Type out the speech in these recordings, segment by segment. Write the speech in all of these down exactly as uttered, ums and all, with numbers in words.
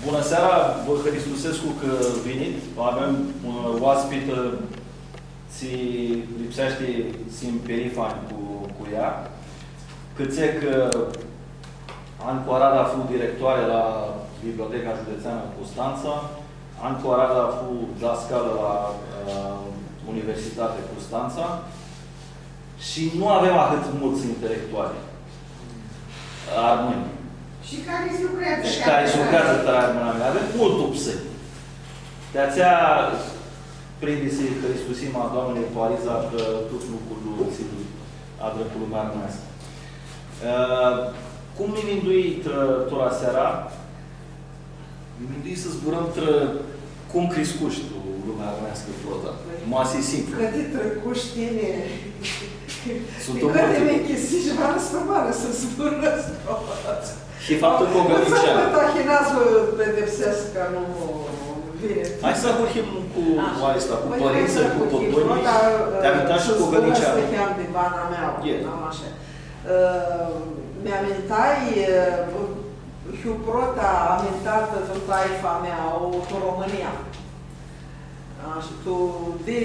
Bunã seara, vã hãristusescu cã vinit. Avem, ã, oaspitã, tsi lipseashti s-him pirifanj cu, cu ea. Cãtse cã Ancu Arada fu directoare la Biblioteca Județeană Constanța, Ancu Arada fu dascalã la, ã, Universitatea Constanța. Shi nu avem ahãt multsã intelectuali armãnj. Shi cari s-lucreadzã. Shi cari s-lucreadzã tora armãnami. Avem multu psãnj. Di atsea prindi s-hãristusim a doamnei Pariza cã tut lucrul tsi adrã cu lumea armãneascã. Ã, cum nã mindui trã tora seara, Mi mindui s-zburãm trã cum criscushi tu lumea armãneascã prota. Ma s-hii singur. Cãti tricushi tini? Suntu multi. Cãti mi nchisishi, va nã stãmãrã s-zburãm. Shi faptul cã u gãlitsea. Tahina s-vã pedepseascã, cã nu vini. Hai s-ahurhim cu aestã, cu pãrintsãlj, cu pãpãnjlji. Ti amintashi cu gãlitsea. Di bana mea, e. Am ashi. Ã, mi amintai, ã, hiu prota amintatã tu taifa mea, tu Romãnia. Ashi, tu, di,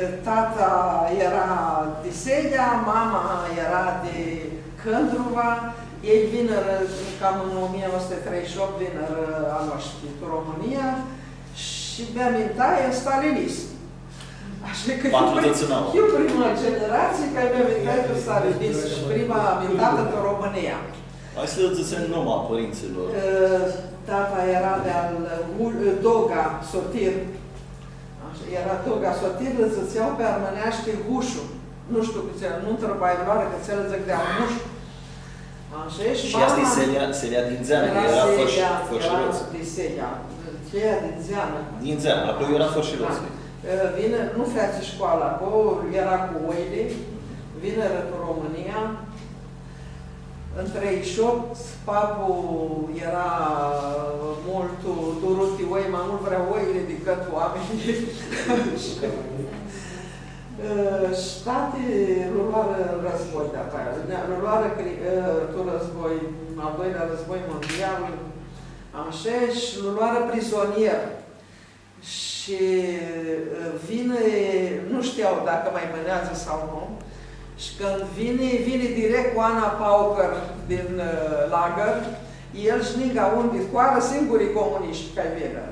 ã, tata eara di Seghea, mama eara di Cãndruva, elj vinirã, cam tu o mie nouă sute treizeci și opt vinirã a noshtri tu Romãnia shi mi amintai tu stalinism. Ashi cã hiu pri-, hiu prima generatsii cari mi amintai tu stalinism shi prima amintatã tu Romãnia. Hai s-lã dzãtsem numa a pãrintsãlor. Ã, tata eara di-al, ã, Doga Sotir. Ashi, eara Doga Sotir, lã dzãtsea pi armãneashti Gushu. Nu shtiu cãtse, nu ntribai vãrãoarã cãtse lã dzãc di-al Gushu. Ashi, shi mama... Shi aestã-i Selia, Selia Dindzeanã, eara Selia, eara fãrshirots. Di Selia, Selia Dindzeanã. Dindzeanã, aclo eara fãrshirots. Da. Ã, vini, nu featsi shcoalã aclo, eara cu oili, vinirã tu Romãnia. În treizeci și opt, papu eara multu durut ti oi, ma multu vrea oili dicãt oaminjlji. Ã, shi tati lu loarã tu rãzboi, da, pa, lu loarã cri-, ã, tu rãzboi, al doilea război mondial, ashi, shi lu loarã prizonier. Shi, ã, vini, nu shtiau dacã ma bãneadzã sau nu, shi cãndu vini, vini direct cu Anna Pauker din, ã, lagãr, el shi ningã un di hoarã, singuri comunishti cari vinirã.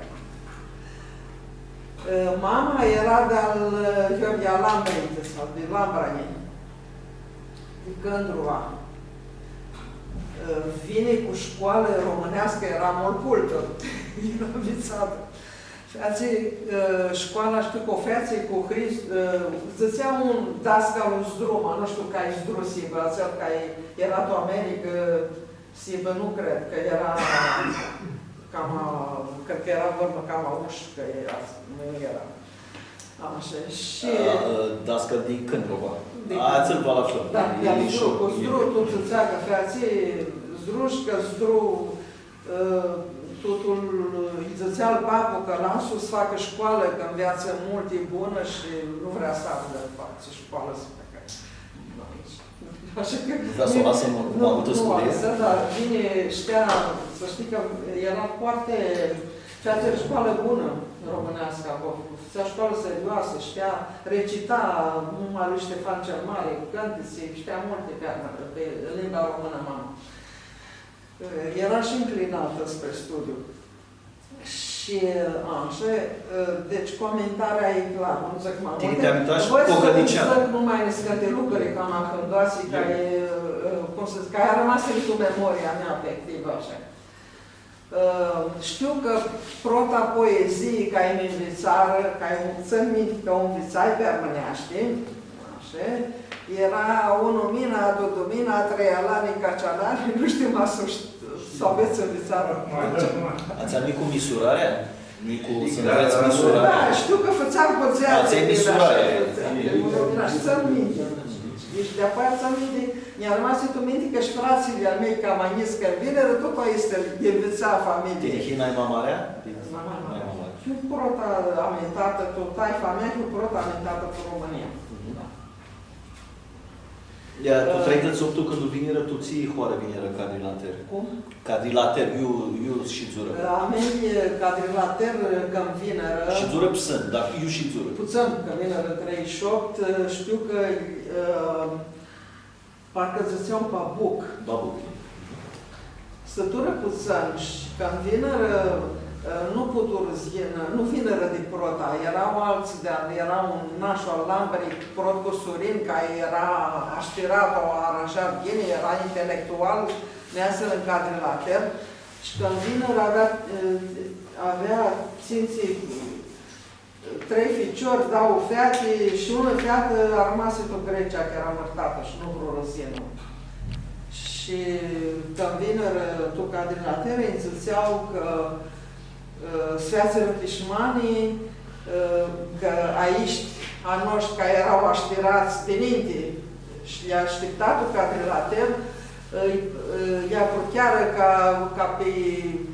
Ã, mama eara di-al, ã, Gheorghe Alambriti sau di Lambrani, di Cãndruva. Ã, vini cu shcoalã romãneascã, eara multu cultã, eara nvitsatã. Featsi, ã, shcoala, shtiu cã u featsi cu Hris-, ã, dzãtsea un dascal, un Zdru, ma nu shtiu cari Zdru s-hibã, atsel cari eara tu America, s-hibã, nu cred, cã eara cama, cred cã eara vãrnu cama ush, cã eara, nu eara. Ashi, shi... A, a, dascal di Cãndruva. Di Cãndruva. A, atsel va la fel. Da, e, e Zdru, cu Zdru, tut dzãtsea cã featsi Zdru shi cã Zdru, ã, tutul, lji dzãtsea al papu cã lasã-u s-facã shcoalã, cã nveatsã multu, e bunã shi nu vrea s-avdã, s-facã shcoalã, s-facã. Ashi cã... Vrea s-u lasã ma, ma multã scurie? Nu, nu, atsea, da, bine, shtea, s-shtii cã eara foarte, featsi shcoalã bunã romãneascã aclo, fãtsea shcoalã serioasã, shtea, recita, numa lui Ștefan cel Mare, cãntitsi, shtea multi pi, pi limba romãnã, mama. Eara shi nclinatã spre studiu. Shi, ashi, deci, comentarea e clarã, nu dzãc ma multi. Tini ti amintashi cu cocãliceanã. Voi s-dzãc numai niscãnti lucri, cama ahãndoasi, cari, cum s-dzãc, cari armasi tu memoria mea afectivã, ashi. Ã, shtiu cã prota poezii cari mi nvitsarã, cari u tsãn minti cã u nvitsai pi armãneashti, ashi, eara Unã minã, a dudu minã, a treia lani, cacealani, nu shtiu ma s-u sht-, s-u avets nvitsatã. Atsea nu-i cu misurarea? Nu-i cu s-nvets misurarea? Da, shtiu cã fãtseam cu dzatsi. Atsea e misurarea. Unã minã, shi tsãn minti. Deci, di-apoia tsãn minti, nj-a armasi tu minti cã shi fratslji a mei, cama njits, cãndu vinirã, tut aestã lji nvitsai familia. Tini hii nai ma marea? Nai ma marea. Nai ma marea. Hiu prota amintatã, tu taifa mea, hiu prota amintatã tu Romãnia. Mhm. Da. Ia, tu treidzãtsi shi optu, cãndu vinirã, tu tsi hoarã vinirã Cadrilater? Cum? Cadrilater, iu, iu shidzurã? A mei, Cadrilater, cãndu vinirã. Shidzurã ptsãn, dar iu shidzurã? Ptsãn, cãndu vinirã treidzãtsi shi optu, shtiu cã, ã, parcã dzãtsea Babuc. Babuc. Stãturã ptsãn shi cãndu vinirã, ã, nu puturã s-yinã, nu vinirã di prota, eara altsã di, eara un nashu al Lambrei, prot cusurin, cari eara ashtirat, u aranjat ghini, eara intelectual, neasã ãn Cadrilater, shi cãndu vinirã avea, ã, avea tsintsi trei ficiori, dauã feati shi unã featã armasi tu Grecia, cã eara mãrtatã shi nu vru s-yinã. Shi cãndu vinirã tu Cadrilater, nji dzãtsea cã, ã, s-featsirã pishmani, ã, cã aeshti a noshtri cari eara ashtirats dininti shi lj-ashtipta tu Cadrilater, ã, ã, lj-apruchearã ca, ca pi,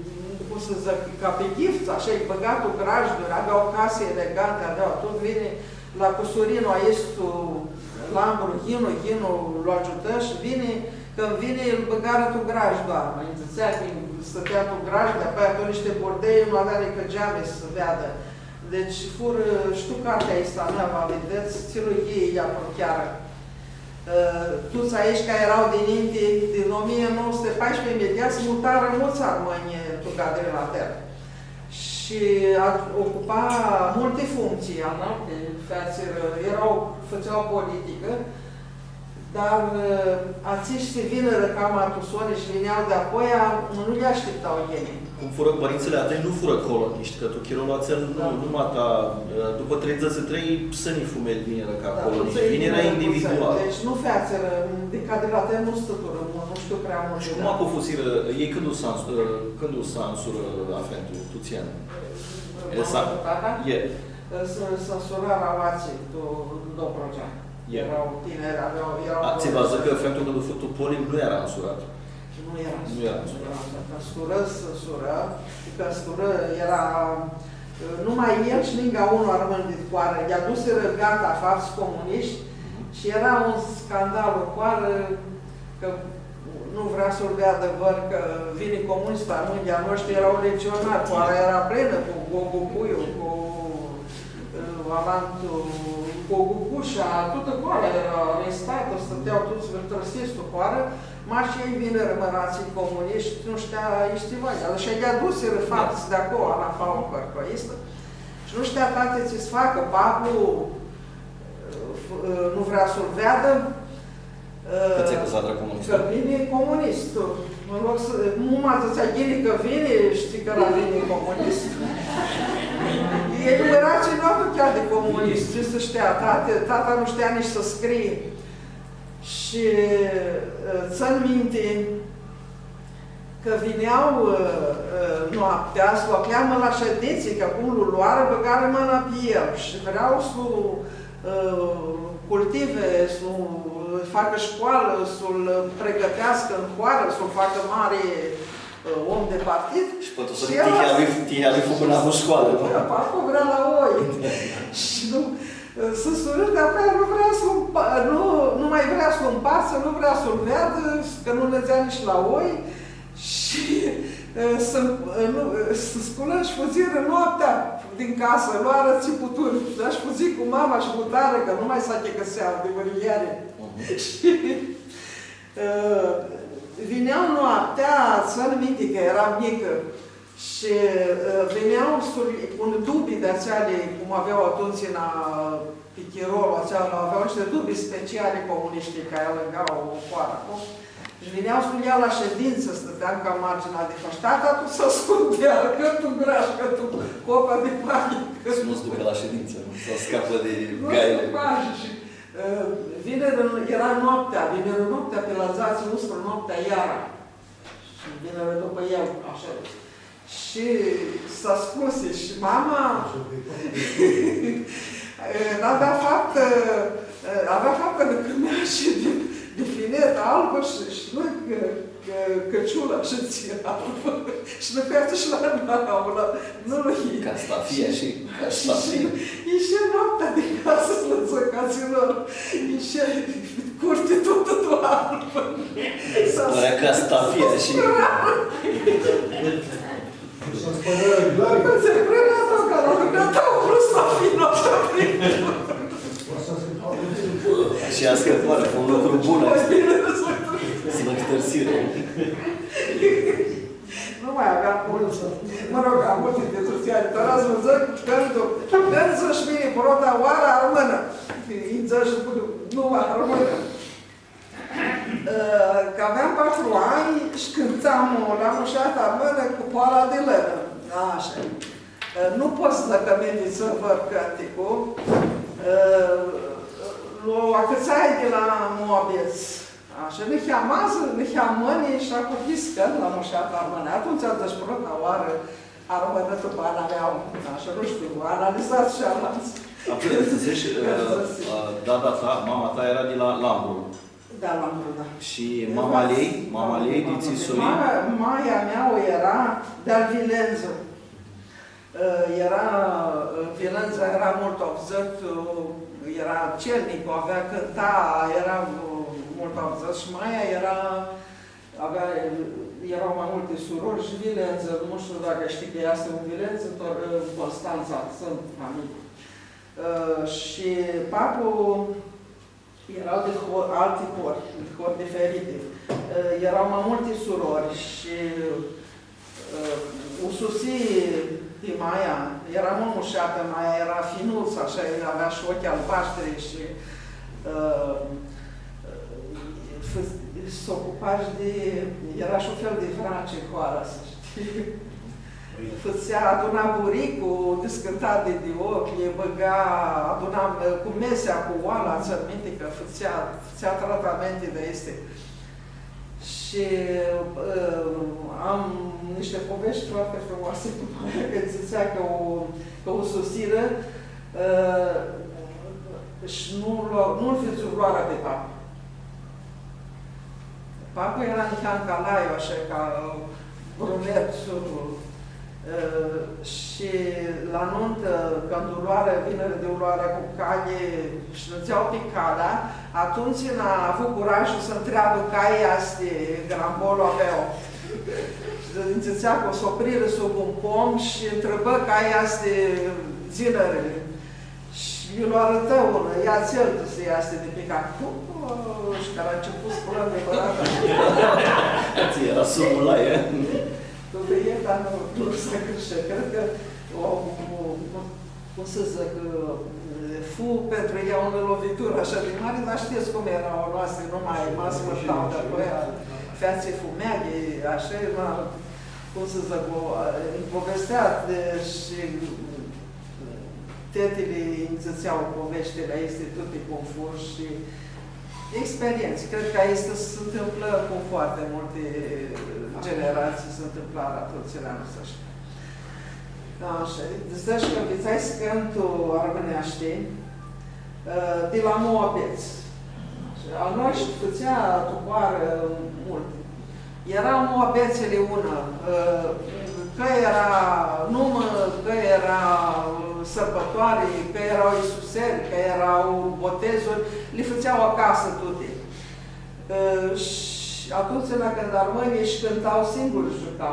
cum s-dzãc, ca pi ghifts, ashã, lj-bãga tu grajduri, avea casi eleganti, avea tut, vini la cusurinlu aestu, Lambru, yinu, yinu, lu agiutã shi vini, cãndu vini, lu bãgarã tu grajdu, ma nji dzãtsea cã stãtea tu grajdu, apoia tu nishti burdei, nu avea nicã geami s-veadã. Deci, furã, shtiu cartea aestã a mea, va videts, tsi lu yii lj-apruchearã. Ã, tuts aeshti cari eara dininti, din o mie nouă sute paisprezece, imediat s-mutarã multsã armãnj tu Cadrilater. Shi a-, ocupa multi functsii, a, na, cã featsirã, eara, fãtsea politicã, dar, ã, atselj tsi vinirã cama tu soni shi vinea di apoia, nu lj-, ashtipta ghini. Cum furã pãrintsãlj a tãi, nu furã colonishti, cã tu chirolu atsel nu, da, nu mata, ã, dupã treidzãtsi shi trei, ptsãnj fumelj vinirã ca, da, colonishti, ptsãnj vinirã, vinirã individual. Deci nu featsirã, di Cadrilater nu stãturã, nu, nu shtiu prea multi. Shi cum, da, aclo fusirã, elj cãndu s-ans-, ã, cãndu s-ansurã afendu, tu tsi an? Mama, tata? E. S-, s-ansurarã aoatsi, tu Dobrogea. E. Eara tiniri, avea, eara... A, tsi va dzãc cã afendu cãndu fu tu polim nu eara ansurat. Nu eara ansurat. Nu eara ansurat. Nu eara ansurat. Cãsurã, s-ansurã, cãsurã, eara, ã, numai el shi ningã unu armãn di hoarã. Lj-adusirã gata, fapts comunishti, mhm, shi eara un scandal tu hoarã, cã nu vrea s-lu veadã vãr, cã vini comunist, armãnjlji a noshtri eara legionari, hoara eara plinã cu Gogu Puiu, cu, ã, alantu, Gogu Cusha, tutã hoara eara arestată, stãtea tuts vãrtrãsish tu hoarã, mash elj vinirã, mãratslji comunishti, nu shtea aeshti tsiva. Shi lj-adusirã fapts di aclo, anafa un hãrtoist. Shi nu shtea tati tsi s-facã, paplu, ã, nu vrea s-lu veadã, Cã tsi, cã s-adrã comunist? Cã vini comunist. Mă rog, s-, muma dzãtsea, ghini cã vini, shtii cã va vinã comunist. E, mãratslji nu aduchea di comunist, tsi s-shtea, tati, tata nu shtea nitsi s-scrie. Shi, ã, tsãn minti, cã vinea, ã, ã, noaptea, s-lu acljamã la shedintsã, cã cum lu loarã, bãgarã mãna pi el shi vrea s-lu, ã, cultive, s-lu facã shcoalã, s-lu pregãteascã tu hoarã, s-lu facã mari, ã, om di partid. Shi poati s-, shi el tihea lui, tihea lui fu pãnã la shcoalã, nu? Da, parcã vrea la oi. Shi nu, ã, s-ansurã, di-apoea nu vrea s-lu mpa-, nu, nu ma vrea s-lu mpartsã, nu vrea s-lu veadã, cã nu nãdzea nitsi la oi. Shi, ã, s-, ã, nu, ã, s-sculã shi fudzirã noaptea din casã, loarã tsi puturã, dar shi fudzi cu mama shi mutarã, cã nu ma s-achicãsea di mãriljari. Mhm. Shi, ã, vinea noaptea, tsãn minti cã eram njicã, shi, ã, vinea su-, cu un dubi di atseali, cum avea atumtsea, na, Pi chirolu atsel avea nishti dubi speciali comunishti cari alãnga hoara, nu? Shi vinea s-lu ljea la shedintsã, stãteam ca marginea di hãsh. Tata tu s-ascundea, cã tu grash, cã tu copa di pani, cã... S-nu s-ducã la shedintsã, nu? S-ascapã di gaile. Nu s-ducã. Shi, ã, vinirã, eara noaptea, vinirã noaptea, pi la dzatsi, unsprã noaptea iara. Shi vinirã dupã el, ashã. Shi s-ascusi shi mama, e, avea faptã, e, avea faptã nã cãrnea shi di, Di finetã albã shi, shi noi cã, cã, cãciula shi tsi albã. Shi nã featsi shi la noi, la, nu, nu, e. Castafia shi, shi, castafia. Shi, ishi noaptea di casã s-lã dzãc atsilor. Ishi curti tutã tu albã. Pãrea castafia shi. Pãrea ta, cã la lumea ta, o vrut s-fii noaptea prin. Shi ascãparã, fu un lucru bun, s-lã hãrsirã. Nu mai aveam multsã. Mă rog, am multe de soție, dar azi vă zic, când, când zici mini, prota oară armână. Îi zici, nu, armână. Ã, cã aveam patru anj shi cãntam la mushata armãnã cu poala di lãnã. Ashã. Ã, nu pot s-dzãc cã mi nvitsã vãr cãnticlu. Ã, lu acãtsai di la muabets. Ashã, niheamã adzã, niheamã mãni shi aclo cãntam la mushata armãnã. Atumtsea dzãsh prota oarã armãnã tu bana mea. Ashã, nu shtiu, analizats shi alantsã. Atunci, dzãtsi, ã, ã, dada ta, mama ta eara di la Lambru. Da, Lambru, da. Shi mama a ljei, mama a ljei, di tsi soi? Mama, maia mea eara di-al Vilendzã. Ã, eara, ã, Vilendzã eara multu avdzãt, ã, eara celnic, avea cãnta, eara, ã, multu avdzãt shi maia eara, avea, eara ma multi surori shi Vilendzã, nu shtiu dacã shtii cã easti un Vilendzã, tor, ã, Constantsa, suntu familii. Ã, shi papu Eara di ho-, alti hori, di hori diferiti. Ã, eara ma multi surori shi, ã, u susi di maia, eara ma mushatã, maia eara finutsã, ashã, avea shi oclji albashtri shi, ã, fã-, s-ocupa shi di, eara shi un fel di vraci hoara, s-shtii. Fãtsea, aduna buriclu, discãnta di, di oclji, bãga, aduna, ã, cu mesea, cu oala, tsãn minti cã fãtsea, fãtsea tratamente di aesti. Shi, ã, am niște povești foarte frumoase cu mama, cã dzãtsea cã u, cã u susirã, ã, shi nu lu, nu-l vidzu vãrãoarã pi papu. Papu eara niheam calaiu, ashã, ca brunet, ã, shi la nuntã, cãndu u loarã, vinirã di u loarã cu cali shi nidzeau pi calea, atumtsea avu curajlu s-ntreabã cai easti grambolu a meu. Shi ndzãtsea cã s-oprirã sub un pom shi ntribã cai easti dzinãrli. Shi iu lu arãtã unã, ia tsi-l, dzãsi, easti di pi cacu, shi cari a început s-plãngã, bãrata. Tsi eara sumul la el. Tut e, dar nu, nu s-acãrshea. Cred cã, o, o, cum s-dzãc, fu pentru ea unã loviturã ashã di mari, dar shtits cum eara a noastri, nu mai, ma s-mãrtau di-apoia, featsi fumeaghi, ashã, ma, cum s-dzãc, o, nji povestea di, shi tetili nji dzãtsea poveștili aesti, tuti cum fu shi experiențe. Cred cã aesti s-ntãmplã cu foarte multe generații, s-ntãmplã atumtsea la noi, ashã. Ashã, dzãsh cã nvitsai s-cãntu armãneashti, ã, di la muabets. Shi a noi shi fãtsea tu hoarã multi. Eara muabetsli unã, ã, cã eara numã, cã eara, ã, sãrbãtoari, cã eara isuseri, cã eara botezuri, li fãtsea acasã tuti. Ã, shi atumtsea cãndu armãnjlji sh-cãnta singuri, sh-giuca.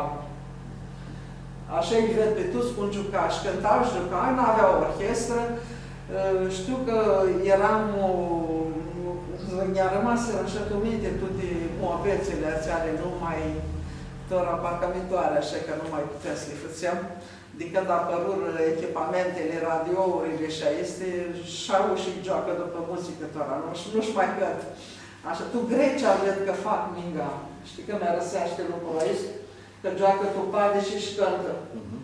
Ashã lji ved pi tuts cum giuca, sh-cãnta, sh-giuca, nu avea orchestrã. Ã, shtiu cã earam, ã, nj-armasirã ashã tu minti tuti muabetsli atseali, nu mai, tora parcã mi doari, ashã cã nu mai putem s-li fãtsem. Di cãndu apãrurã echipamentili, radiourli shi aesti, sh-au shi gioacã dupã muzicã tora, nu, sh-, nu-sh mai cãntu. Ashã, tu Grecia ved cã fac ninga. Shtii cã mi-arãseashti lucrul aestu? Cã gioacã tu padi shi sh-cãntã. Mhm.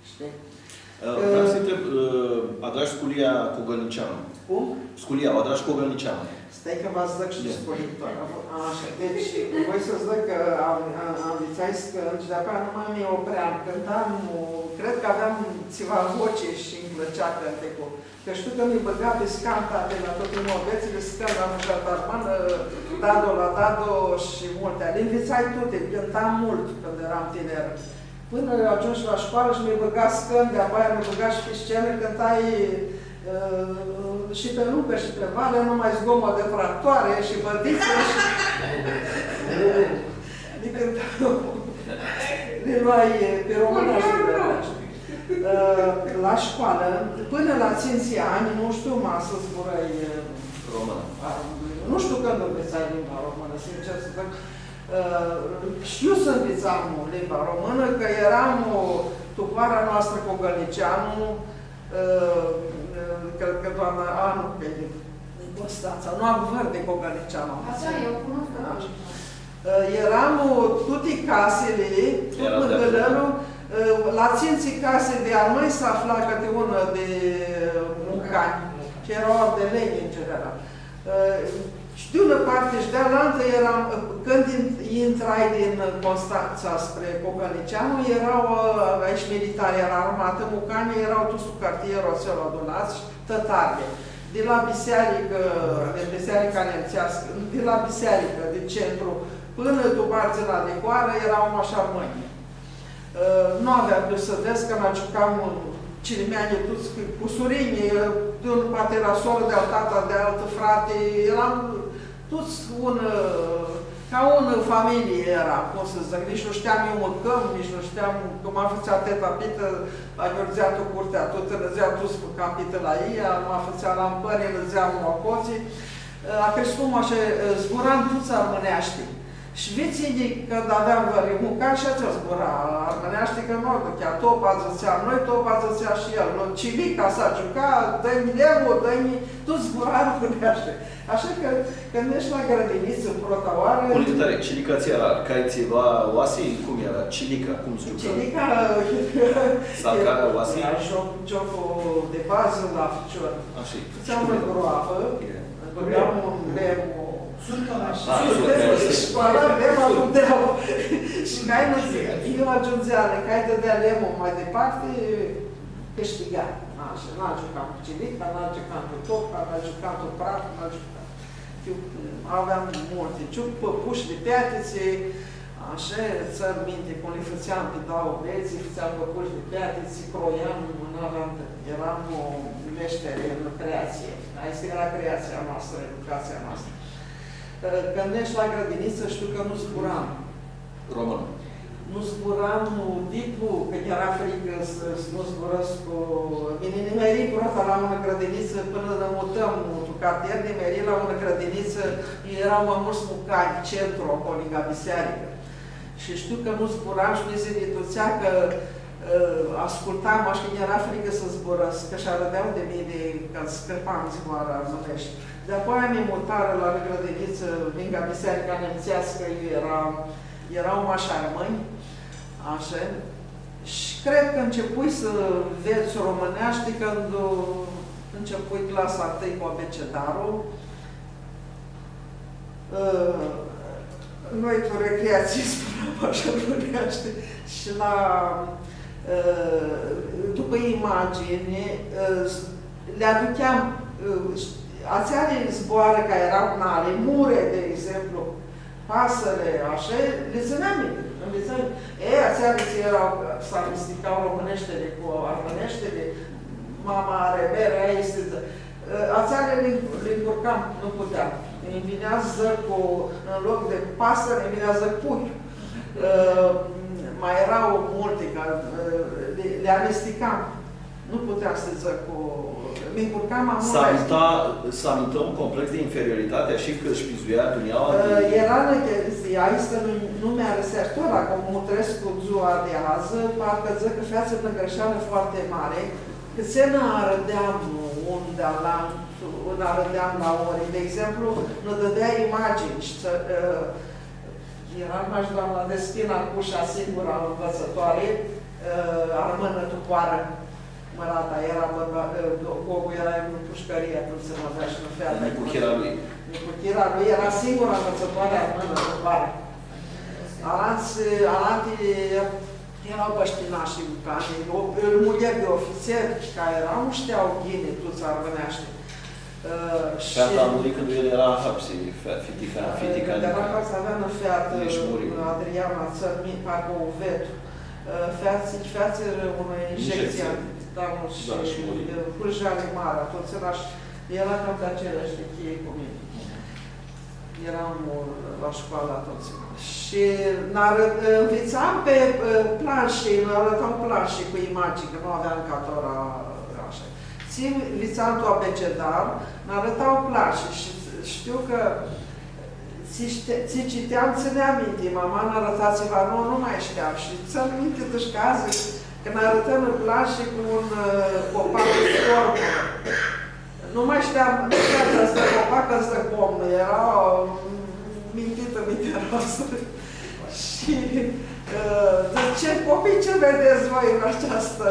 Shtii? Ã, vream s-ti ntreb, ã, adrash sculia cogãlniceanã. Cum? Sculia, u adrash cogãlniceanã. Stai cã va s-dzãc shi sculiptor. Ashã, deci, voi s-dzãc cã am, am, anvitsai s-cãntu shi di-apoea nu ma mi opream. Cãntam, cred cã aveam tsiva voci shi nji plãtsea cãnteclu. Cã shtiu cã mi bãga pi scan tati la tuti muabetsli, scan la mushat armãnã, dado la dado shi multi. Li nvitsai tuti, cãntam multu cãndu eram tinerã. Pãnã agiumshu la scoalã shi mi bãga s-cãntu, di-apoea mi bãga shi pi scenã, cãntai, ã, shi pi nuntu shi pi vali, numai zgomot di tractoare shi bãtitsã shi li cãntam. Li luai pi romãneashti, pi romãneashti. Ã, la scoalã, pãnã la tsintsi anj, nu shtiu, ma s-zburãi, ã, romãnã. A, nu shtiu cãndu nvitsai limba romãnã, sincer s-dzãc. Ã, shi eu s-nvitsam limba romãnã, cã eram, ã, tu hoara noastrã Cogãlniceanu, ã, ã, cred cã doamna Anu, cã e din Constantsa, nu am vãr di Cogãlniceanu. Ashi, eu cunosc. Ashi. Ã, eram, ã, tuti casili, tut mãhãlãlu, ã, la tsintsi casi di armãnj s-afla cãti unã di, ã, mucanj. Shi eara ardelenj, în general. Ã, shi di unã parti shi di alantã eram, ã, cãndu in-, intrai din Constantsa spre Cogãlniceanu, eara, ã, aici militari, eara armatã, mucanjlji eara tuts tu cartierlu atsel adunats shi tãtarlji. Di la bisearicã, di bisearica nemtseascã, di la bisearicã di centru pãnã tu partea di hoarã eara mash armãnj. Ã, nu avea di s-vedz cã nã agiucam, ã, cilimeanjlji tuts cu, cusurinj, ã, di un parti eara sorã di-al tata, di altu frati, eram tuts un, ã, ca unã familii eara, cum s-dzãc, nitsi nu shteam iu mãcãm, nitsi nu shteam, cã ma fãtsea teta pitã, agiurdzea tu curtea, tut nã dzãtsea, tuts mãcam pitã la ea, ma fãtsea lampãri, nã dzãtsea, nu, acotsi. Ã, criscum ashi, ã, zburam tuts armãneashti. Shi vitsinjlji, cãndu aveam vãrã mucanj, shi atsea zbura armãneashti, cã nu aduchea, topa dzãtseam noi, topa dzãtsea shi el. Cilica s-agiuca, dã-nj lemnu, dã-nj, tut zbura armãneashti. Ashi cã, cãndu neshi la grãdinitsã, prota oarã... Cum tari, cilica tsi eara, cai tsiva oasi, cum eara? Cilica, cum s-giuca? Cilica, s-acara oasi? Eara gioc, gioclu di bazã la ficior. Ashi. Fãtseam unã groapã, bãgam un lemnu. Surcãlj. A, surcãlj. Shi cu ala lemnu agiundzea. Shi cai nã dzãtsea, eu agiundzea, cai dãdea lemnu ma diparti, cãshtiga. Ashi, nã agiucam cu cilica, nã agiucam cu topa, nã agiucam cu praf, nã agiucam. Eu aveam multi, ciuc, pãpushi di peatitsi, ashi, tsãn minti cum li fãtseam pi dauã bedzi, fãtseam pãpushi di peatitsi, croiam, nu aveam, eram, ã, meshteri în creație. Aestã eara creatsia noastrã, educatsia noastrã. Ã, cãndu neshi la grãdinitsã, shtiu cã nu zburam. Romãnã. Nu zburam, nu, dip, cã nj-eara fricã s-, s-nu zburãscu. Mini nimeri prota la unã grãdinitsã, pãnã nã mutãm tu cartier, nimeri la unã grãdinitsã, eara ma multsã mucanj, centru, aclo, ningã bisearicã. Shi shtiu cã nu zburam shi nitsi nu-nj dutsea cã, ã, ascultam, ashi cã nj-eara fricã s-zburãscu, cã sh-arãdea di mini, cã scãpam zboarã armãneshti. Di-apoia mi mutarã la grãdinitsã, ningã bisearica nemtseascã, iu eara Eara mash armãnj, ashi. Shi cred cã ãncepui s-nvets romãneashti cãndu ãncepui clasa întâi cu abecedarul. Ã, noi tu recreatsii spuneam ashi romãneashti shi la, ã, dupã imagini, ã, li aducheam, ã, atseali zboarã cari eara nali, mure, di exemplu, pasãri, ashi, li tsãneam, li tsãneam. E, atseali tsi eara, s-amistica romãneshtili cu armãneshtili, mama ari mere, aia easti, ã, atseali li, li ncurcam, nu puteam. Nji vinea s-dzãc cu, în loc di pasãri, nji vinea s-dzãc pui. Ã, ma eara multi, cã, ã, li, li amisticam. Nu puteam s-dzãc cu, mi ncurcam ma multu. S-aminta, s-aminta un complex di inferioritati, ashi cã sh-pizuia dunjaua? Ã, di eara nã chestii, aestã nu, nu mi-arãseashti. Tora, cum mutrescu dzua di adzã, parcã dzãc cã featsirã unã gãrshealã foarte mari, cã tsi nã arãdeam un di alantu, nã arãdeam la ori. Di exemplu, nã dãdea imagini shi, ã, Eara mash doamna Despina Cușa, singura nvitsãtoari, ã, armãnã tu hoarã. Mãrata eara, bãrba-, ã, do-, Gogu eara tu pushcãrii, atumtsea nu avea shi nã featã. Nicuchira lui. Cu Chira, nu, eara singura nvitsãtoari armãnã di varã. Alantsã, alanti eara bãshtinashi, cã ãl muljea di ofitser, cã eara, nu shtea ghini tuts armãneashti. Ã, shi feata a muri cãndu el eara ahãpsi, fe-, fitica, ã, fitica cãndu eara ahãpsi, avea unã featã, Adriana, tsãn mi-, parcã u ved. Ã, featsi-, featsirã unã injectsii, injectsii, da, shi, da, shi muri. Ã, hãrjali mari, atumtsea, shi eara cam di atsea, shtii, cu mini. Eram, ã, la shcoalã atumtsea. Shi nã arã-, ã, nvitsam pi, ã, planshi, nã arãta planshi cu imagini, cã nu aveam ca tora, ashã. Tsi nvitsam tu abecedar, nã arãta planshi shi shtiu cã tsi shti-, tsi citeam, tsãneam minti, mama nã arãta tsiva, nu, nu mai shteam. Shi tsãn minti tu shcasi, cã nã arãtã nã planshi cu un, ã, copac di scorbu. Nu mai shteam, nu shteam cã dzãc copac, cã dzãc pom, eara, ã, mintitã mintea noastrã. Shi, ã, dzãc, „Ce copii, ce vedeți voi în această,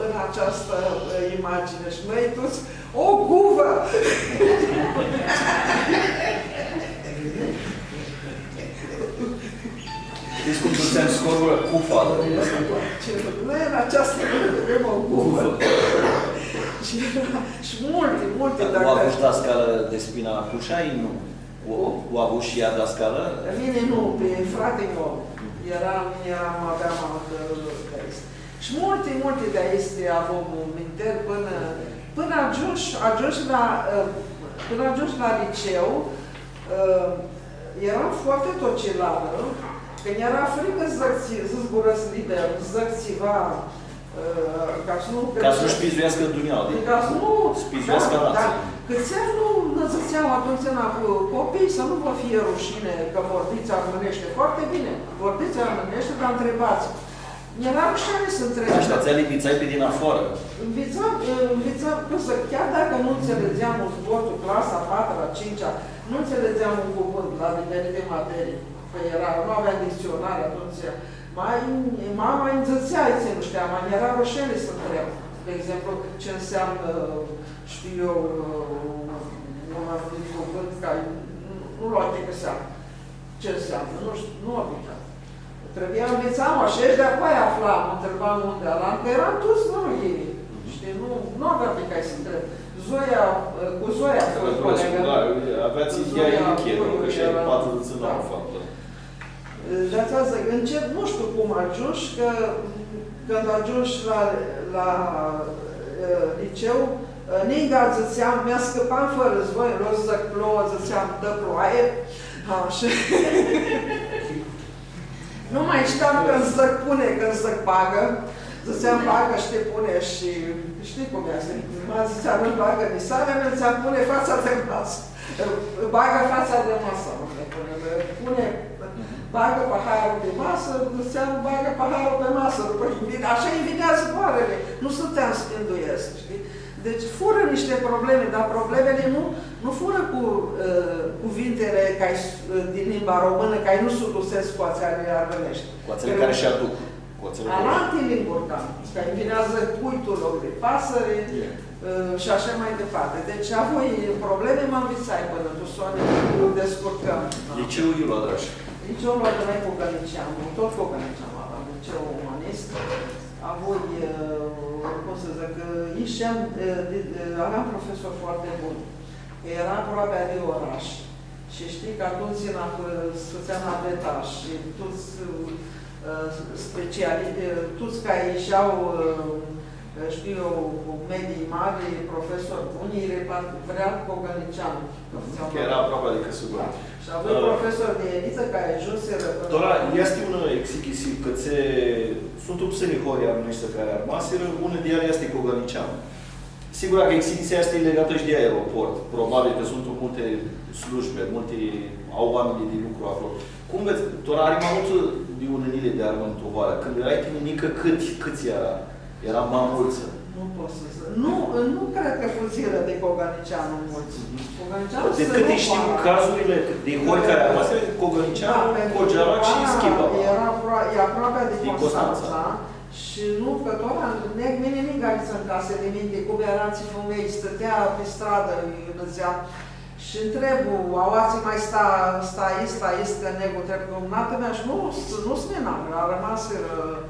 în această, ã, imagine?” Shi noi tuts, „O guvã!” Shtits cum dzãtsem scorbu? Cufa. Noi în această, vedem o guvã. Shi eara, shi multi, multi, dar u avush dascalã di Spina Cushai, nu? U, u avush shi ea dascalã? Mini nu, pi frati-nju. Eara, eara, aveam altã, di aesti. Shi multi, multi di aesti avum minteri pãnã, pãnã agiumshu, agiumshu la, ã, pãnã agiumshu la liceu, ã, eram foarte tociladã, cã nj-eara fricã s-dzãc tsi-, s-zburãscu liber, s-dzãc tsiva, Ã, ca s-nu, ca s-nu shpizuiascã dunjaua, ca s-nu, s-shpizuiascã, da, alantsã. Cãtse nu nã dzãtsea atumtsea cu copii, să nu vă fie rușine că vorbiți armânește? Foarte bine, vorbiți armânește, dar întrebați. Nj-eara rușine s-ntreb. Da, shi atsea li nvitsai pi dinafoarã. Nvitsam, ã, nvitsam, cum s-dzãc, chiar dacă nu înțelegeam un zbor tu clasa a patra, a cincea, nu înțelegeam un cuvânt la diferite materii, cã eara, nu aveam dicționare atumtsea. Ma, mama nj-dzãtsea, tsi nu shteam, ma nj-eara rushini s-ntreb. De exemplu, ce înseamnă, știu eu, un anumit cuvânt, care nu, nu-l achicãseam. Ce înseamnă? Nu știu, nu aplica. Trebuia nvitsam, ashi, shi di-apoia aflam, ntrebam un di alantu, cã eram tuts, nu, ghini. Shtii, nu, nu aveam pi cai s-ntreb. Zoia, cu Zoia a fost colegã. Da, aveați ideea, Zoia, e ok, Zoia, cã shi eara, patru dzãts, da. Faptã. De-atsea dzãc, încet, nu shtiu cum agiumshu, cã cãndu agiumshu la, la, ã, liceu, ã, ninga dzãtseam, mi-ascãpam fãrã s-voi, nu dzãc plouă, dzãtseam dă ploaie, ashi. Nu mai shteam cãndu dzãc pune, cãndu dzãc bagã. Dzãtseam bagã, shtii, pune shi, shtii cum easti. Ma dzãtsea, nu bagã nisarea, mi dzãtsea, pune fața de masă. Bagă fața de masă, nu le pune, le pune, bagă paharul pe masă, dzãtseam, bagă paharul pe masă, dupã nji vine, ashi nji vinea zboarãli, nu stãteam s-minduescu, shtii? Deci furã nishti problemi, dar problemili nu, nu furã cu, ã, cuvintili cari s-, din limba românã, cari nu s-udusescu cu atseali armãneshti. Cu atseali cari s-aduc. Cu atseali alanti limburi, da. Cã nji vinea s-dzãc uitul loc de pasări, ã, shi ashi mai departe. Deci, avui problemi, ma nvitsai pãnã tu soni, nã descurcãm. Liceul iu lu adrash? Liceul lu adrai Cogãlniceanu, tot Cogãlniceanu aveam, liceu umanist. Avui, ã, cum s-dzãc, ã, isheam, ã, di, ã, aveam profesori foarte buni. Eara aproapea di orash. Shi shtii cã atumtsea, ã, s-fãtsea naveta shi tuts, ã, speciali-, ã, tuts cari ishea, ã, shtiu eu, cu medii mari, profesori buni, îi repart-, vrea Cogălniceanu, cã fãtsea naveta. Cã eara aproapea di cãsãbã. Da. Shi avui profesori di elitã cari agiumsirã pãnã... Tora, easti unã exighisi cãtse suntu ptsãni hori armãneshti cari armasirã, unã di eali easti Cogălniceanu. Sigur, cã exighisea easti ligatã shi di aeroport. Probabil cã suntu multi slujbi, multi, au oaminj di lucru aclo. Cum vedz, tora ari ma multsã di unã njilji di armãnj tu hoarã. Cãndu erai tini njicã, cãts, cãts eara? Eara ma multsã? Nu pot s-dzãc. Nu, nu cred cã fudzirã di Cogălniceanu multsã. Mhm. Cogălniceanu... Di cãti shtim, cazurli di hori cari armasirã, Cogălniceanu, Cogerac shi Schimba. Da, pentru că eara apro-, e aproapea di Constantsa. Shi nu, cã tora, ne-, mini ninga nji tsãn casi di minti, cum eara tsi fumelj, stãtea pi stradã, nã dzãtsea, Shi ntrebu, aoatsi ma sta, sta, sta, sta, cã nego, ntreb cumnata mea, shi nu, nu s-minarã, armasirã,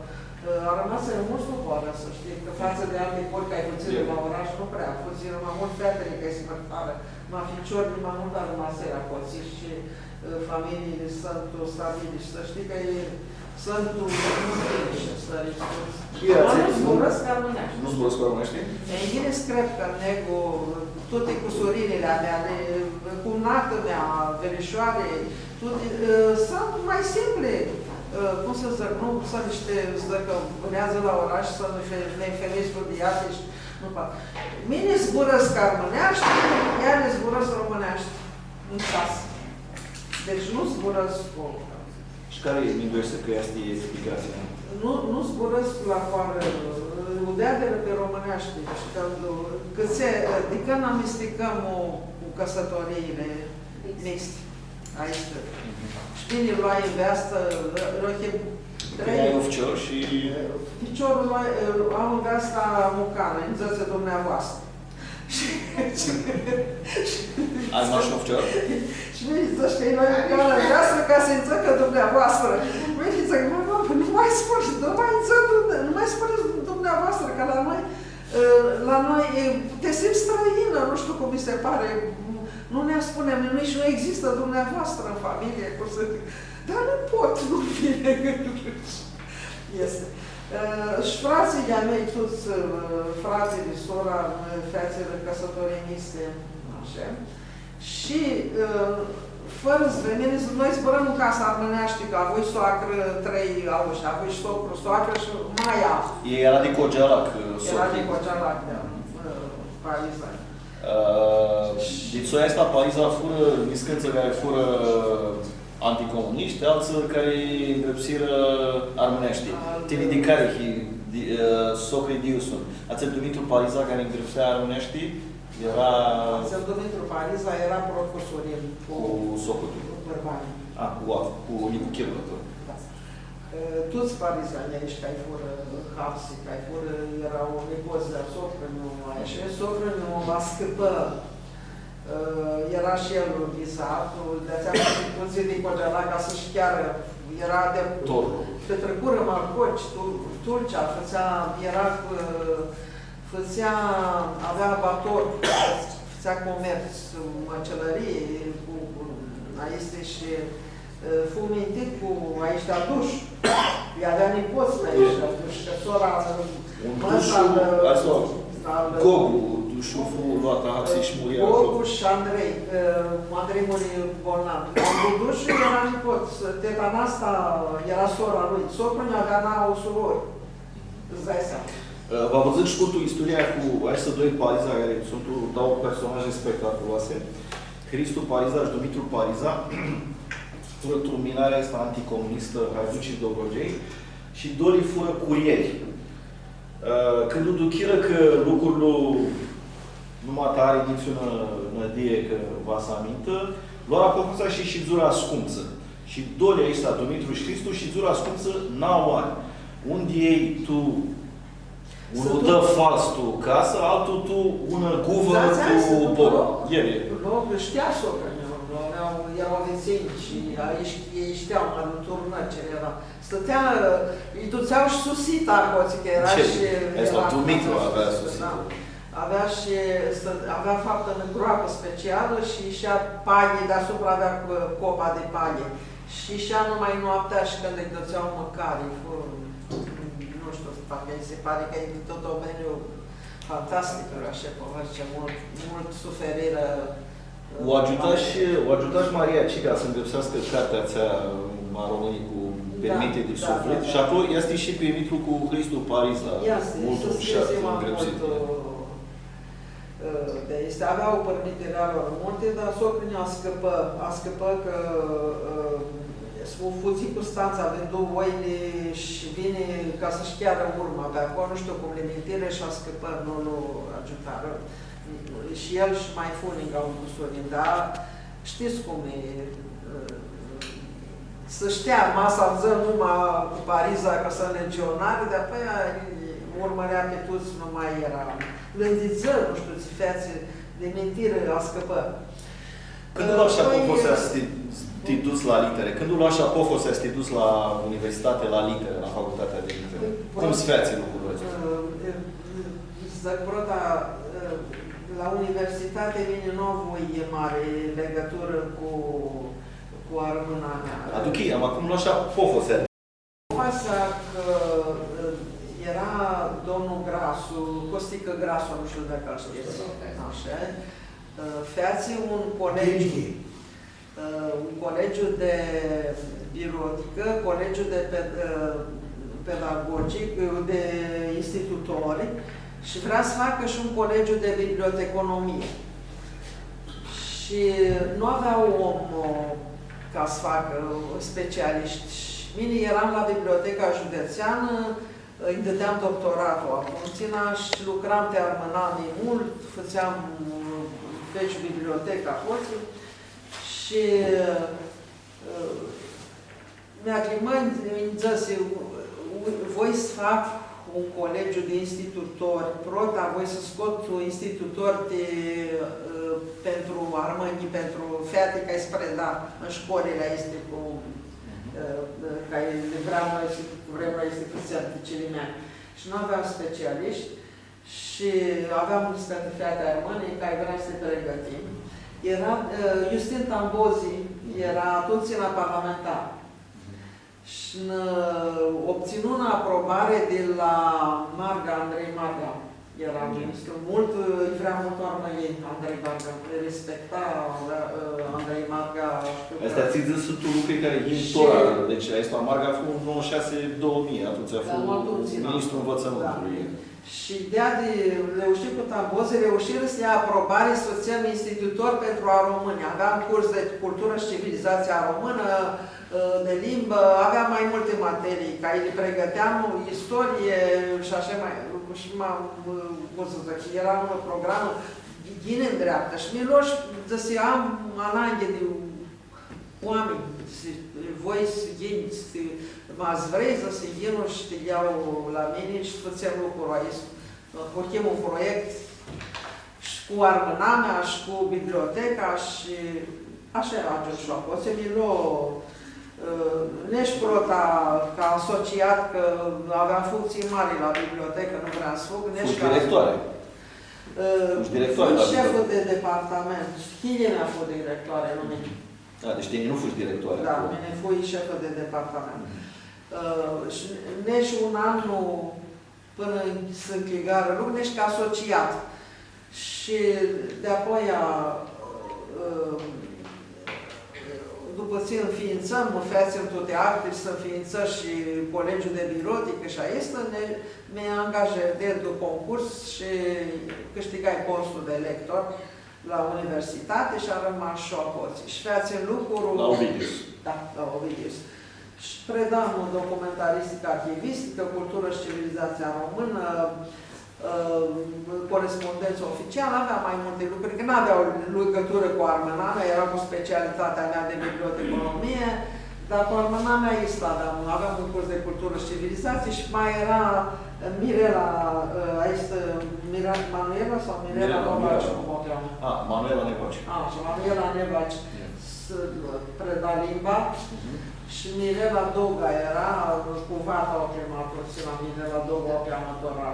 armasirã multsã tu hoarã, s-shtii, cã fatsã di alti hori cari fudzirã la orash, nu prea, fudzirã ma multu featili cari s-mãrtarã, ma ficiorlji ma multu armasirã aclotsi shi, ã, familiili suntu stabili shi s-shtii cã e Suntu multi shi stãri. Ia, ma tsi-, nu zburãscu armãneashti. Nu zburãscu armãneashti? E, ghini s-cred cã nego, tuti cusurinili a meali, cumnatã mea, verișoari, tuti, ã, suntu ma simpli, ã, cum s-dzãc, nu suntu nishti, s-dzãc cã bãneadzã la orash, suntu nife-, nife-, femei studiati shi nu pa-, mini zburãscu armãneashti, eali zburãscu romãneashti, tu casã. Deci nu zburãscu. Shi cari mindueshti cã easti explicația? Nu, nu zburãscu la hoarã, u deadirã pi romãneashti, shi cãndu, cã tsi, di cãndu amisticãm u, u cãsãtoriili mixti, aestã. Mhm. Shi bini, loai nveastã, rohim trei. Ai un ficior shi... Ficiorlu loai, am nveasta mucanã, nji dzãtsi, „Dumneavoastrã.” Shi, shi... Ai mash un ficior? Shi mini dzãsh cã e loai mucanã nveastã ca s-nji dzãcã „Dumneavoastrã.” Mini dzãc, „Mama, nu ma spuni, nu ma dzã dumne-, nu ma spuni „Dumneavoastrã”, cã la noi, ã, la noi, e, te simts strãinã, nu shtiu cum mi se pare, nu nã spunem, nici nu există „Dumneavoastrã” în familie, cum să zic. Dar nu pot, nu vine. Este. Ã, shi fratslji a mei, tuts, ã, fratslji, sora, ã, featsirã cãsãtorii mixti, ashi. Shi, ã, fãrã s-, mini, noi zburãm tu casã armãneashti, cã avui soacrã, trei aushi, avui socru, soacrã shi maia. Ea eara di Cogealac, ã, socrul. Eara di Cogealac, da, ã, Pariza. Ã, shi di tsi aestã Pariza furã niscãntsã cari furã anticomunishti, altsã cari ngrãpsirã armãneashti. Al- Tini di cari hii, di, ã, socrlji di iu suntu? Atsel Dumitru Pariza cari ngrãpsea armãneashti, eara... Atsel Dumitru Pariza eara prot cusurin cu... Cu socrul. Cu Bãrbani. A, cu, cu Nicu Chirlu, atumtsea. Da. Ã, tuts parizanjlji aeshti cari furã hapsi, cari furã, eara nipots di a socrãnju, ashi, socrãnju ascãpã. Ã, eara shi el vizat, di-atsea, cum dzãc, di Cogealac, ca s-shchearã, eara di... Torlu. Pitricurã ma coci, tu-, Tulcea, fãtsea, eara, ã, fãtsea, avea abator, fãtsea comerț, mãcelãrii, cu, cu, aesti shi, ã, fu mintit cu aeshti dush. Lj-avea nipots di aeshti dush, cã sora, un dush, aestã, Gogu, dushu fu loat ahapsi shi muri aclo. Gogu shi Andrei, ã, Andrei muri bolnav. Gogu dushu eara nipot, teta Nasta eara sora lui. Socrul nj-avea nauã surori. Ãts dai seama. Ã, va vã dzãc shcurtu isturia cu aeshti doi Pariza, cari suntu dauã personaje spectaculoase. Hristu Pariza shi Dumitru Pariza, furã tu minarea aestã anticomunistã, Haiducii Dobrogei, shi doilji furã curieri. Ã, cãndu duchirã cã lucrul nu ma ari niciunã nãdii cã va s-amintã, loarã apofudzea shi shidzurã ascumtsã. Shi doilji aeshti, Dumitru shi Hristu, shidzurã ascumtsã nauã anj. Un di elj tu unã udã fals tu casã, altu tu unã guvã tu bor. Logu, shtea socrã-nju, eara, eara vitsinj shi elj shtea, ma nu turnã tsi eara. Stãtea, lji dutsea shi susita aclotsi, cã eara shi... Aestã eara Dumitru avea susita. Da. Avea shi, avea faptã unã groapã specialã shi, shi pali, deasupra avea copa di pali. Shi, shi numai noaptea shi cãndu lji dutsea mãcari, fu, nu shtiu, parcã nji si pari cã e di tut domeniul fantastic, ashi, cã multu, multu suferirã. U agiuta shi, u agiuta shi Maria Cica s-ngrãpseascã cartea atsea a romãnjlor, Pirmiti di suflit. Da, da, da. Shi aclo easti shi pirmitlu cu Hristu Pariza, multu mushat, ngrãpsit. Ã, di aesti avea pirmitili a lor multi, dar socrul-nju ascãpã, ascãpã cã, ã, s-fudzi Custantsa, vindu oili shi vini ca s-shchearã urma pi aclo, nu shtiu cum li mintirã shi ascãpã, nu lu agiutarã. Shi el shi ma fu ningã un cusurin, dar shtits cum e, ã, s-shtea, ma s-avdzã numa cu Pariza cã suntu legionari, di-apoia lj-urmãrea pi tuts, nu ma eara. Lã nvidzã, nu shtiu, tsi featsi, di mintirã, ascãpã. Cãndu loashi apofosea s-ti, s-ti duts la litere? Cãndu loashi apofosea s-ti duts la universitate, la litere, la facultatea de litere? Cum s-featsi lucrul aestu? Dzãc, prota, la universitate mini nu avui mari legãturã cu, cu armãnamea. Aduchi, ama cum loashi apofosea? Apofosa cã, ã, eara domnul Grasu, Costicã Grasu, nu shtiu dacã lu shtits, ashi, ã, featsi un colegiu, ã, un colegiu di biblioticã, colegiu di ped-, ã, pedagogic, ã, di institutori shi vrea s-facã shi un colegiu di biblioteconomie. Shi nu avea om, ã, ca s-facã, ã, specialishti. Shi mini eram la Biblioteca Județeanã, ãnj dãdeam doctoratlu atumtsea shi lucram ti armãnami multu, fãtseam, ã, feci biblioteca aclotsi shi, ã, Mi acljimã, nji dzãsi, voi s-fac un colegiu di institutori, prota voi s-scot institutori ti, ã, pentru armãnj, pentru feati cari s-preda tu shcolili aesti cu, ã, cari li vream noi shi cu vrem noi s-li fãtsem ti cilimeanj. Shi nu aveam specialishti. Shi aveam niscãnti feati armãni cari vrea s-li pregãtim. Eara, ã, Iustin Tambozi, eara atumtsea parlamentar. Shi nã obtsinu unã aprobari di la Marga, Andrei Marga. Eara ministru, multu, ã, lji vrea multu armãnjlji, Andrei Marga. Lji respecta, ã, Andrei Marga, shtiu cã... Aesti tsi dzãts suntu lucri cari yin tora, deci aestu Marga fu tu nouăzeci și șase, două mii, atumtsea fu ministru nvãtsãmintului. Shi di-aia di, reushi cu Tambozi, reushirã s-lja aprobari s-fãtsem institutori pentru aromâni. Aveam curs di culturã shi civilizația română, ã, di limbã, aveam ma multi materii, ca li pregãteam, istorie shi ashi ma, shi ma, ã, cum s-dzãc, eara un program ghini ndreaptã. Shi mi lo shi dzãsi, am ananghi di oaminj, s-, voi s-yinj, s-, ma s-vrei, dzãsi, yinu shi ti ljau la mini shi fãtsem lucrul aestu. Ahurhim un proiect shi cu armãnamea shi cu biblioteca shi ashi eara agiumshu aclotsi. Mi lo, ã, nesh prota ca asociat, cã aveam functsii mari la bibliotecã, nu vream s-fug, nesh ca directoare. Ã, fushi directoare la bibliotecã. Shefã di departament. Hilina fu directoare, nu mini. A, deci tini nu fushi directoare aclo. Da, mini fui shefã di departament. Ã, shi nesh un an nu, pãnã s-ncljigarã lucrurli, nesh ca asociat. Shi di-apoia, ã, dupã tsi nfiintsãm, featsim tuti acti, s-nfiintsã shi colegiul di biblioticã shi aestã, ne, mi angajai, dedu concurs shi cãshtigai postul di lector la universitati shi armashu aclotsi. Shi featsim lucru... La Ovidius. Da, la Ovidius. Shi predam documentaristicã arhivisticã, culturã shi civilizația română, ã, corespondență oficială, aveam ma multi lucri, cã n-avea ligãturã cu armãnamea, eara cu specialitatea mea di biblioteconomie, dar cu armãnamea aestã aveam, aveam un curs di culturã shi civilizație shi ma eara Mirela, ã, aestã, Mira-, Manuela sau Mirela Novaci, cum o cheamã? A, Manuela Nevaci. A, shi Manuela Nevaci s-preda limba. Shi Mirela Doga eara, cu vata o chema, putsãn, Mirela Doga o chema tora.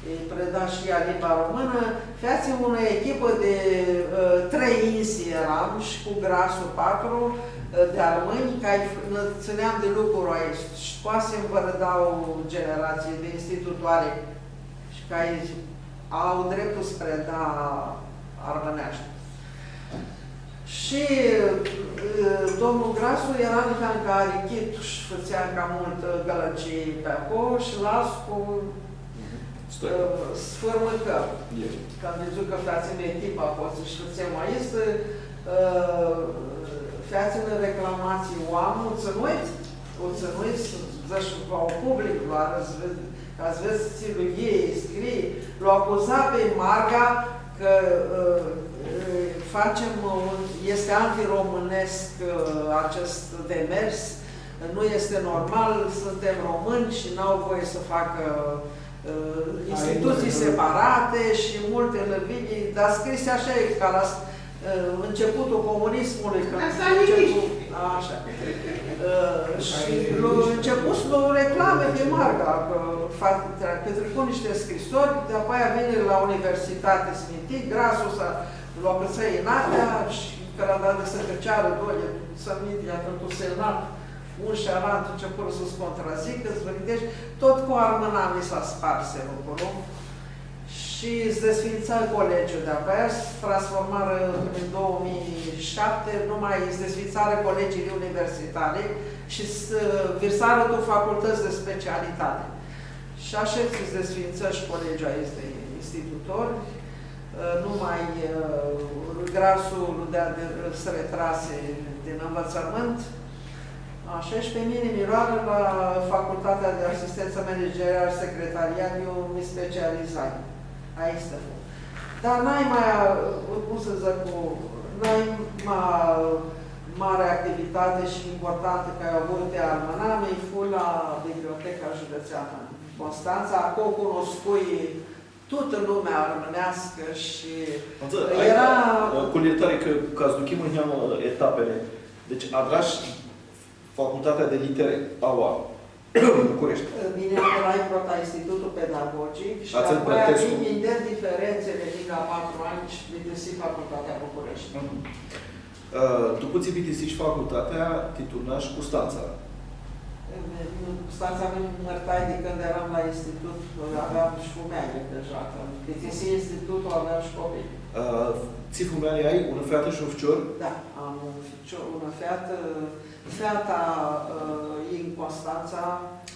E, preda shi ea limba română. Featsim unã echipã di, ã, trei insi eram shi cu Grasu patru, ã, di armãnj, cari f-, nã tsãneam di lucrul aestu. Shi poati s-nvãrã dauã generatsii di institutori shi cari au dreptul s-preda armãneashti. Shi, ã, domnul Grasu eara niheam ca arichitu shi fãtsea ca multã gãlãcii pi aclo shi las cu, ã, sfãrmãcã. Cãndu vidzu cã featsim echipa aclo shi fãtsem aestã, ã, featsim reclamatsii, u am, u tsãnui, u tsãnui, dzãsh, la public, la, ca s-vedz tsi lu yii, scrii, lu acuza pi Marga cã, ã, ã, facem, ã, un, este antiromânesc, ã, acest demers, nu este normal, suntem români și n-au voie să facă, ã, instituții separate și multe lăvii, dar scrise așa e, ca la s-, Ã, începutul comunismului, când Asta începu-, e. Așa. Ã, și lu-, început s-lu reclame pe Marga, că fa-, petrecu niște scrisori, de-apoaia vine la universitate, s-minti, Grasu s-, lu acãtsã inatea shi cãrada di s-cãcearã doi, s-minti, i-a trãtut senat, un shi alantu începurã s-contrazicã, s-vãriteascã, tot cu armãnami s-sparse lucrul. Shi s-desfintsã colegiul di-apoaia, s-transformarã în două mii șapte, numai s-desfintsarã colegiile universitare shi s-virsarã tu facultãts di specialitati. Shi ashã s-desfintsã shi colegiul aestu di institutori, numai, ã, Grasu lu dea di, s-retrasi din învățământ. Ashã, shi pi mini mi loarã la Facultatea de Asistență Managerială Secretariat, eu mi specializai. Aestã fu. Dar nai ma, cum s-dzãc, nai ma mari activitate shi importantã cari u avui ti armãnami fu la Biblioteca Județeanã Constanța, aclo cunoscui tutã lumea armãneascã shi Atsea, era ai, cu ljirtari cã, ca s-duchim niheamã etapili. Deci, adrash Facultatea de Litere, aua, București. Bine, adrash prota Institutul Pedagogic shi Atsea apoi Brătescu. Avui diferențele dintre patru ani și bitisii Facultatea București. Mhm. Ã, dupã tsi bitisishi facultatea, ti turnashi Custantsa. Custantsa mi mãrtai di cãndu eram la institut, aveam shi fumealji deja, cãndu bitisii institutul, aveam shi copii. Ã, tsi fumealji ai? Unã featã shi un ficior? Da, am un ficior, unã featã, feata, ã, e în Constanța.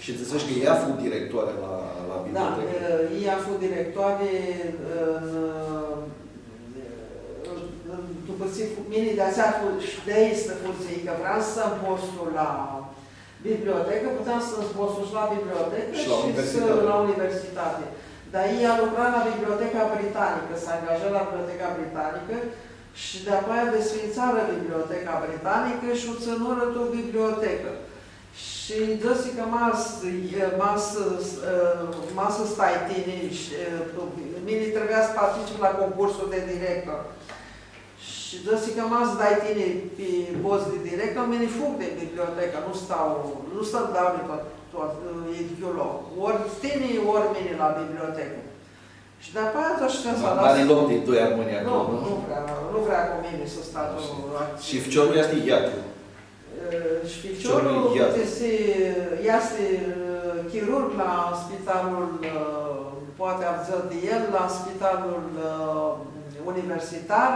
Shi dzãseshi cã ea fu directoare la, la bibliotecã? Da, ã, ea fu directoare în, ã, Dupã tsi fu-, mini di-atsea fu-, shi di aestã fudzii, cã vream s-ãm postu la bibliotecã, puteam s-ãm postu shi la bibliotecã shi la universitate. Shi s-, la universitate. Dar ea lucra la Biblioteca Britanicã, s-angaja la Biblioteca Britanicã shi di-apoaia desfintsarã Biblioteca Britanicã shi u tsãnurã tu bibliotecã. Shi dzãsi cã ma s-, e, ma s-, e, ma s-stai tini, shi, e, mini trebuia s-particip la concursul de director. Shi dzãsi cã ma s-dai tini pi post di director, mini fug di bibliotecã, nu stau, nu stau, dau di tot, tot, e, e aclo. Ori tini, ori mini la bibliotecã. Shi di-apoaia dzãsh, nu, s-alas. N-ari loc di doi armãnj aclo, nu? Nu, nu vrea, nu vrea cu mini s-stau tu actsii. Shi ficiorlu easti iatru. E, shi ficiorlu, ficiorlu iatru, easti, easti, e, chirurg la spitalul, e, poati avdzã di el, la spitalul, e, universitar,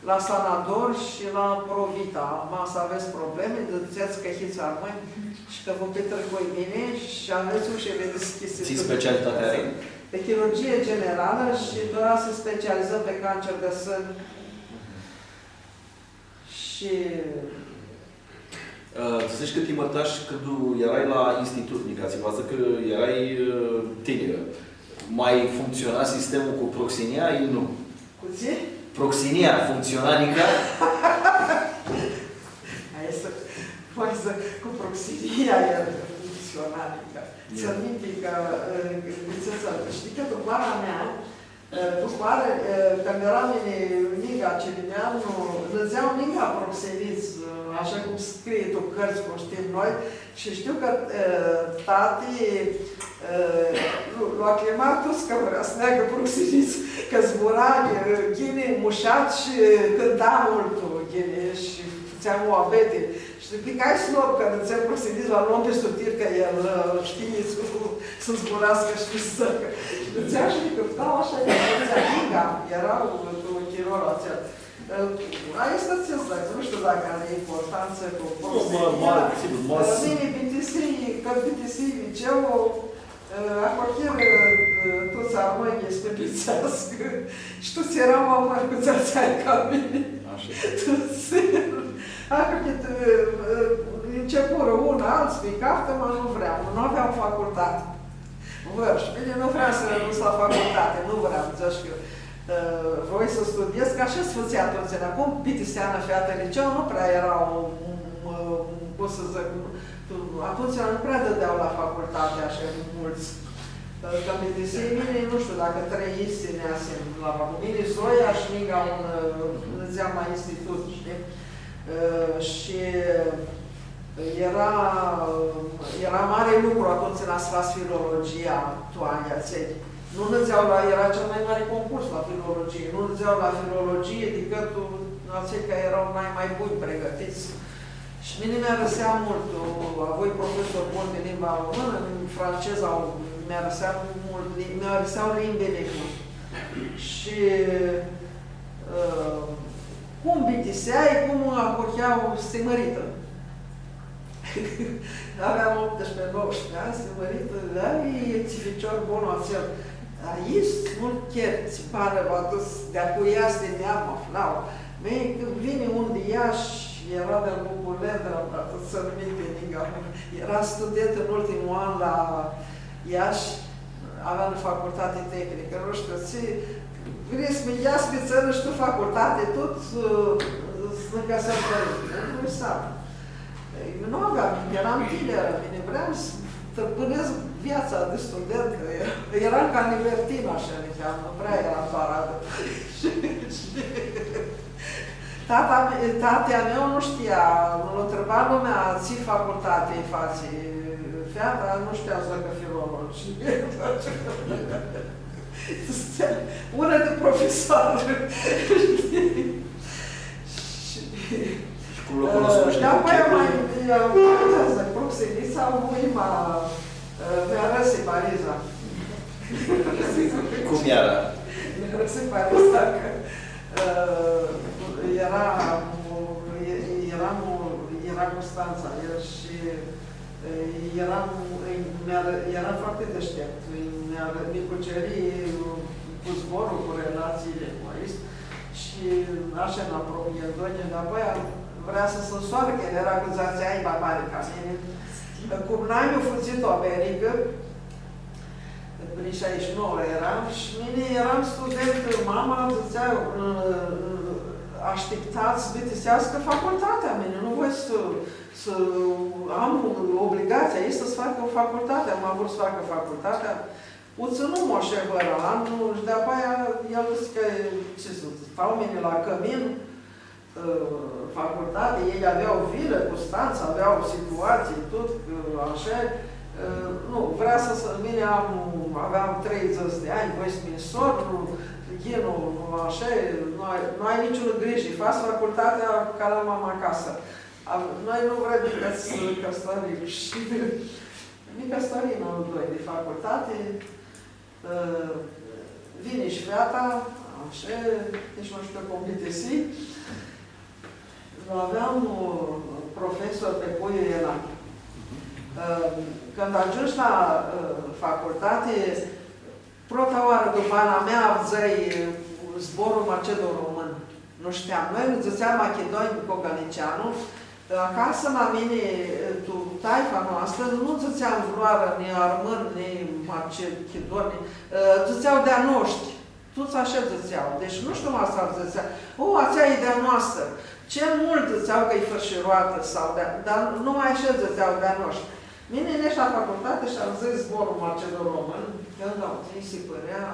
la Sanador shi la Provita. Ma s-avets problemi, dzãtsets cã hits armãnj shi cã vã pitrec cu mini shi avets ushili dishcljisi. Tsi specialitati ari? Pe chirurgie generală și dorea să se specializăm pe cancer de sân. Shi Ã, dzãseshi cã ti mãrtashi cãndu earai la institut, nica, tsi va dzãcã cã earai, ã, tinirã. Ma functsiona sistemul cu proximia, i nu? Cu tsi? Proximia functsiona, nica? Aestã, poati s-, cu proximia el functsiona, nica. Ia. Tsãn minti cã, ã, dzãtsea, shtii cã tu para mea, Ã, tu pari, ã, cãndu earam mini nica cilimean, nã dzãtsea nica proxenits, ã, ashã cum scrie tu cãrtsã, cum shtim noi, shi shtiu cã, ã, tati, ã, lu, lu acljima tuts cã vrea s-neagã proxenits, cã zbura, ã, ghini, mushat shi cãnta multu ghini shi fãtsea muabeti. Shi dzãc, pi cai s-loam, cã dzãtsea proxenits, va loam pi sutir, cã el, ã, shtii, s-, s-zburascã, shtii, s-dzãcã. Shi dzãtsea shi cã, da, ashã e, dzãtsea, nica, eara, ã, tu chirolu atsel. Ã, aestã tsi s-dzãc, nu shtiu dacã ari importantsã cu proxemia. Nu, ma, ma, sigur, ma. Ã, mini bitisii, cãndu bitisii liceul, Ã, ahoryirã, ã, tuts armãnjlji s-mi pãltseascã. Shi tuts eara ma mãri cu tsi atsea ca mini. Ashã. Tuts. Ahoryirã, ã, ã, începurã un, altsã, mi caftã, ma nu vream, nu aveam facultati. Vãr, shi mini nu vream s-renuntsã la facultati, nu vream, dzãsh cã, ã, voi s-studiez, cã ashã s-fãtsea atumtsea. Cum bitisea unã featã liceu, nu prea eara un, un, un, cum s-dzãc, un, Tu, atumtsea nu prea dãdea la facultati ashã multsã. Cã mi dzãsi, mini, nu shtiu, dacã trei isti neasim la vacu. Mini, Zoia shi nica un, ã, dzãtseam, ma isti tut, shtii? Ã, shi, ã, eara, ã, eara mari lucru atumtsea s-fats filologia, tu anjlji atselj. Nu nidzeau la, eara cel mai mari concurs la filologie, nu nidzeau la filologie dicãt atselj cari eara nai ma buni pregãtits. Shi mini mi-arãsea multu, avui profesori buni di limba românã, franceza, mi-arãsea multu, mi-arãsea limbili multu. Shi, ã, cum bitiseai, cum ahurhea s-hii mãritã. Aveam optsprezece, nouăsprezece anj, s-hii mãritã, ai, tsi ficior bun atsel. Ai, s-nu cheri, tsi pari, va, tu, di-acu easti, di-aia mã aflau. Mei, cãndu vini un di Iashi, eara di Bucurlea, di la, s-nu minti ninga, eara student tu ultimlu an la Iashi, avea unã facultati tehnicã, nu shtiu tsi, vrei s-mi, ia s-mi tsãnã shi tu facultati, tut, ã, s-nã cãsãm pãrintsãlji. Nu, nu sa. Eu nu aveam, eram tinerã, mini vream s-, s-trãbãnedz viatsa di studentã, eram ca libertinã, ashi, niheam, nu prea eram tu aradã. Shi, shi tata, tati a meu nu shtia, lu ntribã lumea, tsi facultati fatsi feata, nu shtia s-dzãcã filologi. Unã di profesoarã. Shi cum lu cunoscushi? Ã, di-apoia ma, ã, proxenitsa, avui ma, ã, mi-arãsi pariza. Cum eara? Mi-arãsi pariza cã, ã, eara, eara, eara Custantsa, el shi Eara, eara foarte deștept, mi, mi cuceri cu zborlu, cu relațiile cu aici. Shi ashi, în apropiindu-nji, dapoaia vrea s-nji nsoarã, cã el eara cu dzatsi anj ma mari ca mini. Cum nai, mi fudzi tu Americã, prin șaizeci și nouă eram, shi mini eram student, mama dzãtsea, ashtipta s-bitiseascã facultatea, mini nu voi s- s-am obligatsia aestã s-fac facultatea, am vrut s-fac facultatea, u tsãnum ashi vãrã an, shi dapoaia el dzãsi cã, tsi s-stau mini la cãmin, ã, facultati, elj avea vilã, Custantsa, avea situatsii, tut, ã, ashi, ã, nu, vrea s-, s-, mini am, aveam treidzãts di anj, voi s-mi nsoarã, nu, e, nu, nu, ashi, nu ai, nu ai niciunã grijã, fats facultatea ca la mama acasã. A, noi nu vrem nica s-cãsãtorim shi nica s-cãsãtorim amãndoi di facultati, ã, vini shi feata, ashi, nitsi nu shtiu cum bitisi. Lu aveam, ã, profesor pi Puiu Enache. Ã, cãndu agiumshu la, ã, facultati, prota oarã, dupã ana mea, avdzãi zborlu macedo-român. Nu shteam. Noi nã dzãtsea machidonj cu Galiceanu. Acasã, la mini, tu taifa noastrã, nu dzãtseam vãrãoarã ni armãn, ni machidon, ni, dzãtsea di-a noshtri. Tuts ashi dzãtsea. Deci nu shtiu ma s-dzãtsea, „O, atsea e di-a noastrã.” Cel mult dzãtsea cã e fãrshiroatã sau di-a, dar numai ashi dzãtsea, „Di-a noshtri.” Mini neshu la facultati shi avdzãi zborlu macedo-român, cãndu u avdzãi, nji si pãrea,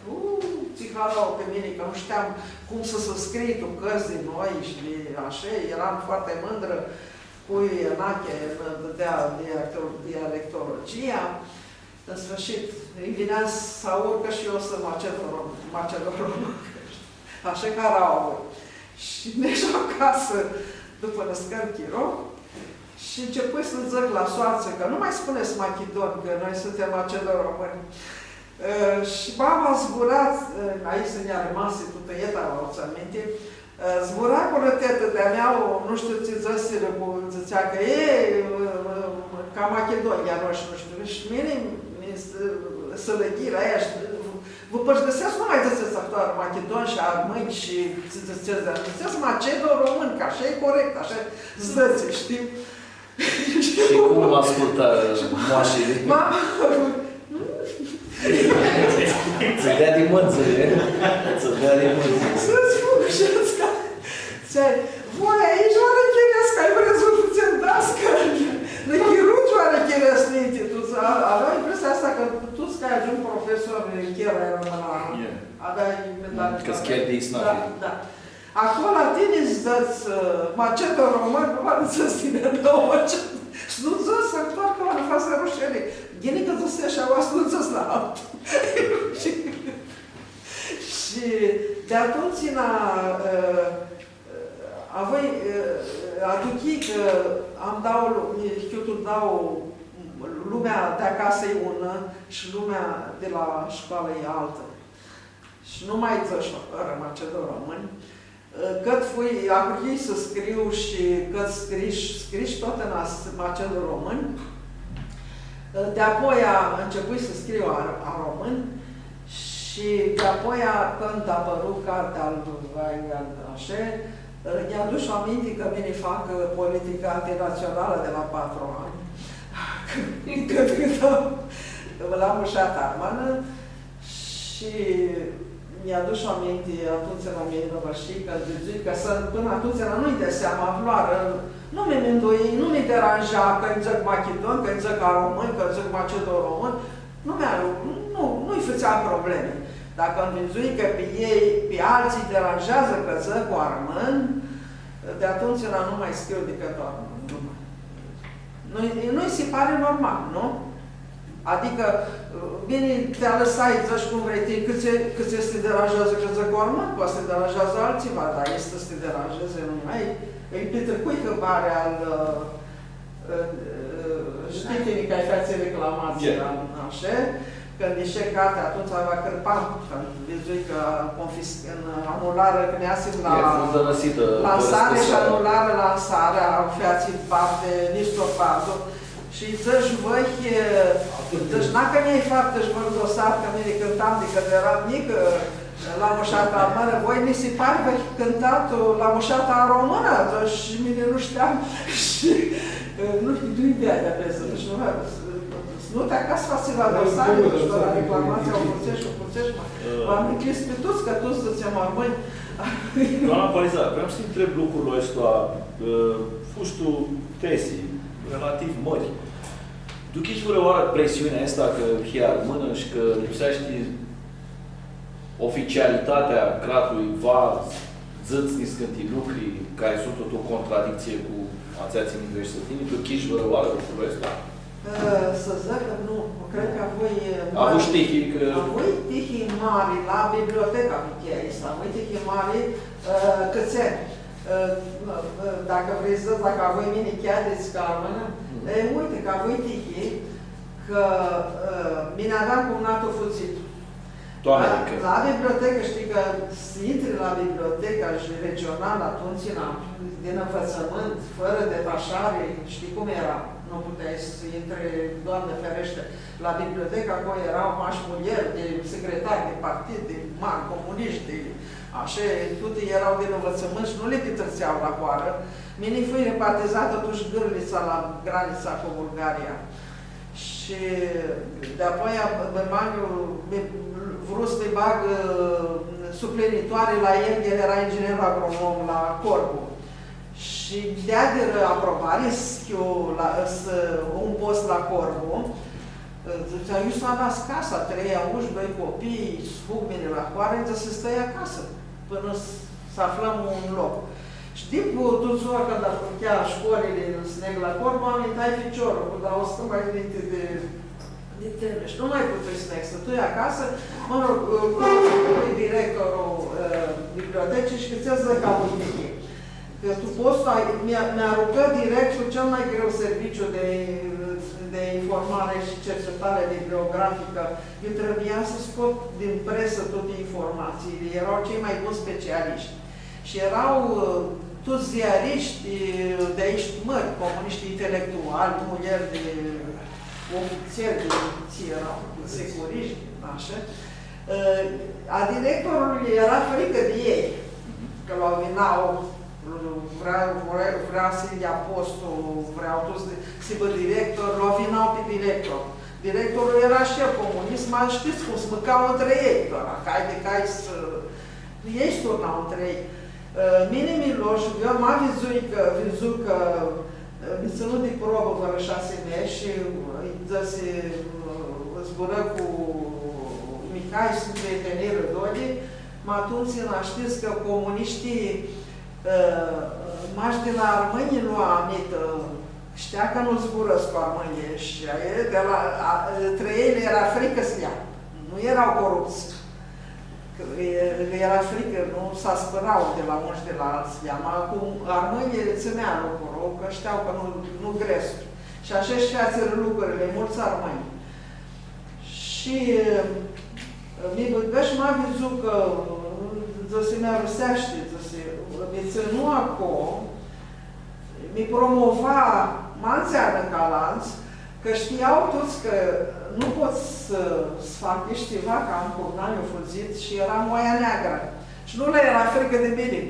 u, tsi harauã pi mini, cã nu shteam cum s-, s-scrii tu cãrtsã di noi shi di ashi, eram foarte mândră cu Enache, în, de, de dialecto-, dialectologia. În sfârșit, nji vinea s-aurcã shi eu s-macedo-rom-, macedo-român. Ashi harauã. Shi neshu acasã, dupã niscãnti chiro, shi începui s-dzãc la soatsã cã nu mai spuneți machidon, cã noi suntem macedo-români. Ã, shi mama zbura, ã, aestã nj-armasi tutã eta, u tsãn minti, ã, zbura cu rãtetã di-a mea, nu shtiu tsi dzãsirã, cu, dzãtsea cã e, ã, ã, ca machidon, ia noi shi nu shtiu, shi mini, mi s-, s-lãghi la ea shi, vã pãrgãsescu, nu mai dzãtsets ahãtoarã machidon shi armãnj shi tsi dzãtsets, dar dzãtsets macedo-român, cã ashi e corect, ashi s-dzãtsi, shtii? Shi cum ascultarã moashili? Mama! Tsã dea di mãndzã, e? Tsã dea di mãndzã. S-tsã spun shi atsea. Tsi ai, voi aoatsi oarã chirescu, ai vrea s-vã fãtsets dascali? Nã chiruts oarã chirescu ninti, tu, a-, aveam impresia aestã cã tuts cari agiung Profesor Chera eara la, avea mentalitate. Cã s-cheri di isnafi. Da, da. Aclo la tini s-dzãts, ã, macedo-romãn, nu va dzãts tini, da, macedo-, s-nu dzãts, s-ntoarcã, va nã fatsã rușinii. Ghini cã dzãsesh aoa, s-nu dzãts la altu. Shi, shi di atumtsea, ã, A voi, ã, aduchii cã am dauã lu-, mi, hiutu dauã, lumea di acasã e unã shi lumea di la shcoalã e altã. Shi nu ma dzãsh, ã, macedo-romãn, ã, cãt fui, ahurhii s-scriu shi cãt scrish, scrish tut tu as-, macedo-romãn. Ã, di-apoia ãncepui s-scriu a, aromãn. Shi di-apoia, cãndu apãru cartea al Weigand, ashi, nj-adush aminti cã mini fac, ã, politica antinatsionalã di la patru anj, cãndu, cãndu am, la mushatã armãnã, shi nj-adush aminti, atumtsea la mini, la vãrshii, cã vidzui cã s-, pãnã atumtsea nu-nj dea seama, vãrãoarã, nu mi mindui, nu mi deranja cã-nj dzãc machidon, cã-nj dzãc aromãn, cã-nj dzãc macedo-romãn, Nu mi-a-, nu, nu-lj fãtseam problemi. Dacã nj-vidzui cã pi elj, pi altsã lji deranjeadzã cã dzãc cu armãn, di atumtsea nu ma scriu dicãt cu armãn, nu ma. Nu, nu-lj si pari normal, nu? Adicã, bini, ti alãsai, dzãts cum vrei tini, cãtse, cãtse s-ti deranjeadzã cã dzãc cu armãn, poati s-ti deranjeadzã altsiva, dar easti s-ti deranjeadzã, nu ma, lji pitricui hãbarea al, ã, Ã, ã, shtii tini cã ai featsi reclamatsii, ashi? Cãndu ishi cartea, atumtsea va cãrpam, cãndu vidzui cã confis-, anulari, cã neasim la lansari shi anulari lansarea, featsi parti, Nistor Bardu. Shi dzãsh, vãhi, dzãsh, na cã nj-ai faptã shi vãr dosar, cã mini cãntam di cãndu eram njicã, La mushata armãnã, voi nji si pari cã cãntat la mushata aromãnã, dzãsh, shi mini nu shteam shi, nu shtiu, di iu di atsea pesã, deci nu, nu ti acasã va s-va dosari, deci la reclamatsii u fãtseshti, u fãtseshti, ma, va mi ncljis pi tuts, cã tuts dzãtsem armãnj. Doamna Paiza, vreau să întreb lucrul ăsta, ã, fustu tesi relativ mãri. Duchish vãrãoarã presiunea aestã cã hii armãnã shi cã lipseashti oficialitatea cratului, va dzãts niscãnti lucri cari suntu tu contradictsii cu atsea tsi mindueshti tini, tu duchish vãrãoarã lucrul aestu? Ã, s-dzãc cã nu, cred cã avui, ã, avush tihi, cã avui tihi mari la biblioteca, cu cheia aestã, avui tihi mari, ã, cãtse, ã, ã, dacã vrei s-dzãts, dacã avui mini cheadits ca armãnã, e, uite, cã avui tihi, cã, ã, mini aveam cumnatu fudzit. Tu America. La, la bibliotecã, shtii cã s-intri la biblioteca shi regionalã atumtsea, di nvãtsãmãnt, fãrã detashari, shtii cum eara, nu puteai s-intri, Doamne ferește, la biblioteca aclo eara mash muljeri, di secretari, di partid, di mari comunishti, di, ashi, tuti eara di nvãtsãmãnt shi nu li pitritsea la hoarã. Mini fui repartizatã tu Gãrlitsa, la granitsa cu Bulgaria. Shi di-apoia, mi, mi, vru s-mi bag, ã, suplinitoari la el, el eara inginer agronom la Corbu. Shi nj-deadirã aprobari s-hiu la, s-, un post la Corbu. Dzãtsea, iu s-va da casa, trei aush, doi copii, s-fug mini la hoarã, dzãsi, stãi acasã, pãnã s-, s-aflãm un loc. Shi dip, tuts ori cãndu apruchea shcolili s-neg la Corbu, amintai ficiorlu, cu dauã stãmbi ninti di, di tini. Shi nu ma putui s-neg, stãtui acasã, mã rog, cu directorlu, ã, bibliotecii shi cãtse dzãc ca un tini. Cã tu postu, mi, mi aruncã direct cu cel mai greu serviciu de, de informare și cercetare bibliografică. Eu trebuia să scot din presă toate informațiile. Erau cei mai buni specialiști. Și erau, ã, toți ziariști, ã, de aici mari, comuniști intelectuali, muljeri de ofițeri, de, tsi erau, securiști, așa. Ã, a directorului era frică de ei, că l-avinau, vrea, vrea, vrea s-lja postul, vrea tu s-, s-hibã director, l-avinau pi director. Directorul era și el comunist, ma știți cum, se mâcau între ei, doar, cai de cai s-, ei s-turnau între ei. Ã, mini mi lo shi eu ma vidzui cã, vidzui cã, ã, mi tsãnu di probã vãrã shasi meshi shi, ã, dzãsi, ã, zburã cu, Ca shi s-prietenirã doilji, ma atumtsea, na, shtits cã comunishtii, ã, mash di la armãnj lua amintã, shtea cã nu zburãscu armãnjlji shi, e, di la, a, trã elj lã eara fricã s-lja. Nu eara corupts. Cã lã, lã eara fricã, nu s-aspãra di la unã shi di la altsã. Ma cu armãnjlji tsãnea lucrul, cã shtea cã nu, nu grescu. Shi ashã shi featsirã lucrurli multsã armãnj. Shi, ã, mi bãgã shi ma vidzu cã, ã, dzãsi, mi aruseashti, dzãsi, mi tsãnu aclo, mi promova ma nsearnã ca alantsã, cã shtia tuts cã nu pot s-, s-fac tsiva, cã am curnanjlu fudzit shi eara moia neagrã. Shi nu lã eara fricã di mini.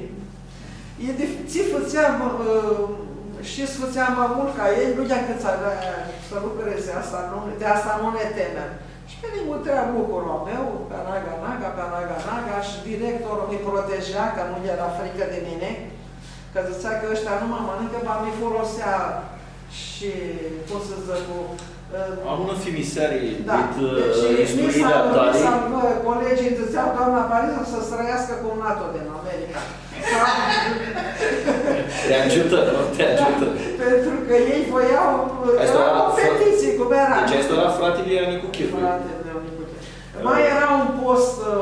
E di, tsi fãtseam, ã, shi s-fãtseam ma multu ca elj, nu lj-acãtsam, ã, s-lucreze, asta nu, di asta nu nã temem. Shi mi mutream lucrul a meu, pi anaga, anaga, pi anaga, anaga, shi directorlu mi proteja, cã nu lj-eara fricã di mini, cã dzãtsea cã ãshtia nu ma mãnãcã, va mi folosea shi, cum s-dzãc, cu, ã, am unã fimiseari, da, dit, ã, deci, istuirea a tali. Mi salvã, colegii dzãtsea, „Doamna Parisa, s-strãiascã cumnatlu din America.” Ti agiutã, nu? Ti agiutã. Da, pentru cã elj voiau, eara competiție, cum eara. Deci aestu eara fratili a Nicuchirlui. Fratili a Nicuchirlui. Ma eara un post, ã,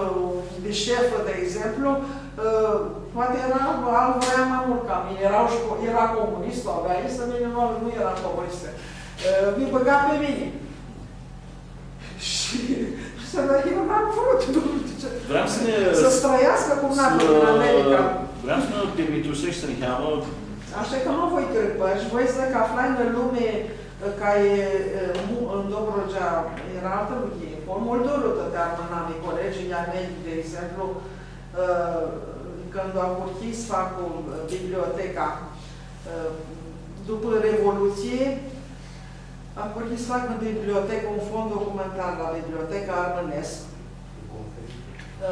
di shefã, di exemplu, ã, poati eara, altu voia ma multu ca mini, eara shi co-, eara comunist, avea listã, mini nu, nu earam comunistã. Ã, mi bãga pi mini. Shi, shi eu n-am vrut, nu shtiu tsi. Vream s-nã, s-strãiascã cumnatlu din America. Vream s-nã pirmituseshti niheamã. Ashã cã nu voi crãpãsh, voi s-dzãc cã aflai unã lumi, ã, ca e, ã, mu-, tu Dobrogea eara altã lumi, cu multu durutã ti armãnami, colegii a mei, di exemplu, ã, cãndu ahurhii s-facu, ã, biblioteca, ã, dupã Revolutsii, ahurhii s-fac unã bibliotecã, un fond documentar la Biblioteca Armãnescu. Ã,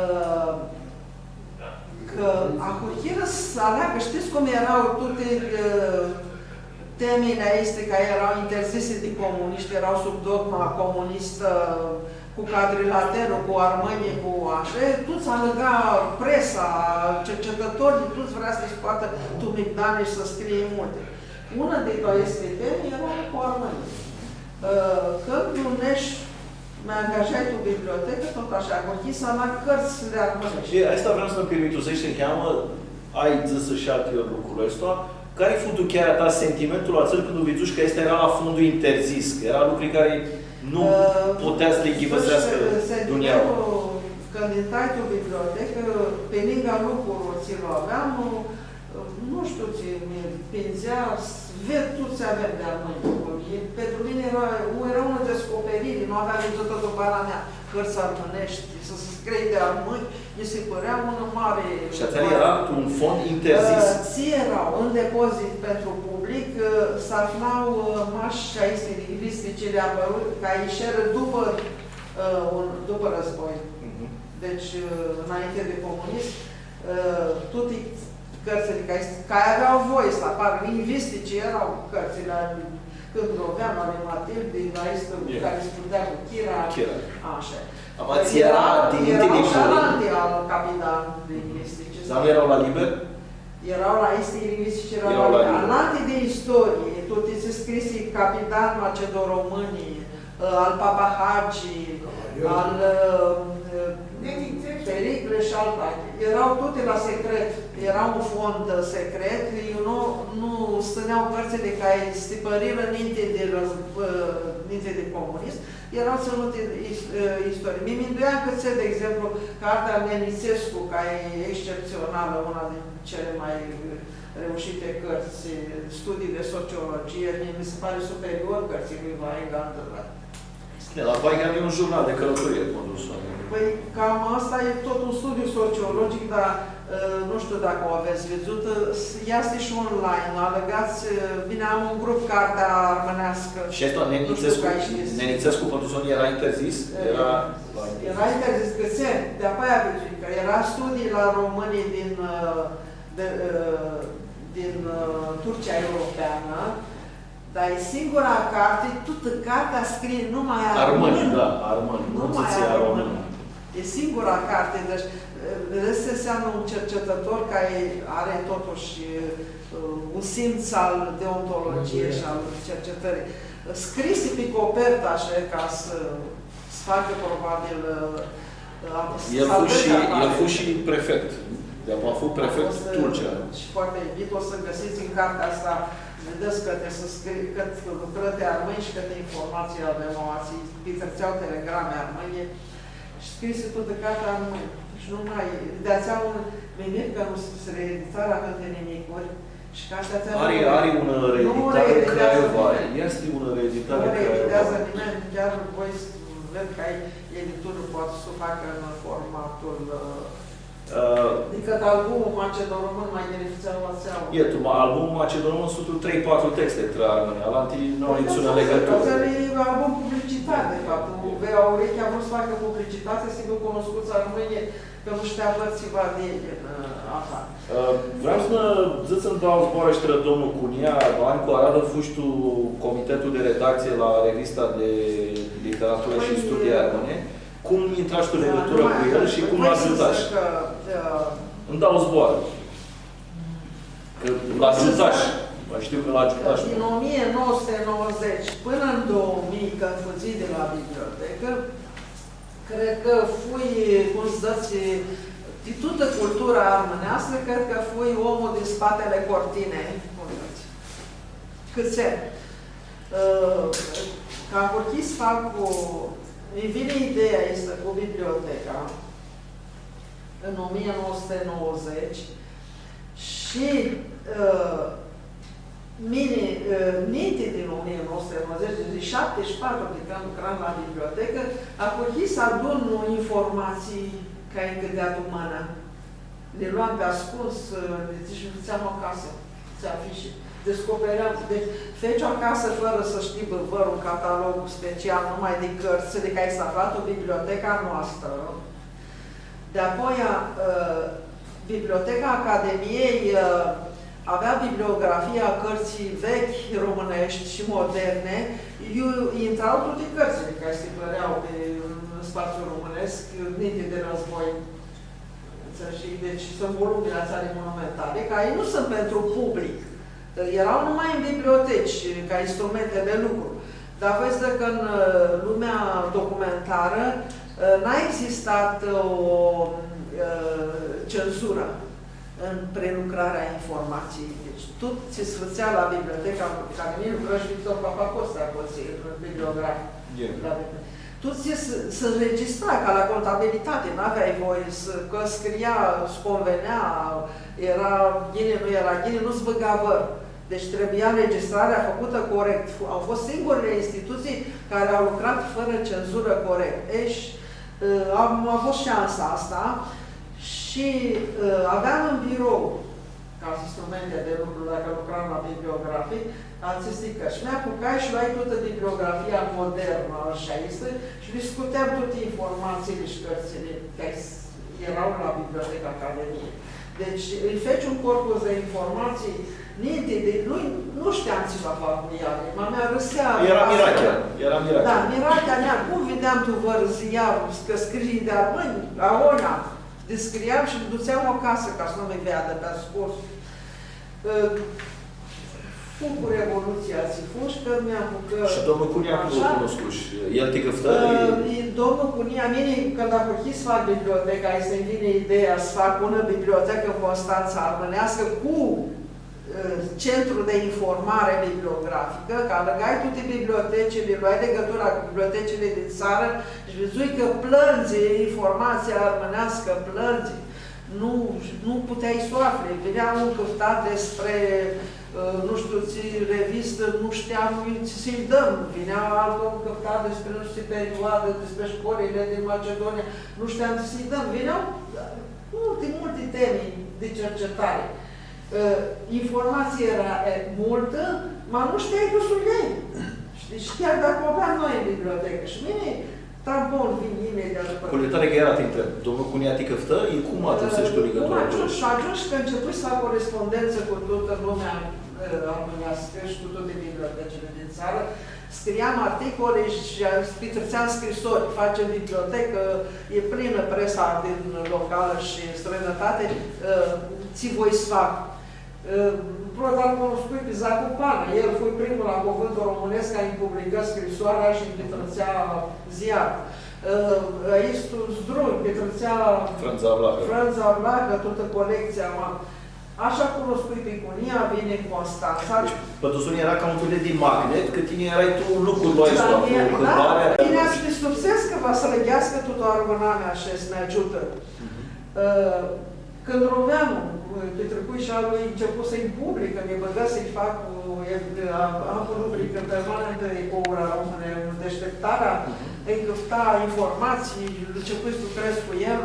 cã ahurhirã s-aleagã, shtits cum eara tuti, ã, temili aesti cari eara interzisi di comunishti, eara sub dogma comunistã, cu Cadrilateru, cu armãnjlji, cu ashã, tuts alãga, presa, cercetãtorlji, tuts vrea s-li scoatã tu migdani shi s-scrie multi. Unã di aesti temi eara cu armãnjlji. Ã, cãndu nesh mi angajai tu bibliotecã, tut ashã, ahurhii s-aleg cãrtsãli armãneshti. E, aestã vream s-nã pirmituseshti niheamã, ai dzãsã shi alti ori lucrul aestu, cari fu duchearea ta, sentimentul atsel cãndu vidzushi cã aestã eara la fondul interzis, cã eara lucri cari nu putea s-li ghivãseascã dunjaua? Ã, sentimentul, cãndu intrai tu bibliotecã, pi ningã lucrul tsi lu aveam, nu shtiu tsi mi pindzea, s-ved tut tsi avem di armãnj. E, pentru mine era, era unã descoperire, nu aveam vidzutã tu bana mea cãrtsã armãneshti, s-, s-scrii di armãnj, mi si pãrea unã mari... Shi atseali eara tu un fond interzis. Ã, tsi eara un depozit pentru public, ã, s-afla, ã, mash aesti lingvisticili apãru-, cari ishirã dupã, ã, un, dupã război. Mhm. Deci, ã, înainte de comunism, ã, tuti cãrtsãli cari, cari avea voie s-aparã, lingvistici, eara cãrtsãli al Cãndroveanu, al Matildi, la aestu cari s-putea cu Chira. Chira. Ashã. Ama tsi eara, eara dinãinti di... Eara shi alanti al capidan lingvistici. Dar nu eara la Liber? Eara la aesti lingvistici, eara la Liber. Alanti di istorie, tuti tsi scrisi capidan Macedoromãnii, al Papahagi, al, ã, Pericle shi alti. Eara tuti la secret. Eara un fond secret. Elj nu, nu s-tsãnea cãrtsãli cari s-tipãrirã ninti di răz-, ã, ninti di comunism. Eara tsãnuti is-, ã, istorii. Mi minduiam cã tsi, de exemplu, cartea al Nenitsescu, cari e excepțională, una din cele mai reușite cărți, studii de sociologie, mie mi se pare superior cărții lui Weigand. Bine, la Weigand e un jurnal de călătorie condus. Păi, cam asta e tot un studiu sociologic, dar, ă, nu știu dacă o aveți văzut, ă, s-, easti shi online, alăgați, ă, bine, am un grup, Cartea Armânească. Shi aestu, nu știu Nenitsescu, că ai știți. Nenitsescu, pentru soni, era interzis? Ă, era la... Era interzis, cã se, di-apoia, pentru că era studii la românii din, ă, de, ă, din, ă, Turcia Europeană, dar e singura carte, tutã cartea scrie numai armãnã. Armãnã, da, armãnã. Nu dzãtsi armãnã. E singura carti, deci, vedeți, înseamnă un cercetător care are totuși, ã, un simț al deontologiei și al cercetării. Scrise pe copertă, așa, ca să, să facă probabil, ã, ã, El fu shi, el fu shi prefect. Deapoa fu prefect Tulcea. Și foarte iubit, o să găsiți în cartea asta, vedeți cãti se scrie, cãt lucrã ti armãnj shi cãti informații avem, aoatsi pitrãtsea telegrame armãnj, shi scrise tutã cartea armãnj. Shi nu mai, di-atsea un, mi mir cã nu s-, s-reedita la cãndu earam njicuri, shi cartea atsea nu... Ari, ari unã reeditari Craiova. Easti unã reeditari Craiova. Nu reediteadzã nimeni, chiar voi s-ved cã ai editurã, poati s-u facã în formatul, ã, Ã, adicã albumul Macedon-Român, ma ghini fãtsea atsea. E, tu ma-, albumul Macedon-Român suntu trei, patru texte trã armãnj, alanti nu au niciunã legãturã. Păi da, asta e album publicitar, de fapt. Vea Urechea a vrut să facă publicitate, s-hibã cunoscuts armãnjlji, cã nu shtea vãrtsiva di elj, ã, afarã. Ã, vream s-nã dzãts dauã zboarã shi trã domnul Cunia, anj cu aradã fushi tu comitetul de redacție la revista de literatură și studii armâne. Cum intrash tu legãturã cu el shi cum lu agiutash? Păi, voi s-dzãc cã, ã, Îmi dau zboarã. Cã lu agiutash. Voi s-dzãc, ma shtiu cã lu agiutash. Din o mie nouă sute nouăzeci până în două mii, cãndu fudzii di la bibliotecã, cred cã fui, cum s-dzãtsi, di tutã cultura armãneascã, cred cã fui omul din spatele cortinei, cum dzãtsi. Cãtse, ã, cãndu ahurhii s-fac cu, nji vini ideea aestã cu biblioteca, în o mie nouă sute nouăzeci, shi, ã, mini, ã, ninti di o mie nouă sute nouăzeci, deci șaptezeci și patru di cãndu lucram la bibliotecã, ahurhii s-adun informatsii cari nj-cãdea tu mãnã. Li loam pi ascuns, li, deci, fãtseam acasã, tsi afishi. Descopeream, deci, feci acasã fãrã s-shtibã vãrã un catalog special numai di cãrtsãli cari s-aflã tu biblioteca noastrã. Di-apoia, ã, Biblioteca Academiei, ã, avea bibliografia, cãrtsã vechi, romãneshti shi moderne, iu intrau tuti cãrtsãli cari s-pãrea pi, ãn spatsiul romãnescu, ninti di război. Înțelegi? Deci sunt volumele acelea monumentale, care nu sunt pentru public. Erau numai în biblioteci, ca instrumente de lucru. Dar voi să zic că în, ă, lumea documentară, ă, n-a existat o, ă, cenzură în prelucrarea informației. Deci tot ce se făcea la biblioteca, care mine lucra și Victor Papacostea, acolo, bibliograf. E. La bibliotecă. Tut tsi s-, s-înregistra ca la contabilitate, n-aveai voie s-, cã scria, s-convenea, era ghini, nu era ghini, nu s-bãga vãr. Deci trebuia înregistrarea făcută corect. Fu-, au fost singurele instituții care au lucrat fără cenzură corect. E, și, ă, am avut șansa asta și, ă, aveam în birou ca instrumente de lucru, dacă lucram la bibliografii, atsesti cãrtsã. Mi apucai shi luai tutã bibliografia modernã, ashi easti, shi li scuteam tuti informatsiili shi cãrtsãli cari s-, eara la Biblioteca Academiei. Deci, îi feci un corpus de informații, ninti di, nu, nu știam tsi va fac cu ea. Ma mi arãsea asta. Era mirachea, era mirachea. Da, mirachea mea, cum videam tu vãr ziarlu, cã scrii di armãnj, aonea, descriam shi lu duceam acasã ca s-nu mi veadã pi ascuns. Ã, fu cu Revoluția, tsi fu, shi cãndu mi apucã. Shi domnul Cunia cum lu cunuscush? El ti cãftã? Ã, e, domnul Cunia, mini, cãndu ahurhii s-fac biblioteca, aestã nji vini ideea s-fac unã bibliotecã în Constanța armãneascã cu ã, centru de informare bibliografică, cã alãgai tuti bibliotecili, luai legãtura cu bibliotecili din țară shi vidzui cã plãndzi, informația armãneascã plãndzi. Nu, nu puteai s-u afli. Vinea un cãfta despre, ã, nu știu tsi revistã, nu știam tsi s-lji dãm. Vinea altu un cãfta despre nu știu tsi perioadã, despre școlile din Macedonia, nu știam tsi s-lji dãm. Vinea multi, multi temi de cercetare. Ã, informația era, e, multã, ma nu știai di iu s-u ljai. Shtii? Shi chiar dacã u aveam noi în bibliotecã. Shi mini, tampon, vin imediat dupã. Cu ljirtari cã eara ti ntreb, domnul Cunia ti cãftã? E cum agiumsesh tu ligãtura cu el? Ã, cum agiumsh? Agiumsh cã începui s-fac corespondență cu toată lumea, ã, armãneascã shi cu toate bibliotecile din țară. Scriam articole shi pitrãtseam scrisori, facem bibliotecã, e plinã presa din localã shi în străinătate, ã, tsi voi s-fac. Ã, prota lu cunuscui pi Zacu Pana, el fu primul la Cuvântul Românesc cari publicã scrisoarea shi pitrãtsea ziar. Ã, aestu Zdrunj, pitrãtsea Frãndza Vlahã. Frãndza Vlahã, tutã colecția, ma. Ashi cunuscui pi Cunia, vini tu Constantsa. Deci, pãn tu soni eara ca un fel di magnet, cã tini erai tu lucrul aestu, da, cu hãbarea. Tini ashi pistipsescu cã va s-alãgheascã tutã armãnamea shi s-nã agiutã. Mhm. Ã, cãndu roveam, pitricui shi alu, ncepu s-nji publicã, mi bãgã s-nji fac, ã, am, am rubricã permanentã, Ecouri Aromâne, Deșteptarea, mhm, nji cãfta informatsii, ncepu s-lucredz cu el.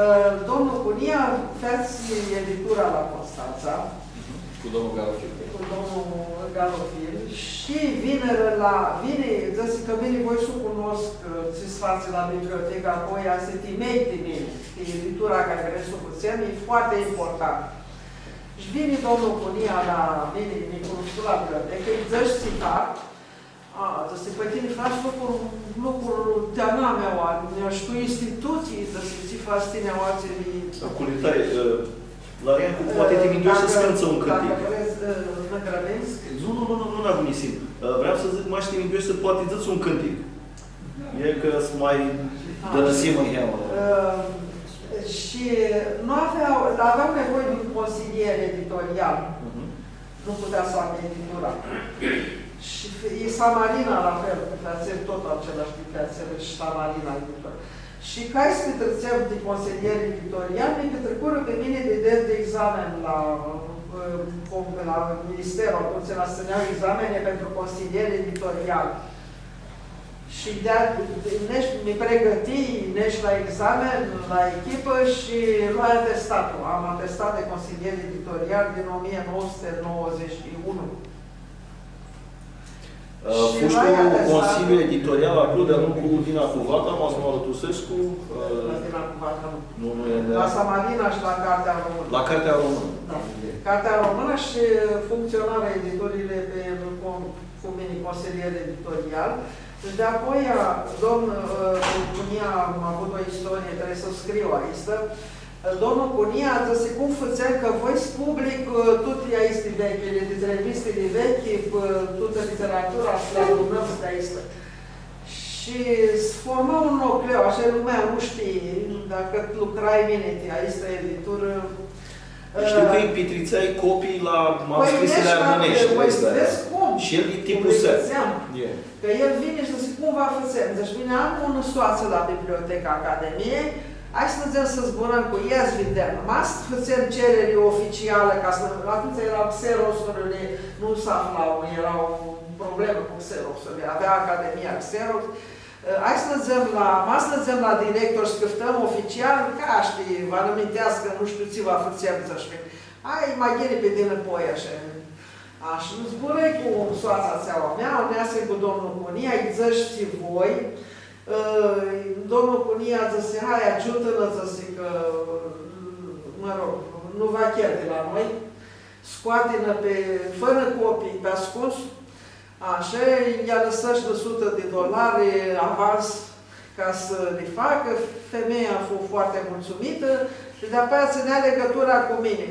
Ã, domnul Cunia featsi editura la Constantsa. Mhm. Cu domnul Garofil. Cu domnul Garofil. Shi vinirã la, vini, dzãsi cã mini voi s-u cunosc, ã, tsi s-fatsi la biblioteca, apoi aestã ti mei, ti mini, ti editura cari vrei s-u fãtsem, e foarte important. Shi vini domnul Cunia la mini, mi cunuscu la bibliotecã, lji dzãsh tsi fac, A, dzãsi, pãi tini fats lucru, lucru ti anamea, a, shi tu institutsii, dzãsi, tsi fats tini aoatsi. Cu litai, ã, Larian, cu, poati ti mindueshti s-cãntsã un cãntic. Dacã vrets, ã, nã grãbim. Nu, nu, nu, nu, nu nã agonisim. Ã, vream s-dzãc, mash ti mindueshti s-poati dzãts un cãntic. E cã s-ma dãnãsim niheamã. Ã, shi nu avea, avea nevoie di un consilier editorial. Mhm. Nu putea s-aibã editura. Shi fi-, e Samarina, la fel, cã featsirã tut acelashi, cã featsirã shi Samarina editura. Shi ca s-pitritsem ti consilier editorial, mi pitricurã pi mini di ded di examen la, ã, com-, la ministerul, atumtsea s-tsãnea examene pentru consilier editorial. Shi di, di, nesh, mi pregãtii, nesh la examen, la echipã shi luai atestatul. Am atestat de consilier editorial din o mie nouă sute nouăzeci și unu. Ã, shi fushi luai atestatul. Consiliul editorial aclo dealunghi cu Dina Cuvaca, ma s-nu alãtusescu, ã, la Dina Cuvaca, nu. Nu, nu e, la Samarina shi la Cartea Română. La Cartea Română. Da. Cartea Română shi funcționarã editurile pe com-, cu mini, consilier editorial. Shi di-apoia, domn, ã, Cunia, am avut o istorie, trebuie s-u scriu aestã. Domnul Cunia dzãsi, cum fãtsem cã voi s-public, ã, tuti aesti vechi, di revistili vechi, ã, tutã literatura, s-li adunãm, s-li aestã. Shi s-formã un nucleu, ashi, lumea nu shtii, dacã lucrai mini ti aestã editurã, Shtiu cã lji pitritseai copii la manuscrisili armãneshti, pãi, aestã eara. Vedz cum? Shi el lji tipusea. Publicãtseam. E. Cã el vini shi dzãtsi, cum va fãtsem? Dzãc, bine, am unã soatsã la Biblioteca Academiei, hai s-nã dzãtsem s-zburãm cu ea, s-videm. Ma s-fãtsem cereri oficialã, ca s-, atumtsea eara xeroxurli, nu s-afla, eara o problemã cu xeroxurli, avea Academia Xerox. Hai s-nã dzãtsem la, ma s-nã dzãtsem la director, s-cãftãm oficial, ca shtii, va nã minteascã, nu shtiu tsi va fãtsem, dzãsh. Hai, ma ghini pi dinãpoi, ashi. Ashi, zburãi cu soatsa atsea a mea, neasim cu domnul Cunia, lji dzãsh tsi voi. Ã, domnul Cunia dzãsi, hai, agiutã-nã, dzãsi, cã, mă rog, nu va cheri di la noi. Scoati-nã pi, fã-nã copii pi ascuns. Ashi, lj-alãsã shi di sutã di dolari avans ca s-li facã. Femeia fu foarte mulțumită shi di-apoia tsãnea legãtura cu mini.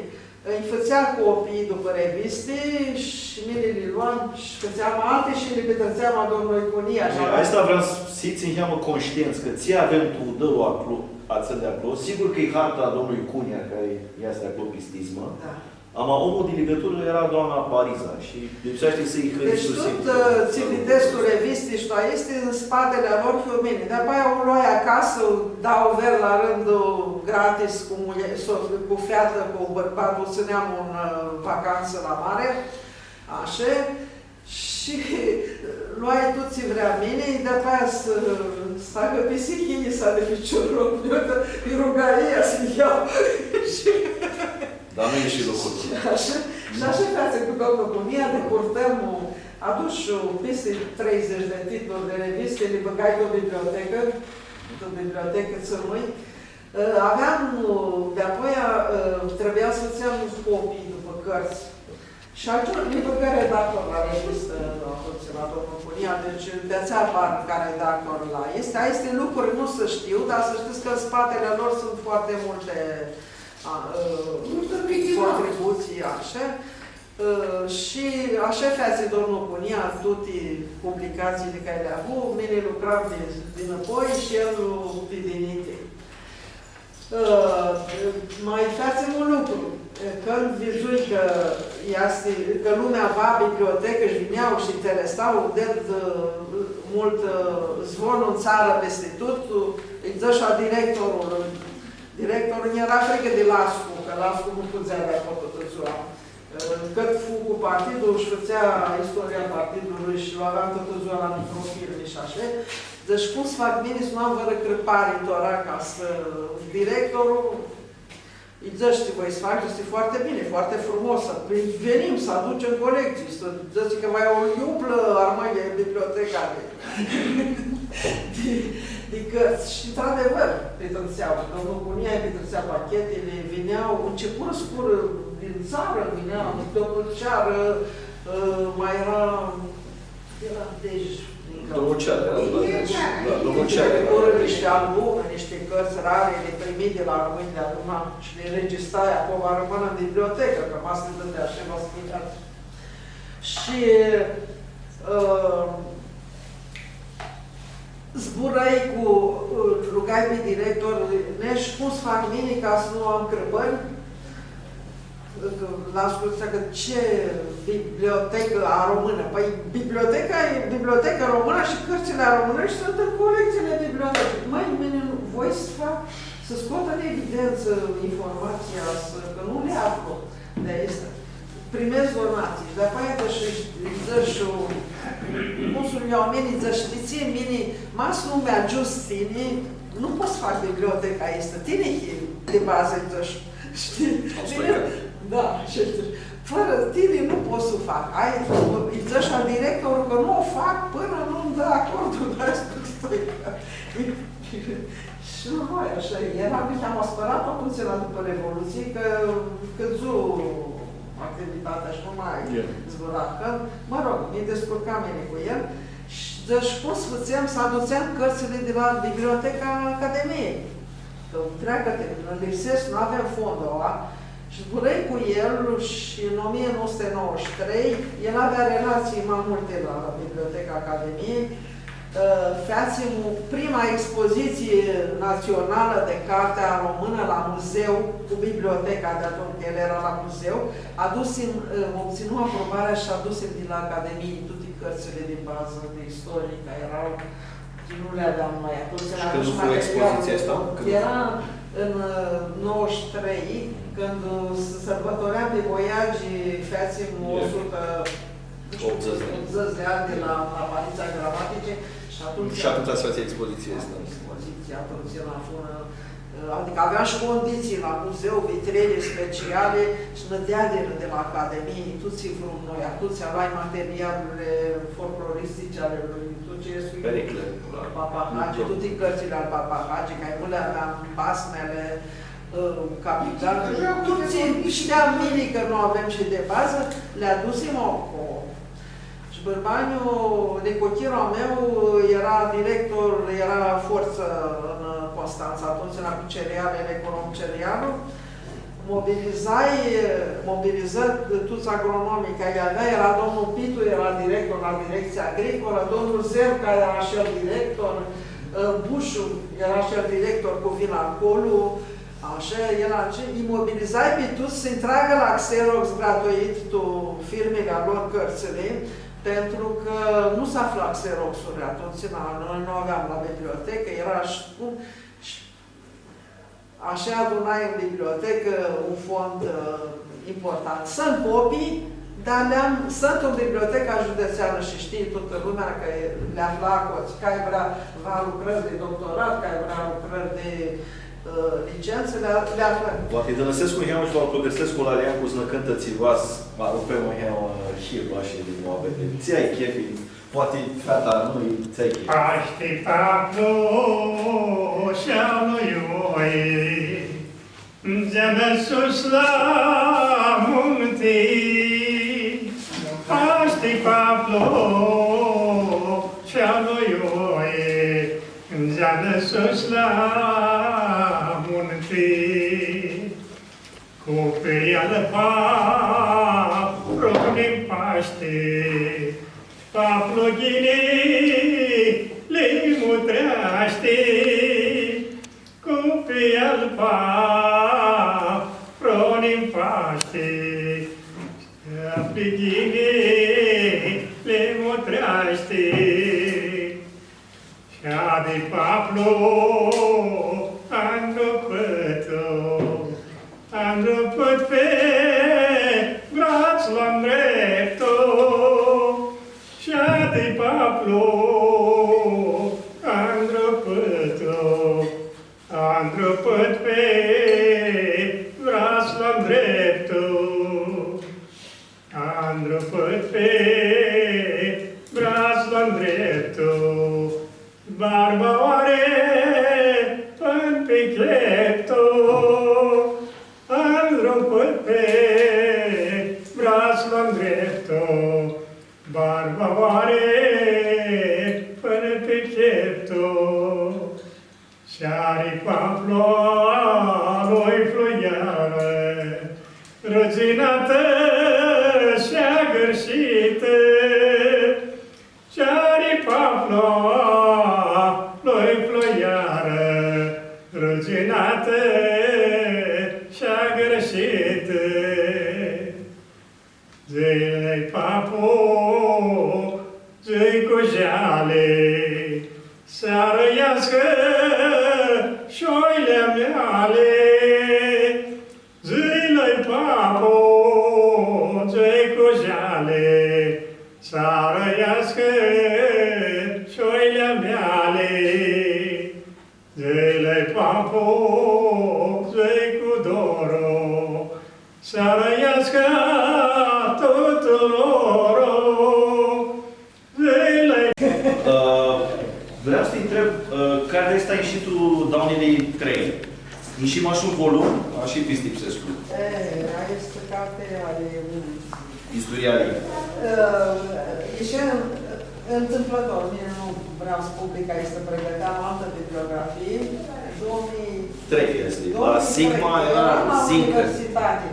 Nji fãtsea copii dupã revisti shi mini li luam shi fãtseam alti shi li pitrãtseam a domnului Cunia. Shi aestã vream s-, s-hits niheamã conshtientsã, cã tsi avem tu udãlu aclo, atsel di aclo. Sigur cã e harta a domnului Cunia, cari easti aclo pi stizmã. Da. Ama omlu di ligãturã eara doamna Pariza shi lipseashti s-lji hãristusim. Deci tut, ã, tsi videts tu revisti shi tu aesti, tu spatili a lor hiu mini. Di-apoia u loai acasã, u dau ver la rãndã gratis cu mulje-, so-, cu featã, cu bãrbatlu, tsãneam unã, ã, vacantsã la mari. Ashi. Shi loai tut tsi vrea mini, di-apoia s-, s-agãpisi hinisa di ficiorlu, lji rugai ea s-lji ljau. Shi, dar nu e shi lucrul. Shi ashi, shi ashi featsim cu domnul Cunia, depurtãm, adush pisti treidzãts di titluri di revisti, li bãgai tu bibliotecã, tu bibliotecã, tsãnui. Ã, aveam, ã, di-apoia, ã, trebuia s-fãtseam copii dupã cãrtsã. Shi atumtsea, li bãgã redactor la revistã, atumtsea, la domnul Cunia. Deci, di-atsea apar cari da acolo la... Este, aesti lucruri nu se știu, dar să știți că în spatele lor sunt foarte multe, a, ă, contribuții, așa. Ă, și așa featsi domnul Cunia, tuti publicațiile care le avu, mini lucram di, dinãpoi și el pi diniti. Ã, ma featsim un lucru. Cãndu vidzui cã easti, cã lumea va bibliotecã shi vinea shi interesa, deadi, ã, multu, ã, zvon tu tsarã pisti tut, lji dzãsh a directorlui. Directorlu nj-eara fricã di Lascu, cã Lascu nu fudzea di aclo tutã dzua. Cãt fu cu partidul, sh-fãtsea istoria partidului shi lu aveam tutã dzua la microfilmi shi ashi. Dzãsh, cum s-fac mini s-nu am vãrã crãpari tora ca s-, directorlu, lji dzãsh, tsi voi s-fac, dzãtsi, foarte bine, foarte frumos, să venim, să aducem colecții, să, dzãtsi, cã va lji umplã armãnjlji biblioteca di, di, di cãrtsã. Shi, într-adevăr, pitrãtsea, domnul Cunia pitrãtsea pachetele, vinea, începurã s-zburã din țară, vinea, domnul Ceară, ã, mai era, era, deci, din Domnul Ceară, era, da, deci, da, domnul Ceară era. Zburã niște albume, niște cărți rare, le primi de la români, le aduna și le înregistra acolo, va rămână în bibliotecă, cam asta dădea și vă spuneam. Shi, ã, zburãi cu, ã, rugai pi director, Nesh, cum s-fac mini ca s-nu am crãpãri? Cã Lascu dzãtsea cã tsi bibliotecã aromânã? Pãi, biblioteca e biblioteca română și cărțile aromânești sunt în colecțiile bibliotecii. Mãi, mini nu, voi s-fac, s-scot în evidență informația, s-, cã nu le aflu. Di aestã. Primescu donatsii. Shi di-apoia dzãsh, dzãsh, cum suntu oaminjlji, dzãsh, shtii tsi, mini, ma s-nu mi agiuts tini, nu pot s-fac biblioteca aestã. Tini hii di bazã, dzãsh. Shtii? Am studiat. Da, shi dzãsh, fãrã tini nu pot s-u fac. Ai, lji dzãsh a directorlui cã nu u fac pãnã nu-nj dã acordul, dar spus, stoi. Shi noi, ashi, eram niheamã spãrat atumtsea, dupã Revolutsii, cã cãdzu activitatea shi nu ma zburã, cã, mă rog, mi discurcam mini cu el shi dzãsh, cum s-fãtsem s-adutsem cãrtsãli di la Biblioteca Academiei? Cã ntreagã ti-, nã lipsescu, nu avem fondul ãla. Shi zburãi cu el shi în o mie nouă sute nouăzeci și trei, el avea relații mai multe la Biblioteca Academiei, ã, featsim prima expoziție națională de carte aromână la muzeu cu biblioteca de atunci, el era la muzeu, adusim, ã, obținu aprobarea shi adusim di la Academie tuti cãrtsãli di bazã, di istorie, cari eara, nu li aveam noi atumtsea. Shi cãndu fu expoziția aestã? Cãndu? Era în, ã, nouăzeci și trei, cãndu s-, sãrbãtorea pi Boiagi, featsim o sutã optzeci de ani de la apariția gramaticii shi atumtsea... Shi atumtsea s-featsi expoziția aestã. Expoziția, atumtsea, fu unã, adicã aveam shi condiții la muzeu, vitrine speciale shi nã deadirã di la Academie, tuts tsi vrum noi, atumtsea loai materialele folcloristice ale lui, tut tsi easti... Pericle, da. Papahagi, tuti cãrtsãli al Papahagi, cã nu li aveam, basmele, ã, capitale. Tuts shtiam mini cã nu avem shi di bazã, li adusim aclo. Shi bãrbanlu, nicuchirlu a meu, eara director, eara fortsã tu Constantsa, atumtsea eara cu cerealele, econom cerealu. Mobilizai, mobilizã tuts agronomii cari lj-avea, eara domnul Pitu, eara director la Direcția Agricolă, domnul Zerca eara shi el director, ã, Bushu eara shi el director cu Vinacolu, ashi, el ace-, lji mobilizai pi tuts s-intragã la Xerox gratuit tu firmili a lor cãrtsãli, pentru cã nu s-afla Xeroxuri atumtsea, noi nu aveam la bibliotecã, eara shi cum, shi ashi adunai tu bibliotecã un fond, ã, important. Suntu copii, dar li am, suntu tu Biblioteca Județeană shi shtii tutã lumea cã li aflã aclo, cari vrea, va lucrãri di doctorat, cari vrea lucrãri di, ã, licentsã, li a-, li aflã. Va ti dãnãsescu niheamã shi va putresescu la Leancu s-nã cãntã tsiva, s-arupem niheamã, ã, hirlu ashi di muabeti. Tsi ai chefi? Poati feata nu-i tsechi. Ashti paplu shi a lui oi, dzeamã sus la munti, ashti paplu Sus la munti, cu pi al paplu nj-pashti, paplu ghini li mutreashti, cu pi al paplu nj-pashti, paplu ghini li mutreashti. Shadi paplu andrupãtu, andrupãt pi bratslu ndreptu. Shadi paplu andrupãtu, andrupãt pi bratslu ndreptu. Andrupãt pi bratslu ndreptu, barba u ari pãnã pi cheptu. Andrupãt pi bratslu ndreptu, barba u ari pãnã pi cheptu. Shadi paplu a lui Fluiarã, ruginatã shi agãrshitã. Shadi paplu a lui Fluiarã, ruginatã shi agãrshitã. Dzã-lj, papu, dzã-lj cu jali, s-arãeascã shoilea meali. Dzã-lj, papu, dzã-lj cu jali, s-arãeascã shoilea meali. Dzã-lj, papu, dzã-lj cu doru, s-arãeascã a tuturor. Dzã-lj. Ã, vream s-ti ntreb, ã, cartea aestã inshi tu doauã njilji trei. Inshi mash un volum, ashi pistipsescu. E, aestã easti cartea ali Istoriarii. Ã, e shi ãn-, întâmplător, mini nu vream s-public aestã, pregãteam altã bibliografii, doauã njilji trei easti, la doauã njilji trei, Sigma, eara eram la Zinc. Universitate.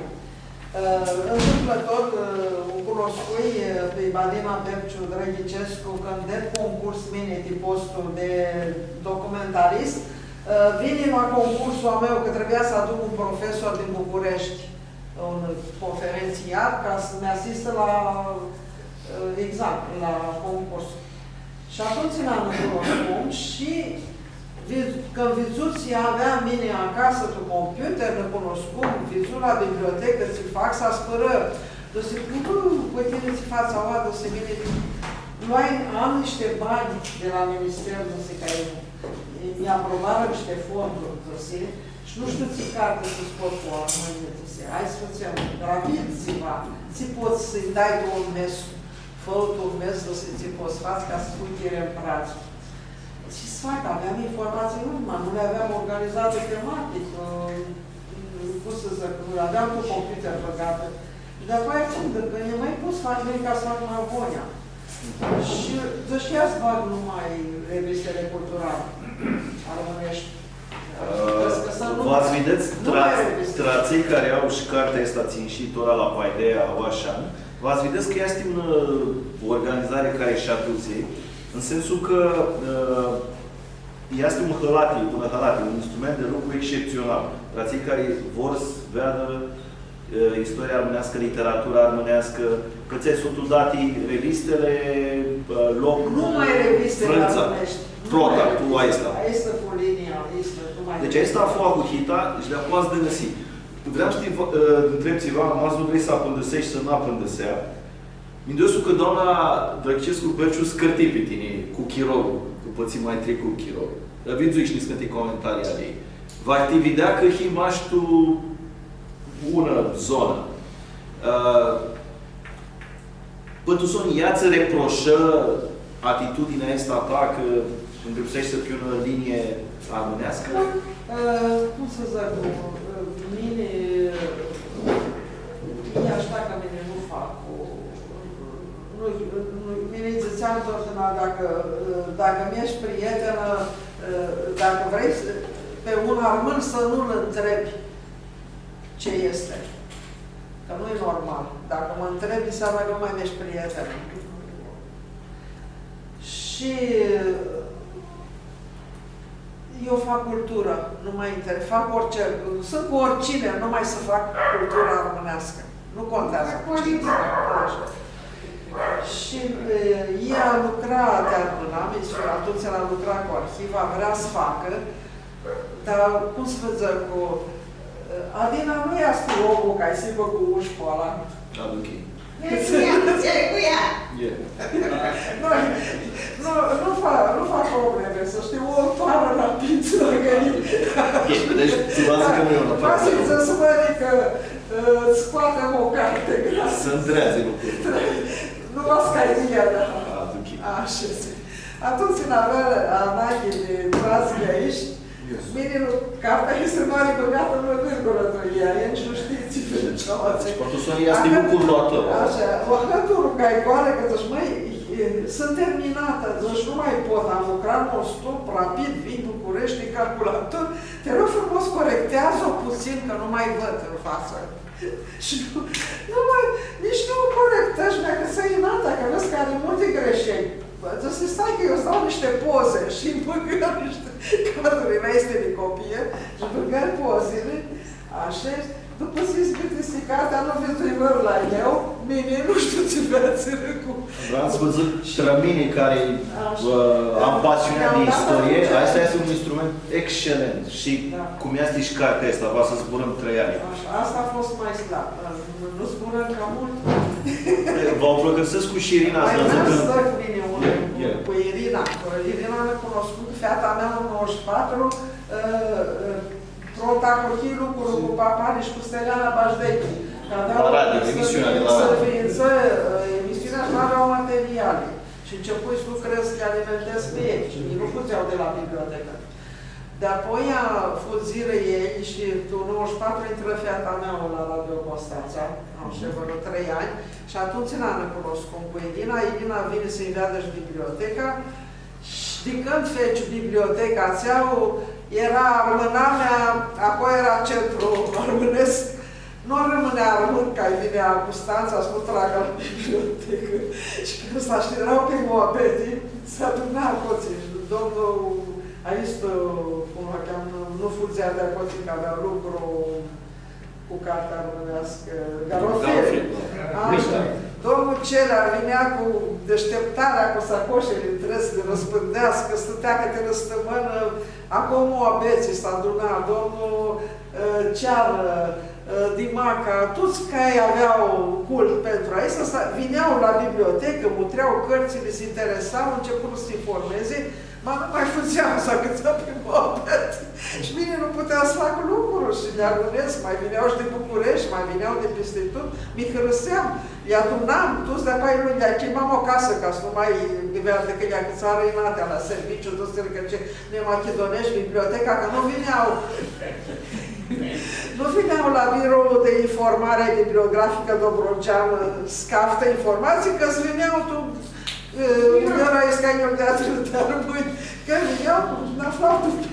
Ã, întâmplător, ã, u cunuscui, ã, pi Badina Pepciu Drăghicescu, cãndu ded concurs mini ti postul di documentarist, ã, vini la concursul a meu, cã trebuia s-aduc un profesor din București, un conferentsiar ca s-mi asistã la, ã, examen, la concurs. Shi atumtsea nã cunuscum shi vi-, cãndu vidzu tsi aveam mini acasã tu computer, nã cunuscum, vidzu la bibliotecã tsi fac, s-aspãrã. Dzãsi, „Cum, cu tini tsi fats aua?” Dzãsi, „Mini, noi am niște bani de la minister”, dzãsi, „ca e, mi aprobarã niște fonduri”, dzãsi, „shi nu shtiu tsi carti s-scot cu armãnjlji”, dzãsi, „hai s-fãtsem rapid tsiva, tsi pots s-lji dai tu un mes, fã tu un mes, dzãsi, tsi pots s-fats ca s-pui chirem pratsu.” Tsi s-fac, aveam informatsii, nu, ma nu li aveam organizate tematic, ã, cum s-dzãc, nu li aveam tu computer bãgatã. Shi di-apoia tsi-nj dãrgãnjã, „Mãi, cum s-fac, mãi, ca s-fac ma agonja?” Shi dzãsh, „Ia s-bag numai revistele culturale armãneshti.” Ã, va s-videts, tra-, tra atselj cari au shi cartea aestã tsi inshi tora la Paideia, aoa sh-an, va s-videts cã easti unã, ã, organizari cari sh-adutsi, în sensul cã, ã, easti un hãlati, unã hãlati, un instrument di lucru exceptsional. Tra atselj cari vor s-veadã ã, istoria armãneascã, literatura armãneascã, cã tsi suntu dati revistele, ã, loc, numai revistele Frãntsa, armãneshti. Prota, numai tu revistele. Aestã. Aestã fu linia, aestã, numai revistele. Deci aestã fu ahuhita shi di-apoea s-dãnãsi. Vream s-ti va-, ã, ntreb tsiva, ma s-nu vrei s-apãndiseshti, s-nu apãndisea. Minduescu cã doamna Drăgicescu Berciu s-cãrti pi tini cu chirolu, dupã tsi ma tricu chirolu. Vidzui shi niscãnti comentarii ali ei. Va ti videa cã hii mash tu unã zonã. Ã, pãn tu soni, ea tsã reproshã atitudinea aestã a ta cã ngrãpseshti pi unã linie armãneascã? Ã, cum s-dzãc, ã, mini, ea shtia cã mini nu fac cu, Nu, nu, mini dzãtseam totdeauna, dacã, dacã mi-eshti prietenã, dacã vrei s-, pi un armãn s-nu-l ntrebi ce este. Cã nu e normal. Dacã mã ntrebi, înseamnă cã nu mai mi-eshti prietenã. Shi eu fac culturã, nu mai inter-, fac orice, sunt cu oricine, numai să fac cultura armânească. Nu contează cu cine. Fac politică. Așa. Shi, e, ea lucra, te armãnam, deci atunci el lucra cu arhiva, vrea să facă, dar cum să vă zic, cu, e, Adina nu este omul care se cu uși pe ăla. Da, ok. E cu ea, e cu ea. E. Nu, nu, nu fa-, nu fac probleme, să știi, o pară la pizza, că e. E, deci, ți va zic că nu e una. Va să-ți spune că, ă, scoatem o carte gratis. Să întreazi lucruri. Nu va scai de ea, da. A, ok. Așa este. Atunci, în avea, Anache, de frații de aici, Yes. Mini nu, cartea este mari băgată în gârgură, nu e, ea nici nu știe ce vrea. Deci, poate să o ia, asta e lucrul la tău. Așa, o hătură ca e goală, că zici, „Măi, e, sunt terminată”, zici, „Nu mai pot, am lucrat non-stop, rapid, vin București, calculator, te rog frumos, corectează-o puțin, că nu mai văd în față.” Shi nu, nu mai, nici nu o corectã, shi mi-acãtsã inata, cã vedz cã ari multi gresheli. Dzãsi, „Stai cã eu îți dau niște poze.” Shi bãgã niște cadre, easti di copii, shi bãgã pozili, ashi, dupã tsi s-bitiseashti cartea, nu vidzui vãrã la eu, mini nu shtiu tsi vrea s-dzãcã cu Vreau să vă zic, trã mini cari, ã, am pasiunea de istorie, asta este un instrument excelent. Și cum este și cartea asta, va să zburăm trei ani. Așa, asta a fost mai slab. Nu zburăm ca mult. Vă plictisesc cu Irina, să zic că cu mine un, cu Irina. Irina ne cunoscut, feata mea în nouăzeci și patru, ă, ă, Prota cu Hilu, cu, cu Papani și cu Steliana Bajdechi. Că aveau la radio, emisiunea de la radio. Să fie, să, emisiunea și nu aveau materiale. Și începui să lucrez, să-i alimentez pe ei. Și ei nu fugeau de la bibliotecă. Dar apoi a, fugirã ei și în nouăzeci și patru intră feata mea la Radio Constanța, am și vreo trei ani, și atunci ne cunoscut cu Irina. Irina vine să-mi vadă și biblioteca. Shi di cãndu feci biblioteca atsea, eara armãnamea, aclo eara centru armãnescu. Nu armãnea armãn cari vinea Custantsa s-nu tragã la bibliotecã. Shi cãndu s-ashtirau pi muabeti, s-aduna aclo, shi domnul, aestu, cum l-cheamã, nu fudzea di aclo, cã avea lucru cu cartea armãneascã, Garofil. Garofil, da. Așa. Domnul Celea vinea cu deșteptarea, cu sacoșele întregi, să le răspândească, stătea câte o stămână, acolo muabeti s-aduna, domnul, ă, Ceară, ă, Dimaca, toți care aveau cult pentru aesta, s-, vineau la bibliotecă, mutreau cărțile, se interesau, începură să se informeze, Ma nu mai fudzea, s-acãtsa pi muabeti. Shi mini nu puteam s-fac lucru shi li armãnescu, ma vinea shi di Bucureshti, ma vinea di pisti tut, mi hãrãseam, li adunam, tuts di-apoaia nu li chimam acasã, ca s-nu mai bivea, dicã li acãtsarã inatea la serviciu, tuts, cã tsi, noi machidoneshti, biblioteca, cã nu vinea. Nu vinea la biroul de informare bibliografică Dobrogeană, s-caftã informații, cã s-vinea tu Ã, unã oarã easti ca eu di atsea di armãnj, cã eu nu aflam tu, tu,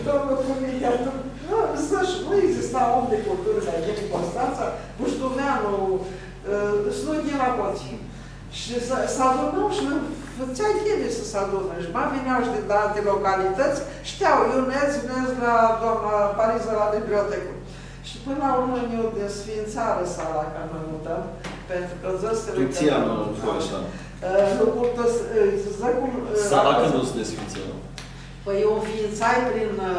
tu, nu, nu exista om di culturã, dar e din Constanța, Buștuveanu, ã, s-nu ghini la pots. Shi s-, s-adunau shi fãtsea ghini s-, s-adunã. Shi ma vinea shi din alte localități, shtiau, eu nedz, nedz la doamna Pariza la bibliotecã. Shi pãnã la urmã nã u desfiintsarã sala, ca nã mutãm, pentru cã dzãsirã cã... Tu tsi an fu aestã? Ã, lucrul tãs-, ã, s-dzãc cum, ã, sala cãndu s-desfiintsarã? Pãi, eu nfiintsai prin, ã,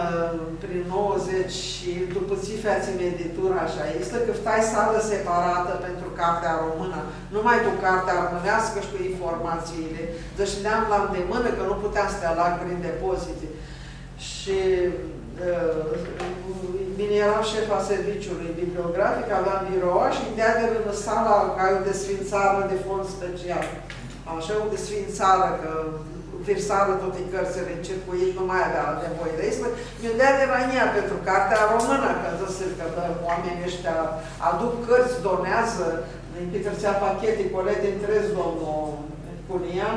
prin nouăzeci shi dupã tsi featsim editura shi aestã, cãftai salã separatã pentru cartea română, numai cu cartea armãneascã shi cu informațiile. Deci le am la îndemână, cã nu puteam s-li alag prin depozite. Shi, ã, mini eram shefa serviciului bibliografic, aveam biroua shi nj-deadirã sala ca u desfiintsarã di fond special. Ashi, u desfiintsarã, cã Firsarã tuti cãrtsãli tu circuit, nu ma avea nevoie di aestã. Nj-u deadi Rania pentru cartea română, cã dzãsi cã, bã, oaminjlji aeshti aduc cãrtsã, doneadzã, nji pitritsea pacheti, coleti ntredz, domnul Cunia,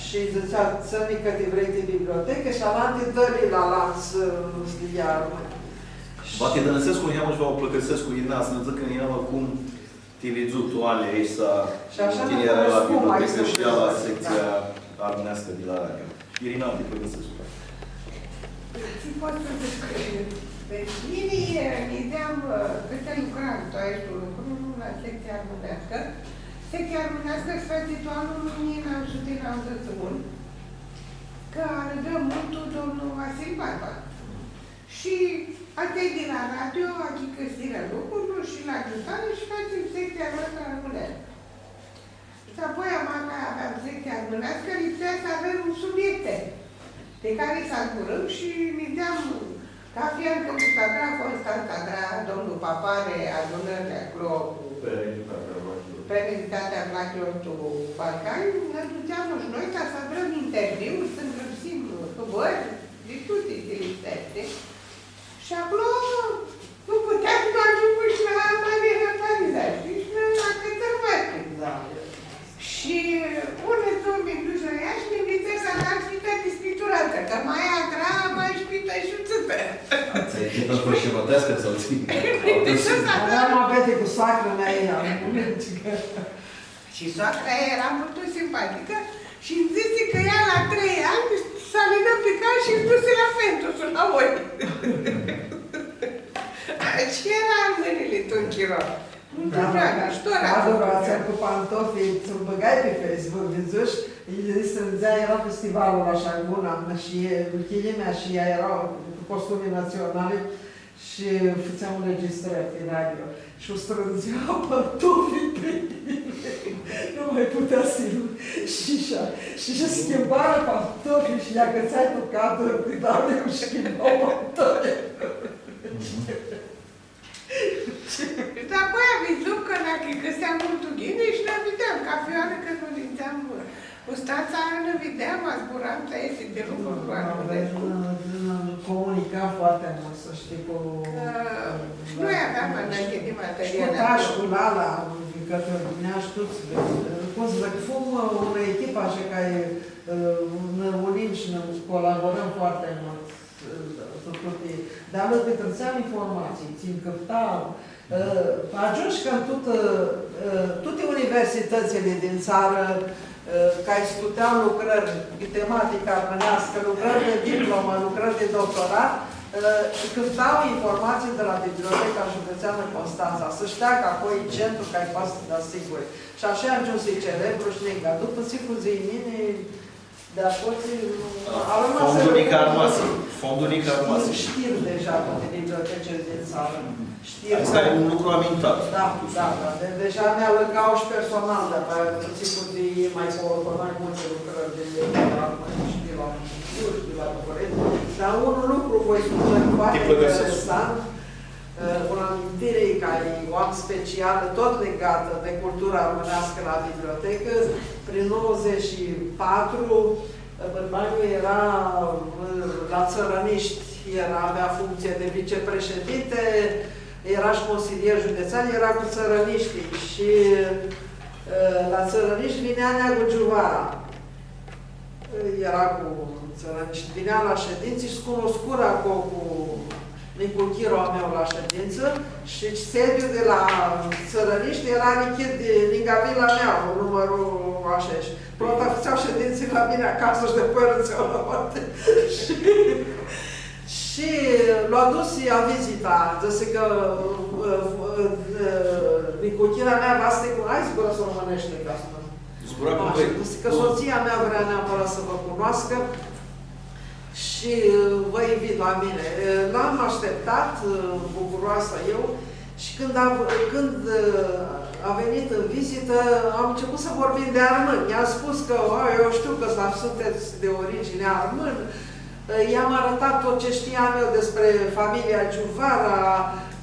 shi dzãtsea, tsã-li cã ti vrei ti bibliotecã shi alanti dã-li la alantsã, ã, s-li lja armãnj. Va ti dãnãsescu niheamã shi va u pãlãcãrsescu Irina s-nã dzãcã niheamã cum ti vidzu tu anjlji aeshti, shi ashi tini earai la bibliotecã shi ea la sectsia armãneascã di la radio. Irina, ti pãlãcãrsescu. Tsi pot s-dzãc? Deci, mini, e, nidzeam, ã, cãtse lucram tu aestu lucru, la sectsia armãneascã. Sectsia armãneascã s-featsi tu anlu unã njilji nauã suti nauãdzãts shi unu, cã alãgã multu domnul Vasil Barba. Shi atselj di la radio achicãsirã lucrul shi lu agiutarã shi featsim sectsia noastrã armãneascã. Shi apoi, ama cã aveam sectsia armãneascã, lipsea s-avem subiecte pe cari s-zburãm shi nidzeam, cafi an cãndu s-adra Constantsa, adra domnul Papare adunãrli aclo cu Perenitatea Vlahilor tu Balcani, nã dutseam shi noi ca s-adrãm interviuri, s-ngrãpsim hãbãri di tuti ti lipseashti. Shi aclo nu puteam s-nu agiungu shi la Maria Nataliza, shtii? Shi noi acãtsãm mati. Da. Shi unã dzuã mi dush la ea shi mi nvitsã s-adar chita dispituratã, cã ma adra ma shpitã shi utsãtã. Tsi, chita fãrshimãteascã sau tsi? Mi nvitsã s-adar. Aveam muabeti cu soacra mea, ea, nu merge. Shi soacra ei eara multu simpaticã shi nji dzãsi cã ea la trei anj s-alinã pi cal shi s-dusi la Fentus, la voi. Shi eara armãnjlji tu un chiro. Multu dragã, shi tora. Adora atsea cu pantofi, tsi-u bãgai pi Facebook, vidzush, lji strãndzea, eara festivalul la Shaguna, shi e, Chilimea, shi ea eara cu costumi natsionali. Shi fãtseam înregistrări pi radio. Shi u strãndzea pantofi pi mini. Nu ma putea s-lu... Shi, shi, shi, shi schimbarã pantofi shi lj-acãtsai tu cadru, pi doamne, cum schimba pantofi. Mhm. Shi apoi vidzu cã nã achicãsea multu ghini shi nã videam, cafi oarã cãndu nidzeam Cu Statsa nã videam, zburam, ta easti di lucru cu Armãnescu. Comunicam foarte mult, să știi, cu... Cã noi aveam ananghi di material. Shi cu Tash, cu Lala, adică vinea shi tuts, cum să zic, fum, ã, unã echipã ashi cari, ã, nã unim shi nã colaborãm foarte mult. Dar noi pitrãtseam informatsii, tsi nj-cãfta, ã, agiumshu cã tu, ã, tuti universitãtsli din tsarã, ã, cari scutea lucrãri pi tematica armãneascã, lucrãri di diplomã, lucrãri di doctorat, ã, cãfta informatsii di la Biblioteca Județeană Constanța, s-shtea cã aclo e centru cari poati s-da siguri. Shi ashi agiumshu celebru shi nica. Dupã tsi fudzi mini, Di aclo tsi, a rămas... Fondul nica armasi. Fondul nica armasi. Shtim, shtim deja tuti bibliotecili din tsarã. Shtim. Aestã e un lucru amintat. Da, da, da. De-, deja nã alãcau shi personal, dar tsi fudzi, ma coordonai multi lucrãri di, di la Mãnãstiri, di la București, di la București. Dar un lucru voi spune foarte interesant. Ã, unã amintiri cari u am specialã, tot ligatã di cultura armãneascã la bibliotecã, prin nouăzeci și patru, ã, bãrbanlu eara, ã, la Țărăniști, eara, avea funcție de vicepreședinte, eara shi consilier județean, eara cu Țărăniști shi, ã, la Țărăniști vinea Neagu Giuvara. Eara cu Țărăniști, vinea la ședințe shi s-cunuscurã aclo cu Nicu Chiro a meu la ședință shi sediul de la Țărăniști eara nichit di, ningã vila mea, numãrlu ashi. Shi prota fãtsea shedintsã la mini acasã shi di pãrintsã la mati. Shi, shi lu adusi la vizita, dzãsi cã, ã, ã, ã, Nicu Chiro a meu va s-ti cu-, hai, zburã s-romãneashti, ca s-nu Zbura cu... Ashi, voi. Dzãsi cã soția mea vrea neapărat să vă cunoască și, ă, vă invit la mine. Ă, l-am așteptat, ă, bucuroasă eu, și când a, când, ă, a venit în vizită, am început să vorbim de armâni. I-am spus că, „A, eu știu că s-, sunteți de origine armân.” Ă, i-am arătat tot ce știam eu despre familia Giuvara.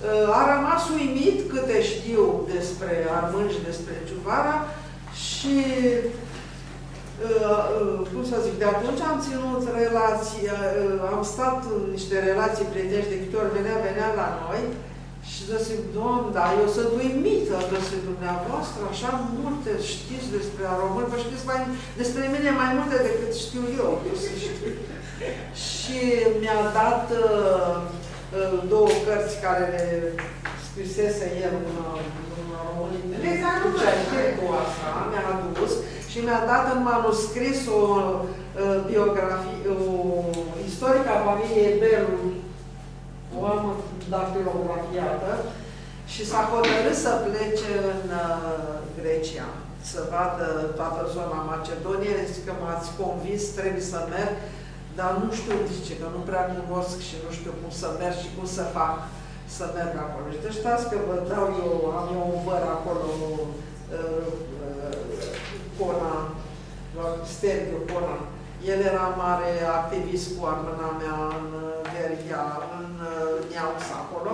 Ă, a rămas uimit câte știu despre armâni și despre Giuvara. Și, Ã, ã, cum să zic, de atunci am ținut relații, ã, am stat în niște relații prietenești, de câte ori venea, venea la noi și zic, „Doamne, dar eu sunt uimită”, zic, „dumneavoastră așa multe știți despre aromâni, vă știți mai, despre mine mai multe decât știu eu”, cum să știu. Și mi-a dat, ã, ã, două cărți care le scrisese el în, în românească. Cu asta mi-a adus și mi-a dat în manuscris o, ã, biografie, o istoric a familiei Belu, o am dapilografiatã, și s-a hotărât să plece în, ã, Grecia, să vadă toată zona Macedoniei. Zice că „m-ați convins, trebuie să merg, dar nu știu”, zice, „că nu prea cunosc și nu știu cum să merg și cum să fac să merg acolo.” „Și deci stați că vă dau eu, am eu un văr acolo, ã, ã, Cona, Sterghiu Cona.” El era mare activist cu armãnamea în, ã, Veria, în, ã, Neausa acolo.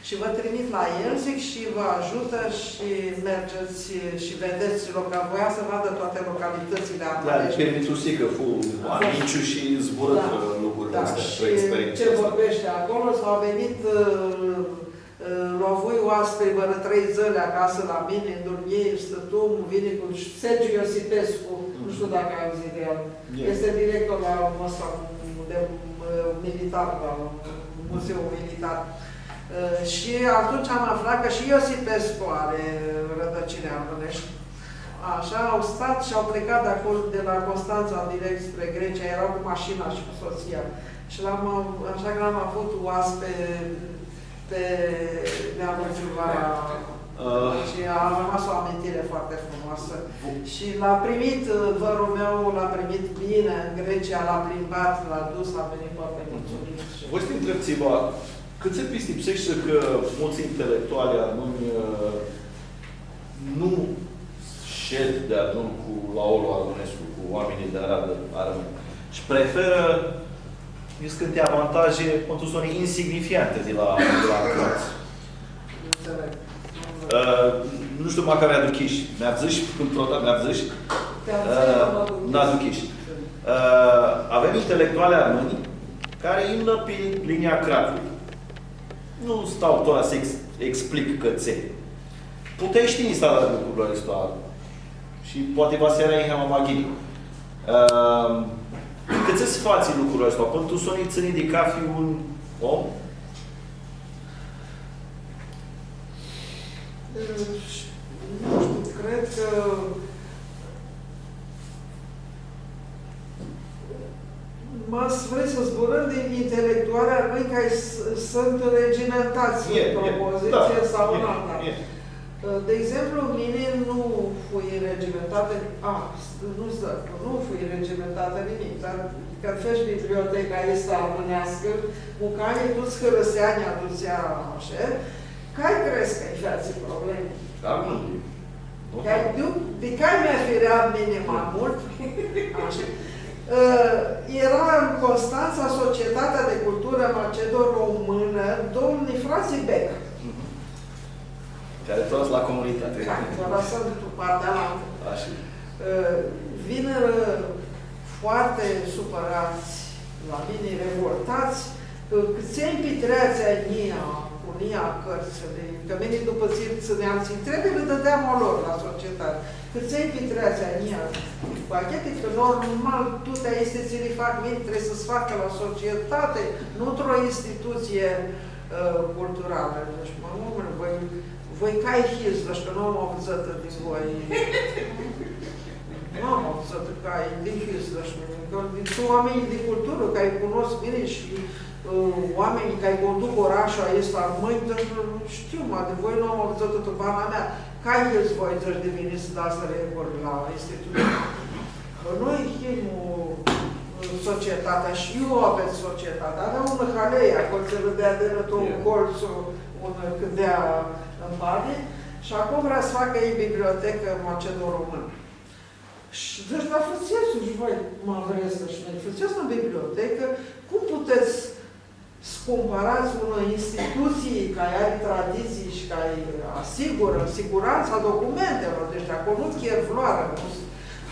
„Și vă trimit la el”, zic, „și vă ajută și mergeți și vedeți loca-”, voia să vadă toate localitățile armănești. Da, pirmitusi cã fu amiciu shi zburã lucrurli aesti, experientsã. „Ce vorbește acolo, s-au venit, ã, ã, lu avui oaspi vãrã trei dzãli acasã la mini, în Durnie, stãtum, vini cu Sergiu Iosipescu”, nu știu dacă ai auzit de el. Este director la ăsta de, ã, militar, la Muzeul Militar. Ã, și atunci am aflat că și Iosipescu are rădăcini armãnești. Așa, au stat și au plecat de acolo, de la Constanța, direct spre Grecia. Era cu mașina și cu soția. Și l-am, așa că l-am avut oaspe pe Neamã Giuvara. Ã, și a rămas o amintire foarte frumoasă. Bun. Și l-a primit, ã, vărul meu, l-a primit bine în Grecia, l-a plimbat, l-a dus, a venit foarte mulțumit. Voi s-ti ntreb tsiva, cãtse pistipseshti cã multsã intelectuali armãnj, ã, nu shed deadun cu laolu armãnescu, cu oaminjlji di aradã armãnj. Shi preferã niscãnti avantaje, pãn tu soni, insignifiante di la, di la croats. Ã, nu shtiu, macã mi-aduchish. Mi-avdzãsh, cãndu prota mi-avdzãsh. Ã, mi-aduchish. Ã, avem intelectuali armãnj cari imnã pi linia cratului. Nu stau tora s-ex-, explic cãtse. Puteai shi tini s-adari lucrul aestu. Shi poati va s-eara niheamã ma ghini. Ãm, cãtse s-fatsi lucrul aestu? Pãn tu soni tsãni di cathi un om? Nu știu, cred că Ma s-vrei s-zburãm di intelectuali armãnj cari s-, suntu regimentats, e, într-o poziție sau în alta. De exemplu, mini nu fui regimentatã, a, nu s-, nu fui regimentatã nimic, dar cãndu feci biblioteca aestã armãneascã, cu cari tuts hãrãseanjlji adutsea, ashi, cari crezi cã lji featsi problemi? Armãnjlji. Cari, di, di cari mi-afirea mini ma multu, ashi, ã, eara tu Constantsa Societatea de Cultură Macedo-Română, domnii frații Beca. Mhm. Cari tora suntu la Comunitate. Cari tora suntu tu partea alantã. Ashi. Ã, vinirã foarte supărați la mini, revoltați, cã, cãtse nj-pitreatsi a njia, cu njia cãrtsãli, cã mini dupã tsi tsãneam, tsi ntreb, lã dãdeam a lor la societati. Cãtse nj-pitreatsi a njia pacheti, cã normal, tuti aesti tsi li fac mini, trebuie s-li fac la societati, nu într-o instituție, ã, culturală. Deci, mã, omule, voi Voi cai hits, dzãsh, cã nu am avdzãtã di voi. Nu am avdzãtã cai di hits, dzãsh, cã di, suntu oaminj di culturã, cari cunosc bine shi, ã, oaminj cari conduc orashul aestu, armãnj, dzãsh, shtiu, ma di voi nu am avdzãtã tu bana mea. Cai hits voi, dzãsh, di vinits s-dats reguli la institutul? Noi him, ã, societatea shi iu avets societatea. Avea unã halei aclo, tsi lã deadirã tu coltsu, unã cãdea ãn bani, shi aclo vrea s-facã elj bibliotecã macedo-românã. Shi dzãsh, da, fãtsets shi voi, ma vrets shi noi, fãtsets unã bibliotecã, cum puteți s-cumpãrats unã institutsii cari ari traditsii shi cari asigurã sigurantsa documentelor, deci di aclo nu chiar vãrã, nu s-,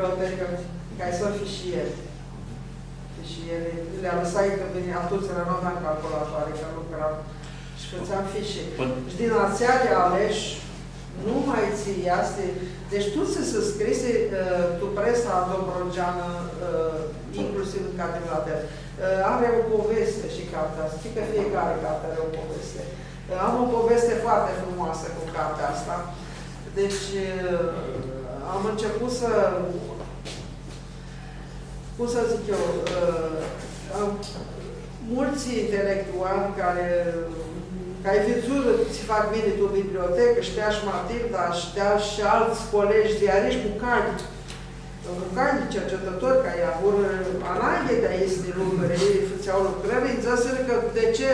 Bibliotecã, ca s-am fișieri. Fișieri, li alãsai cã vini, atumtsea nu aveam calculatoare, cã lucram shi fãtseam fișe. Pãn- Shi din atseali aleshi, numai tsi easti, deci tut tsi s-scrisi, ã, tu presa dobrogeanã, ã, inclusiv în Cadrilater. Ã, ari o povesti shi cartea aestã, shtii cã fiecare carte are o poveste. Am o poveste foarte frumoasă cu cartea asta. Deci, am început să, cum să zic eu, am, mulți intelectuali care, care ai văzut ce fac bine tu bibliotecă, știa și Matilda, știa și alți colegi de aici, Bucani. Mucanj di cercetãtori cari avurã ananghi di aesti lucri, fãtsea lucrãri, nji dzãsirã cã de ce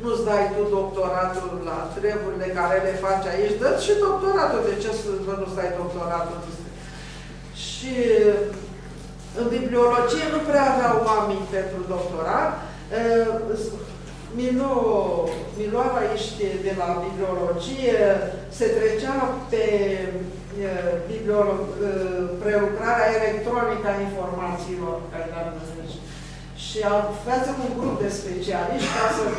nu-ts dai tu doctoratul la treburile care le faci aici? Dă-ți și doctoratul, de ce să, să nu-ți dai doctoratul? Și în bibliologie nu prea aveau oameni pentru doctorat. Mi lu-, mi luarã aeshti di la bibliologie, se trecea pe, e, bibliolo-, e, prelucrarea electronică a informațiilor care le avem aici. Și a-, făceam un grup de specialiști ca să, e,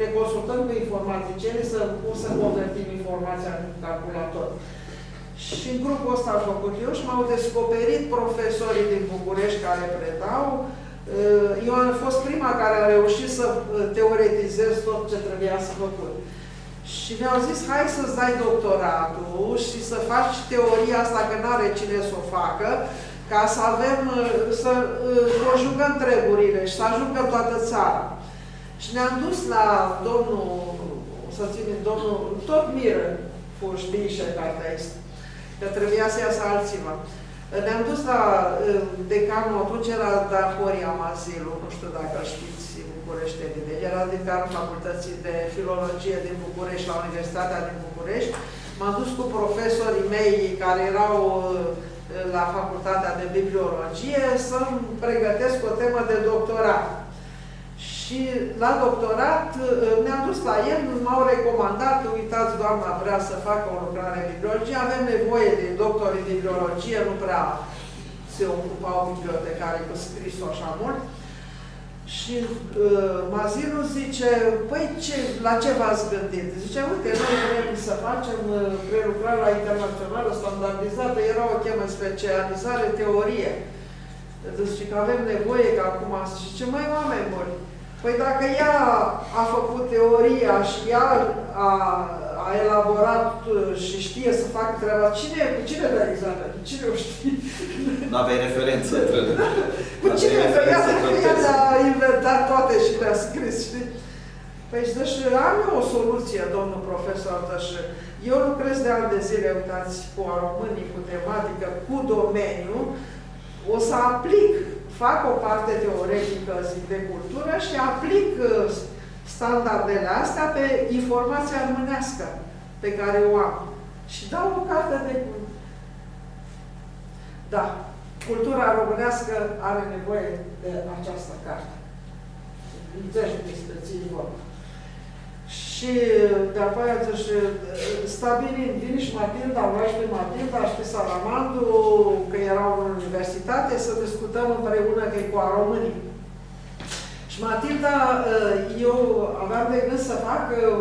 ne consultăm cu informaticienii să, cum să convertim informația în calculator. Și în grupul ăsta am făcut eu și m-au descoperit profesorii din București care predau. Eu am fost prima care a reușit să, ă, teoretizez tot ce trebuia să făcut. Și mi-au zis, „Hai să-ți dai doctoratul și să faci teoria asta, că n-are cine să o facă, ca să avem, ă, să, ă, conjugăm treburile și să ajungă în toată țara.” Și ne-am dus la domnul, să ținem, domnul, tot Miră, cu știi și cartea asta, că trebuia să iasă alțiva. Ne-am dus la, ă, decanul, atunci era, da, Horia Mazilu, nu știu dacă îl știți, bucureștenii, deci era decanul Facultății de Filologie din București, la Universitatea din București. M-am dus cu profesorii mei care erau, ă, la Facultatea de Bibliologie să-mi pregătesc o temă de doctorat. Și la doctorat, ă, ne-am dus la el, m-au recomandat, „Uitați, doamna vrea să facă o lucrare în bibliologie, avem nevoie de doctori în bibliologie, nu prea se ocupau bibliotecarii cu scrisul așa mult.” Și, ă, Mazilu zice, „Păi ce, la ce v-ați gândit?” Zice, „Uite, noi vrem să facem, ă, prelucrarea internațională standardizată.” Era o temă specializare, teorie. Zice că avem nevoie, că acum, zice, „Măi, oameni buni, păi dacă ea a făcut teoria și ea a, a elaborat, ă, și știe să facă treaba, cine, cu cine dai examen? Cine o știe?” Nu aveai referență între... Cu cine? Păi ea, ea le-a inventat toate și le-a scris, știi? „Păi, zice, am eu o soluție, domnul profesor, zice, eu lucrez de ani de zile, uitați, cu aromânii, cu tematică, cu domeniu, o să aplic, fac o parte teoretică, zic, de cultură și aplic, ă, standardele astea pe informația armânească pe care o am.” Și dau o carte de cu-, da, cultura românească are nevoie de această carte. Înțelegi despre ce e vorba. Și de-apoaia, zice, „Stabilim, vine și Matilda, o luai și pe Matilda și pe Salamandu, că erau în universitate, să discutăm împreună, că e cu aromânii.” Și Matilda, eu aveam de gând să fac, ă,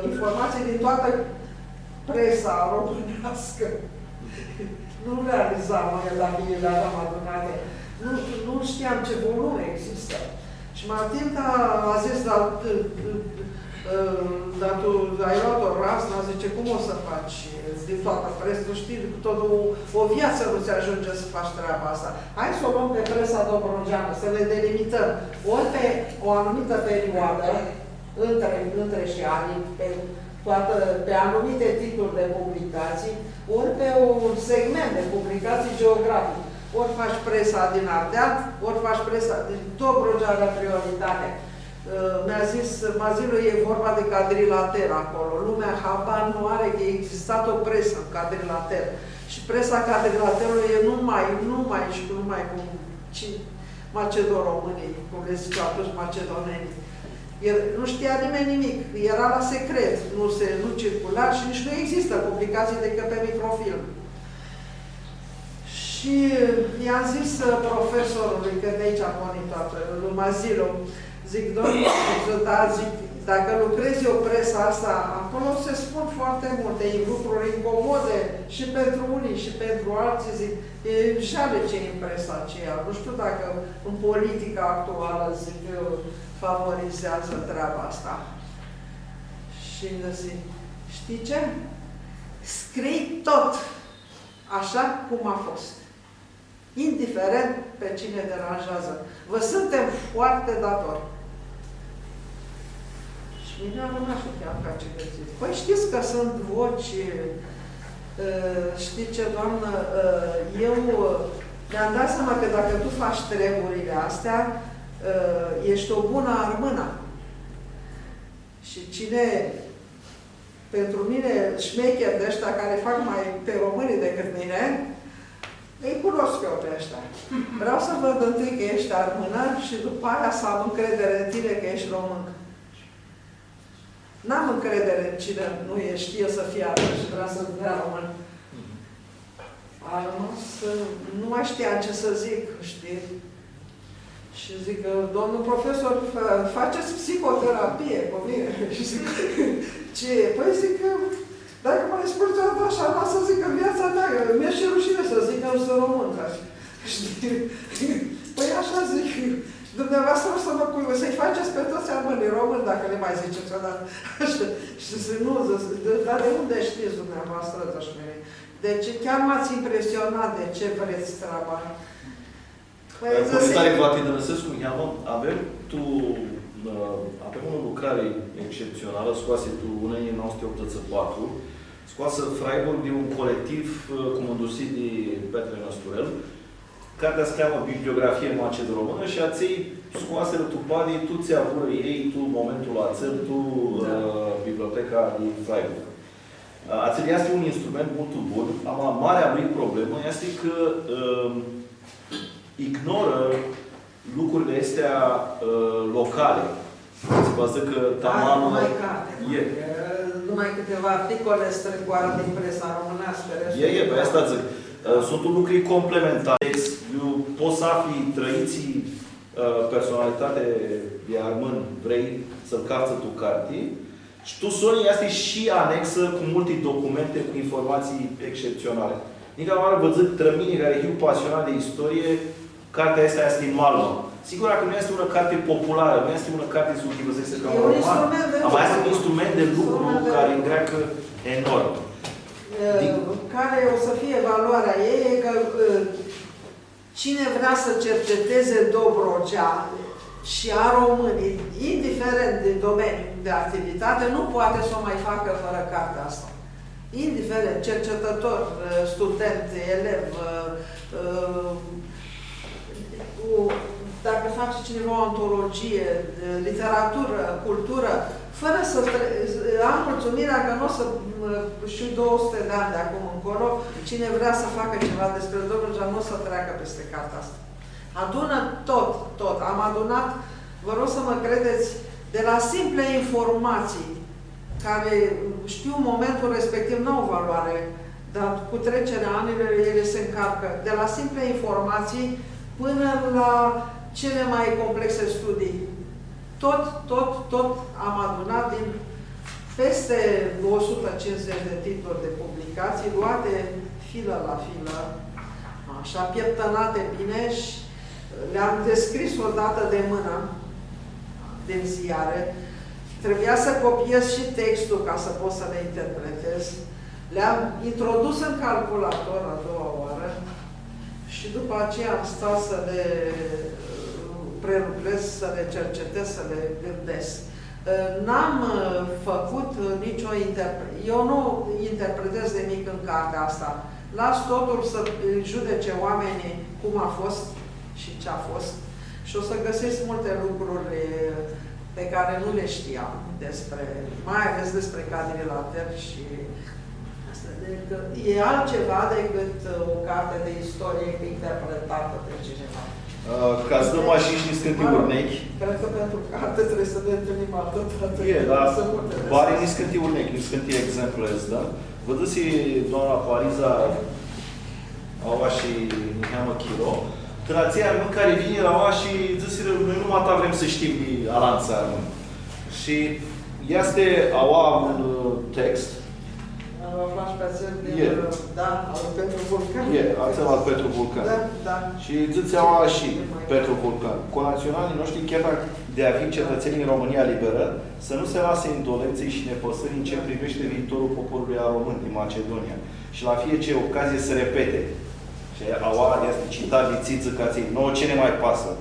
informații din toată presa românească. Nu realizam noi dacă ele aveam adunate. Nu, nu știam ce volume există. Și Matilda a zis, „Dar, ă, ă, dar tu ai luat o raznă, zice, cum o să faci din toată presa? Nu știi, tot o, o viață nu ți ajunge să faci treaba asta. Hai să o luăm pe presa dobrogeană, să le delimităm ori pe o anumită perioadă, între, între și ani, pe toată, pe anumite titluri de publicații, ori pe un segment de publicații geografic. Ori faci presa din Ardeal, ori faci presa din Dobrogea, are prioritate.” Ă, mi-a zis, „Mazilu, e vorba de Cadrilater acolo. Lumea habar nu are că a existat o presă în Cadrilater. Și presa Cadrilaterului e numai, numai și numai cu ci-, macedoromânii, cum le zicea atunci, macedonenii.” El, nu știa nimeni nimic, era la secret, nu se, nu circula și nici nu există publicații decât pe microfilm. Și Shi i-am zis, ã, profesorului, cã di aici porni toatã, lui Mazilu, zic, „Domnule profesor, da, zic, dacă lucrezi eu presa asta, acolo se spun foarte multe lucruri incomode și pentru unii și pentru alții”, zic, „e jale ce e în presa aceea, nu știu dacă în politica actuală”, zic, „favorizează treaba asta”. Și îmi zice, „Știi ce? Scrii tot așa cum a fost, indiferent pe cine deranjează. Vă suntem foarte datori.” Și mini am rămas și chiar ca ce găsit. „Păi știți că sunt voci, ă, știi ce, doamnă, ă, eu, ă, mi-am dat seama că dacă tu faci treburile astea, ă, ești o bună armână.” Și cine, pentru mine, șmecheri de ăștia care fac mai pe români decât mine, îi cunosc eu pe ăștia. „Vreau să văd întâi că ești armână și după aia să am încredere în tine că ești româncă.” N-am încredere în cine nu e, știe să fie armân și vrea să dea român. Am rămas, nu mai știam ce să zic, știi? Și zic, „Domnul profesor, fa-, faceți psihoterapie cu mine.” Și zic, „Ce e?” „Păi”, zic, „că dacă mai spui toată așa, n-am să zic în viața mea, mi-e și rușine să zic că nu sunt româncă.” Știi? „Păi așa”, zic, „dumneavoastră o să vă cu-, să-i faceți pe toți armânii români dacă le mai ziceți odată.” Așa. Și zic, „Nu”, zic, „de, dar de unde știți dumneavoastră?” Deci chiar m-ați impresionat de ce vreți treaba. Păi, comentari, va ti dãnãsescu niheamã, avem tu, ã, avem unã lucrari excepționalã, scoasã tu unã njilji nauã suti optzeci și patru, scoasã Freiburg di un colectiv, ã, cumãndusit di Petre Nãsturel. Cartea s-cljamã Bibliografie macedo-românã shi atselj scoasirã tu padi tut tsi avurã elj tu momentul atsel, tu, ã, biblioteca di Freiburg. Ã, atsel easti un instrument multu bun, ama marea lui problemã easti cã, ã, ignorã lucrurli aesti, ã, locali. Tsi va dzãcã cã... Da, taman nu mai carte, e. Numai câteva articole strecoarã din presa românească, restul... E, e, păi asta dzãc. Ã, suntu lucri complementari. Iu pots s-afli trã itsi, ã, personalitati di armãnj vrei s-lu caftsã tu carti. Shi tu soni easti shi anexã cu multi documente, cu informatsii excepționale. Nica oarã vã dzãc, trã mini, cari hiu pasionat di istorie, cartea aestã easti malmã. Sigur cã nu easti unã carti popularã, nu easti unã carti s-u ghivãseascã ca un roman, ama easti un instrument di lucru cari ngreacã enorm. Ã, cari o să fie valoarea ei, e că, ã, cine vrea să cerceteze Dobrogea și aromânii, indiferent de domeniul de activitate, nu poate să o mai facă fără cartea asta. Indiferent, cercetător, student, elev, ã, cu, dacă face cineva o antologie de literatură, cultură, fără să tre-, am mulțumirea că nu o să, mă, știu, două sute de ani de acum încolo, cine vrea să facă ceva despre Dobrogea, nu o să treacă peste cartea asta. Adună tot, tot. Am adunat, vă rog să mă credeți, de la simple informații, care, știu, în momentul respectiv n-au valoare, dar cu trecerea anilor ele se încarcă, de la simple informații până la cele mai complexe studii. Tot, tot, tot am adunat din peste o sută cincizeci de titluri de publicații, luate filă la filă, așa, pieptănate bine și le-am descris odată de mână din ziare. Trebuia să copiez și textul ca să pot să le interpretez. Le-am introdus în calculator a doua oară și după aceea am stat să le, uh, prelucrez, să le cercetez, să le gândesc. Uh, n-am, uh, făcut, uh, nicio interpre-, eu nu interpretez nimic în cartea asta. Las totul să judece oamenii cum a fost și ce a fost. Și o să găsesc multe lucruri pe care nu le știam despre, mai ales despre Cadri Later și asta, deci că e altceva decât o carte de istorie interpretată de cineva. Ã, ca s-dãm ashi niscãnti urnechi. Cred că pentru carte trebuie să ne întâlnim altă dată. E, dar sunt multe de spus. Bari niscãnti urnechi, niscãnti exemplu s-dãm. Vã dzãsi doamna Pariza, Aua shi niheamã chiro. Trã atselj armãnj cari vinirã aua shi dzãsirã, noi nu ma ta vrem s-shtim di alantsã armãnj. Shi easti aua un, ã, text. Lu aflash pi atsel di, E. ã, da, al Petru Vulcan. E, atsel al Petru Vulcan. Da, da. Shi dzãtsi aua shi Petru Vulcan: Conaționalii noștri, chiar dacă de a fi cetățenii în România liberă, să nu se lase indolenței și nepăsării în ce privește viitorul poporului aromân din Macedonia. Și la fiecare ocazie să repete. Shi aua easti citat di tsi dzãc atselj: „Nouă ce ne mai pasă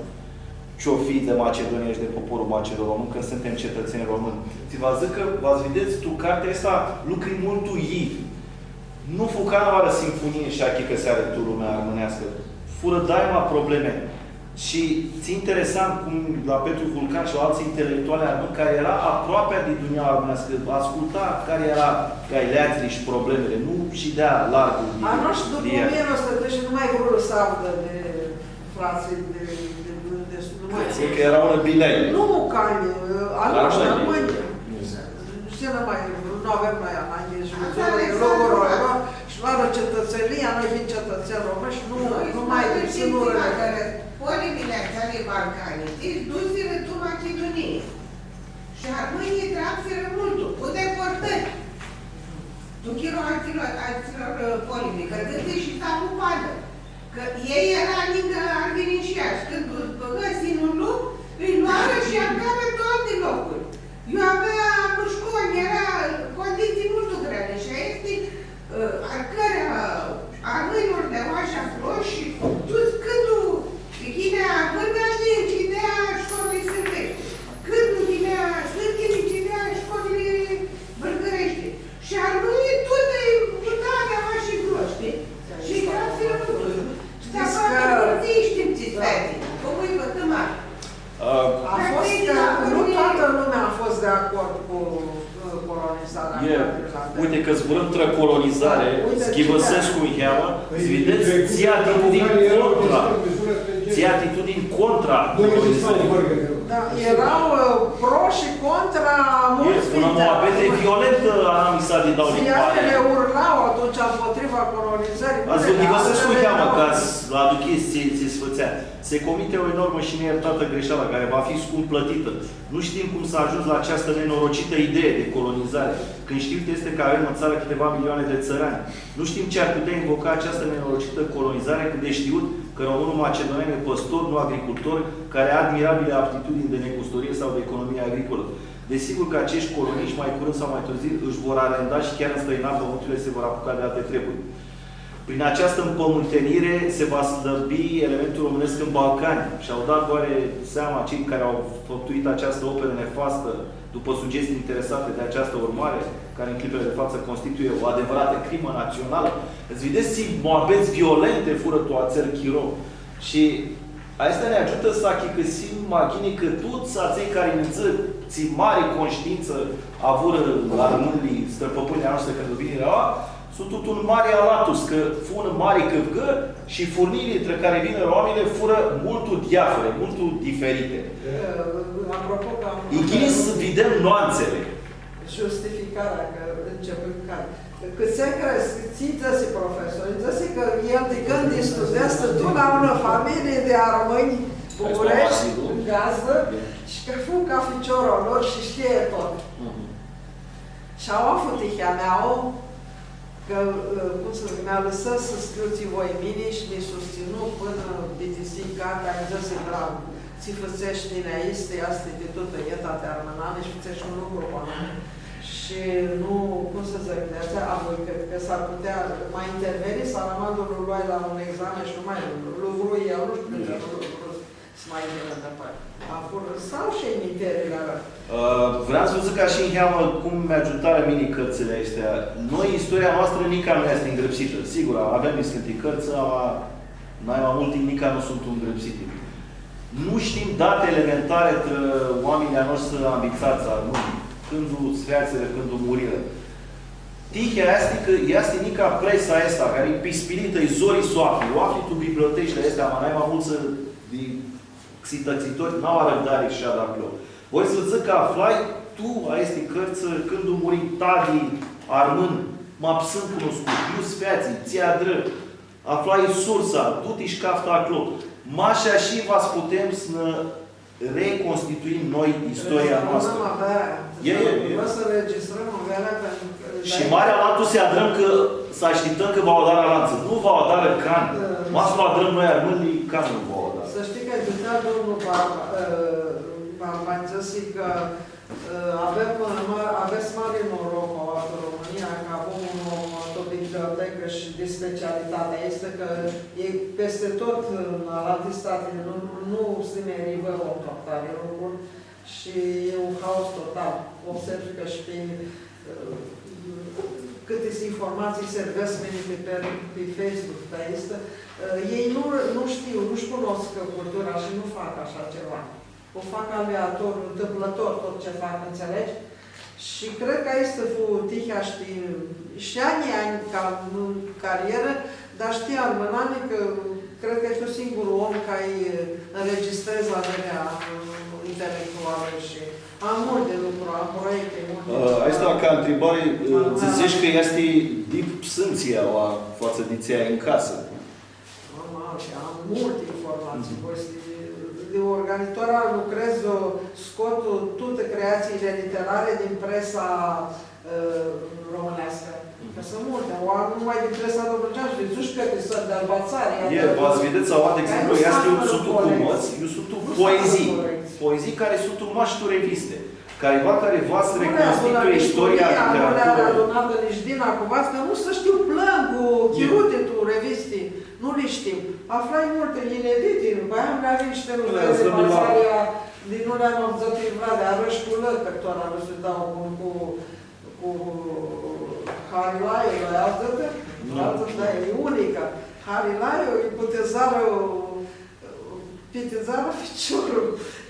ce-o fi de Macedonia și de poporul macedon-român, când suntem cetățeni români.” Tsi va dzãcã, va s-, videts tu cartea aestã lucri multu yii. Nu fu canãoarã sinfonii shi achicãseari tu lumea armãneascã. Furã daima probleme. Shi tsi interesant cum la Petru Vulcan shi la altsã intelectuali armãnj cari eara aproapea di dunjaua armãneascã, asculta cari eara gaileatsli shi problemili, nu shidea largu di A noi shi dupã di el. o mie nouă sute treizeci nu mai vrurã s-avdã di fratslji di, di, di, di, nu mai Cred că era unã bileai. Nu, cani, Armãnj. Armãnj. Shtii, nu mai, nu avem noi ananghi shi Asta lucruri, e lucruri, exact. Shi loarã cetățenia, noi him cetățeni români shi nu, Noi nu mai suntem lipsim părinții urât. Care polimile acelea balcanice, dusirã tu Macedonie. Shi armãnjlji trapsirã multu, cu deportări. Tu chiro acelor, acelor, ã, polimi, cã gândi shi s-avu palã. Cã elj eara ningã Arvinishia shi cãndu bãgã sinurlu, ãlj loarã shi arcarã tu alti locuri. Iu avea mushconi, eara condiții multu greali shi aesti, ã, arcãri a armãnjlor di aoa shi aclo shi tuts cãndu yinea vãrga, lji nchidea shcolili sãrbeshti. Cãndu yinea sãrbi, lji nchidea shcolili vãrgãreshti. Shi armãnjlji tut ãlj muta di aoa shi aclo, shtii? Shi trapsirã multu. Shi di-apoea cã nu shtim tsi s-featsi, cum ãlj vãtãm. A fost, nu toată lumea a fost de acord cu, ã, colonizarea E, Irlandei. Uite cã zburãm trã colonizari, Da, uite s-ghivãsescu niheamã, s-videts tsi atitudini contra, tsi atitudini contra colonizării. Da, erau, ã, pro și contra E, mulți unã dintre muabeti armãnj. Violentã anamisa di dauli pali. Ziarele urlau atunci împotriva colonizării. Azi vã ghivãsescu niheamã ca s-aduchits tsi, tsi s-fãtsea. Se comite o enormă și neiertată greșeală care va fi scump plătită. Nu știm cum s-a ajuns la această nenorocită idee de colonizare, când știut este că avem în țară câteva milioane de țărani. Nu știm ce ar putea invoca această nenorocită colonizare, când e știut că românul macedonian e păstor, nu agricultor, care are admirabile aptitudini de negustorie sau de economie agricolă. Desigur că acești coloniști, mai curând sau mai târziu, își vor arenda și chiar înstrăina pământurile și se vor apuca de alte treburi. Prin această împământenire se va slăbi elementul românesc în Balcani. Și-au dat doar seama cei care au făptuit această operă nefastă, după sugestii interesate de această urmare, care în clipele de față constituie o adevărată crimă națională. Îți vedeți, muabets violente furã tu atsel chiro. Shi aestã nã agiutã s-achicãsim ma ghini cã tuts atselj cari nã dzãc tsi mari conștiintsã avurã armãnjlji, strãpãpãnjlji a noshtri cãndu vinirã aua, suntu tut un mari alatus, cã fu unã mari cãvgã shi furnili trã cari vinirã oaminjlji furã multu diafuri, multu diferiti. Ã, apropo cã am E ghini s-videm nuantsili. Justificarea, cã începem ca, cã tsi crezi, tsi dzãsi profesor? Dzãsi cã el di cãndu e student, stãtu la unã familii di armãnj, Bucureshti, Azilu. În gazdã, Bine. Shi cã fu ca ficiorlu a lor shi shtia tut. Mhm. Shi aua fu tihea mea, cã, ã, cum s-dzãc, mi alãsã s-scriu tsi voi mini shi mi sustsãnu pãnã bitisii cartea, nji dzãsi, bravo. Tsi fãtsesh tini aestã, easti di tutã eta di armãnami shi fãtsesh un lucru bun. Shi nu, cum s-dzãc, di atsea, a, voi cred cã s-ar putea, ma interveni, s-armãnã lu loai la un examen shi nu ma lu vru el, nu shtiu cãtse nu lu vru s-ma yinã departe. A furã, sau shi mintirli la Ã, vream s-vã dzãc ca shi niheamã cum mi agiutarã mini cãrtsãli aesti. Noi, istoria noastrã nica nu easti ngrãpsitã. Sigur, avem niscãnti cãrtsã, ama naima multi nica nu suntu ngrãpsiti. Nu shtim dati elementari trã oaminjlji a noshtri anvitsats, nu, cãndu s-featsirã, cãndu murirã. Tihea easti cã easti nica presa aestã, cari e pispilitã, e zori s-u afli. U afli tu biblioteci, aestã, ama naima multsã di xitãtsitori n-au arãvdari s-shadã aclo. Voi s-dzãc cã aflai tu aesti cãrtsã cãndu muri tati armãn, ma psãn cunuscut, iu s-featsi, tsi adrã, Aflai sursa, du-ti shi caftã aclo. Mash ashi va s-putem s-nã reconstituim noi istoria noastrã. Avea, e, e, e. Vrea s-registrãm, avea la... Shi marea alatu s-adrãm cã, s-ashtiptãm cã va u adarã alantsã. Nu va u adarã can. Da. Ma s-u adrãm noi armãnjlji, can nu va u adarã. S-shtii cã dzãtsea domnul Barba, ã, Barba, dzãsi cã Ã, avem, ã, ma-, avets mari noroc, aoa tu Romãnia, cã avem un om, ã, tu bibliotecã shi di specialitatea easti cã e peste tot în alte state, nu, nu se merivă om tu ahtari lucruri shi e un haos total. Observ cã shi pi, ã, cãti informatsii se vãd mini pi, pi Facebook, pi Facebook, dar este, ã, ei nu, nu știu, nu-și cunosc cultura și nu fac așa ceva. O fac aleator, întâmplător tot ce fac, înțelegi? Și cred că este fu tihea, știi, și ani, ani ca în carieră, dar știi, armãnami, că cred că ești un singur om care înregistrezi averea, ã, intelectuală și am multe lucruri, am proiecte, multe. Ã, aestã ca întrebare, ã, dzãts cã easti dip psãntsea, fatsã di tsi ai tu casã. Am alte, am multe informații. Mhm. Voi să le, le organiz, tora lucrez, o, scot toate creațiile literare din presa, ă, românească. Mhm. Că sunt multe. O am numai din presa românească și vezi că sunt de albațare. E, va s-videts, aua, de exemplu, easti, suntu cum, eu suntu poezii. Poezii care suntu mash tu reviste. Cariva cari va s-reconstituie istoria, literatura. Nu le-am adunat nici Dina cu Vasca, nu s-shtiu, plãngu, chiruti tu revisti, nu li shtiu. Aflai multi inediti, dupã aia am avut nisti lucri di albațare, di nu le-am avdzãtã, Vlad, arãsh cu lã, cã tora nu s-dau cu, cu, cu Harilaiu, la alta, da, e unica. Harilaiu, ipotizarã Pitizarã ficiorlu.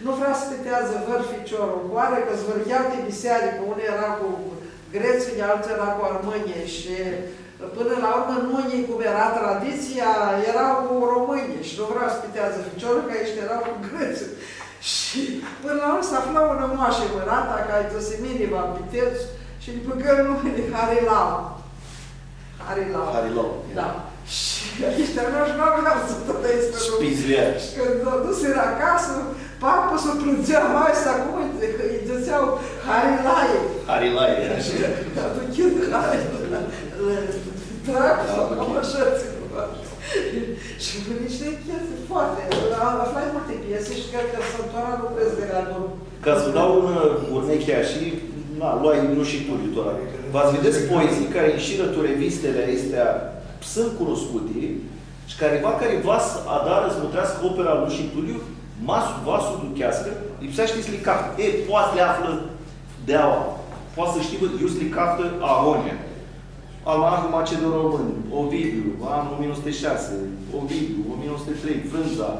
Nu vrea s-piteadzã vãr ficiorlu. Hoarã cã s-vãrhea ti bisearicã, unã eara cu gretslji, altsã eara cu armãnjlji shi, pãnã la urmã, nunjlji, cum eara traditsia, eara cu romãnjlji shi nu vrea s-piteadzã ficiorlu, cã aeshti eara cu gretslji. Shi pãnã la urmã s-aflã unã moashã mãratã, cari dzãsi, mini va pitedz, shi lji bãgã numili Harilau. Harilau. Harilau, e. Da. Shi aeshti nu avea s-, tut aestã. Shi pizlea. Shi cãndu s-dusirã acasã, papa s-u plãndzea, maia, cum lji, lji dzãtsea, Harilai. Harilai, ashi. Aduchit Harilai. Drag, da, sau cam ashi, tsiva. Shi nisti chestii foarte, aflai multi piesi shi cred cã suntu tora lucruri di la drum. Ca s-vã dau un, ã, urnechi shi, na, loai Lushi Tulliu, tora. Va s-videts poezii cari ishirã tu revistili aesti psãn cunuscuti shi cariva cari va s-adarã, s-mutreascã opera Lushi Tulliu, ma s-, va s-u ducheascã, lipseashti s-li caftã. E, poati s-li aflã di aoa. Poati s-shtibã, iu s-li caftã agonja. Almanahul Macedon-Român, Ovidiu, anul o mie nouă sute șase, Ovidiu, o mie nouă sute trei, Frânza.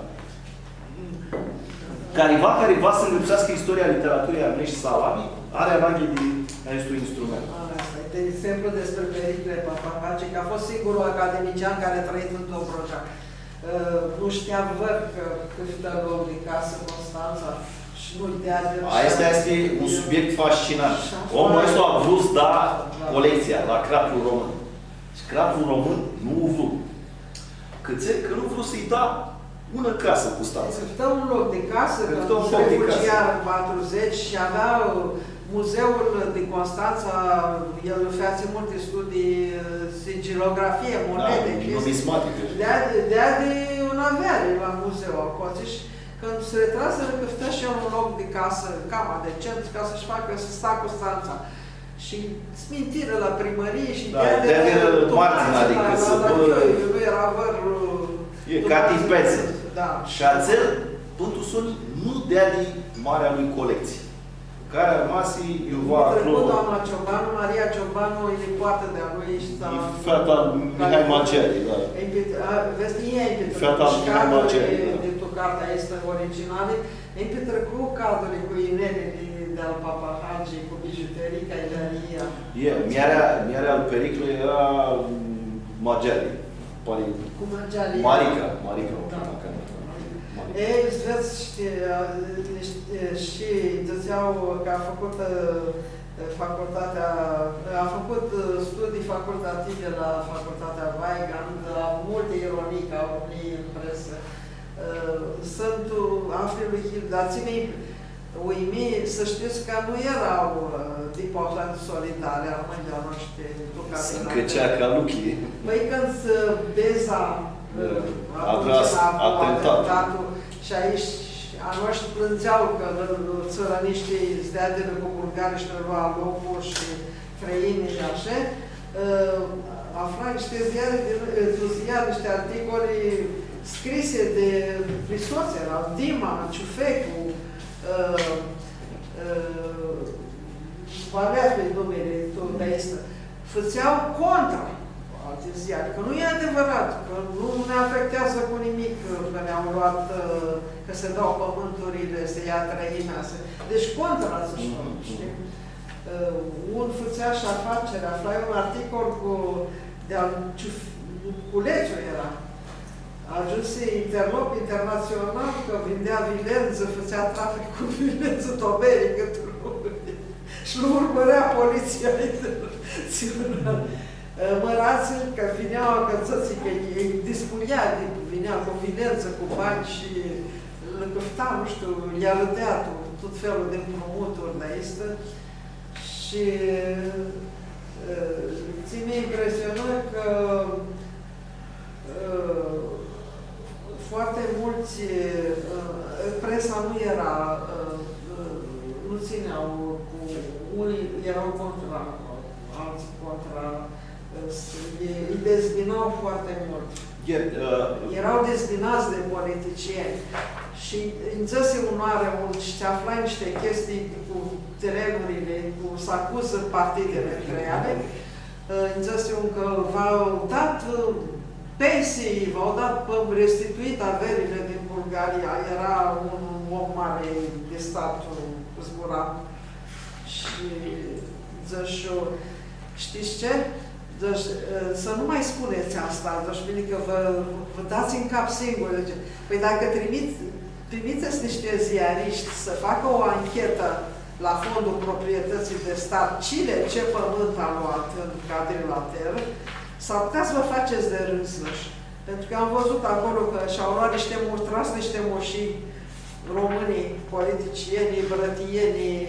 Cariva cari va s-ngrãpseascã istoria literaturii armãneshti salami, ari ananghi di aestu instrument. Asta e, de exemplu, despre Pericle Papahagi, că a fost singurul academician care a trăit în Dobrogea. Ã, nu shtea vãr cã, cã cãftã loc di casã Constantsa shi nu deadi. Aestu easti un subiect fascinant. Omlu aestu a vrut s-da colectsia la Cratlu Român. Shi Cratlu Român nu u vru. Cãtse? Cã nu vru s-lji da unã casã Constantsa. Cãftã un loc di casã, cãftã un loc di casã. Cãndu s-refugiarã în patruzeci shi avea, ã, Muzeul di Constantsa, el featsi multi studii, ã, sigilografie, monede, chestii. Numismatică. Deadi, deadi unã aveari la muzeu aclo, shi cãndu s-retrasirã, cãftã shi el un loc di casã, cama di centru, ca s-shi facã, s-sta Constantsa. Shi s-mintirã la primãrii shi deadi, deadi la, la, la, adicã, la, la, nu eara vãr, e, ca ti petsã. Da. Shi atsel, pãn tu soni, nu deadi marea lui colectsii. Cari armasi iuva aclo. Doamna Ciobanu, Maria Ciobanu, e nipoatã di-a lui, e feata lui Mihai Magiari, da. Vedz, ea e feata lui Mihai Magiari, da. Di tu cartea aestã originalã, nj-pitricu caduri cu inelili di, di-al Papahagi, cu bijuterii, cailearia. E, marea, marea al Pericle eara, mm, Magiari. Pari... Cu Magiari. Marica, Marica, da. Marica. E, vedz, shtii, shi dzãtsea cã a făcut, ã, facultatea, a făcut, ã, studii facultative la Facultatea Weigand, la multe, e Ã, Sãmtu, afli lui Hilda, tsi mi uimi, s-shtits cã nu eara, ã, di poahlã solidari, armãnjlji a noshtri, tu Capitan. Pãi, cãndu, ã, Beza, ã, atumtsea avu atentatlu, shi aeshti a noshtri plãndzea cã lã, lã tsãrã nishti zdeadili cu bulgari shi lã lua loclu shi frãinjlji, ashi, ã, aflai nishti ziari di, ã, tu ziar nishti articoli scrisi di, di sots, eara Dima, Ciufecu, ã, ã, va li afli numili, tu, di aestã. Fãtsea contra, alti ziari, cã nu e adevãrat, cã nu nã afecteadzã cu nimic, cã nã-au luat, ã, cã s-dau pãmãnturli, s-lja trãimea, s-, deci contra, dzãc, shtii? Ã, un fãtsea shi afaceri, aflai un articol cu, di-al Ciuf-, Culețu eara. Agiumsi interlop internatsional, cã vindea vilendzã, fãtsea trafic cu vilendzã, tu America, tu Romãnia. Shi lu urmãrea politsia internatsionalã. Ã, mãratslji, cã vinea, cã dzãtsi cã elj dispunea, di, vinea cu vilendzã, cu bani shi lã cãfta, nu shtiu, lã arãdea tu, tut felul di împrumuturi, di aestã. Shi, ã, tsi mi impresionã cã, ã, foarte multsã, ã, presa nu eara, ã, ã, nu tsãnea cu, unii eara contra, altsã contra, ã, s-, e, lji dezbina foarte mult. E, ã, eara dezbinats di politicieni. Shi nji dzãsi unãoarã un, shi aflai nishti chestii cu terenurli, cu s-acuzã partidili ntrã eali. Ã, nji dzãsi un cã va dat, ã, pensii, va dat, pã, restituit averile din Bulgaria. Eara un om mari di stat, ã, zbura. Shi dzãsh, „Shtits tsi? Dzãsh, ã, s-nu ma spunets aestã, dzãsh, mini cã vã, vã dats tu cap singuri.” Dzãtsi, „Pãi, dacã trimit-, trimitsets nishti ziarishti s-facã o anchetã la Fondul Proprietății de Stat, cine ce pământ a luat în Cadrilater, s-ar putea s-vã facets di râs.” Pentru că am văzut acolo că și-au luat niște mo-, tras niște moșii românii, politicienii, brătienii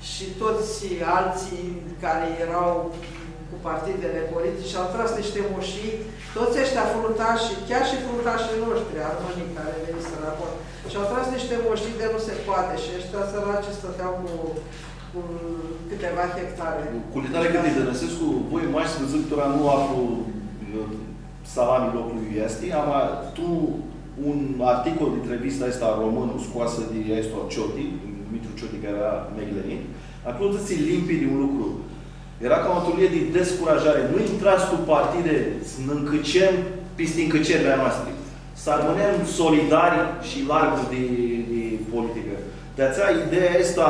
și toți alții care erau cu partidele politice, au tras niște moșii, toți ăștia fruntași, chiar și fruntașii noștri, armânii care veniseră acolo, și au tras niște moșii de nu se poate și ăștia săraci stăteau cu, cu câteva hectare. Cu ljirtari cã ti dãnãsescu, voi mash s-vã dzãc, tora nu aflu, ã, salami loclui iu easti, ama tu un articol di revista aestã Românul, scoasã di aestu Cioti, Dumitru Cioti, cari eara meglenit, aclo dzãtsi limpidi un lucru. Eara ca o turlie di descurajari. Nu intrats tu partide s-nã ncãcem pisti ncãcerli a noastri. S-armãnem solidari shi largu di, di politicã. Di atsea, ideea aestã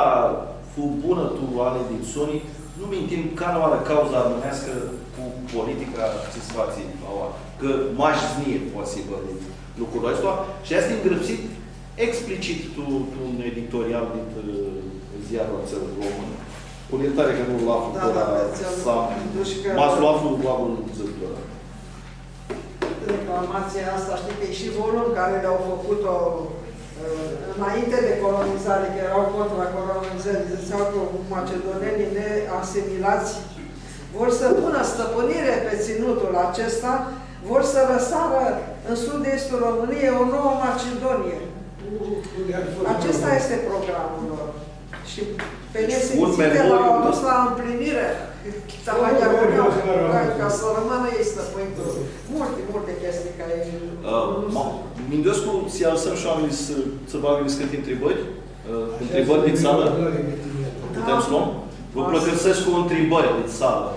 fu bunã tu anlu di soni, nu mintim canãoarã cauza armãneascã cu politica tsi s-fatsi aua, cã mash znjii poati s-hibã di lucrul aestu. Shi aestã e ngrãpsit explicit tu, tu un editorial dit, ã, ziarlu atsel român. Cu ljirtari cã nu-l aflu, da, tora, da, s-am, ma s-lu aflu, vã dzãc tora. Reclamația asta, știi că e și volum care le-au făcut-o, ă, înainte de colonizare, că erau contra colonizării, ziceau că macedonenii neasimilați vor să pună stăpânire pe ținutul acesta, vor să răsară în sud-estul României o nouă Macedonie. Acesta este programul lor. Și pe nesimțite l-au adus la împlinire. Ca să rămână ei stăpâni. Multe, multe chestii care nu sunt. Ã, ma-, minduescu s-alãsãm shi oaminjlji s-, s-bagã niscãnti ntribãri. Ã, ntribãri di salã? Putem s-lom? Vã pãlãcãrsescu ntribãri di salã.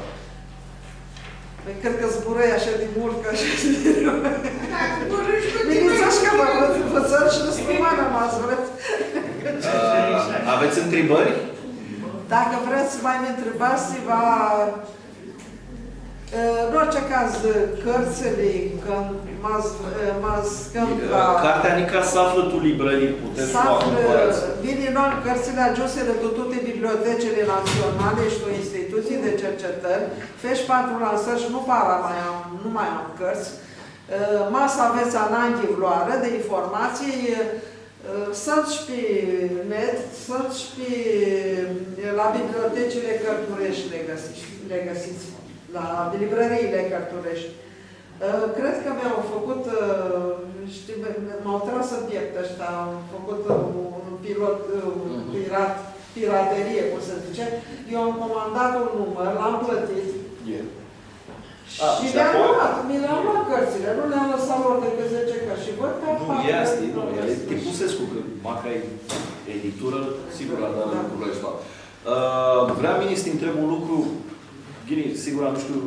Pãi, cred cã zburãi ashi di multu, cã ashi di... Da, zburãi shi cu tini. Minduescu cã va vã, vã dzãc shi di spumana, ma s-vrets. Ã, aveți întrebări? Dacă vreți, mai mi întrebați, va, ã, în orice caz, cãrtsãli, cã ma s-, ã, ma s-, cã... Ã, cartea nica s-aflã tu librãrii, puteți s-u cumpărați. Vini, noi, cãrtsãli agiumsirã tu tuti bibliotecile naționale și tu instituții de cercetări, Fesh patru lansãri shi nu para ma am, nu ma am cãrtsã. Ã, ma s-avets ananghi vãrãoarã di informatsii, ã, suntu shi pi net, suntu shi pi, la bibliotecili cãrtureshti li gãsits, li gãsits, la librãriili cãrtureshti. Ã, cred cã mi-au făcut, ã, shtii, mi-, mi-au tras în piept ăștia, au făcut, ã, un pilot, ã, pirat, piraterie, cum se zice. Eu am comandat un număr, l-am plătit. E. A, shi mi-am luat, mi le-am luat cărțile, nu le-am lăsat lor decât zece cărți și văd că nu, apar este, nu, el e tipusescu, că maca e editură, sigur, la, da, lucrul ăsta. Ã, vream mini s-ti ntreb un lucru, ghini, sigur, nu shtiu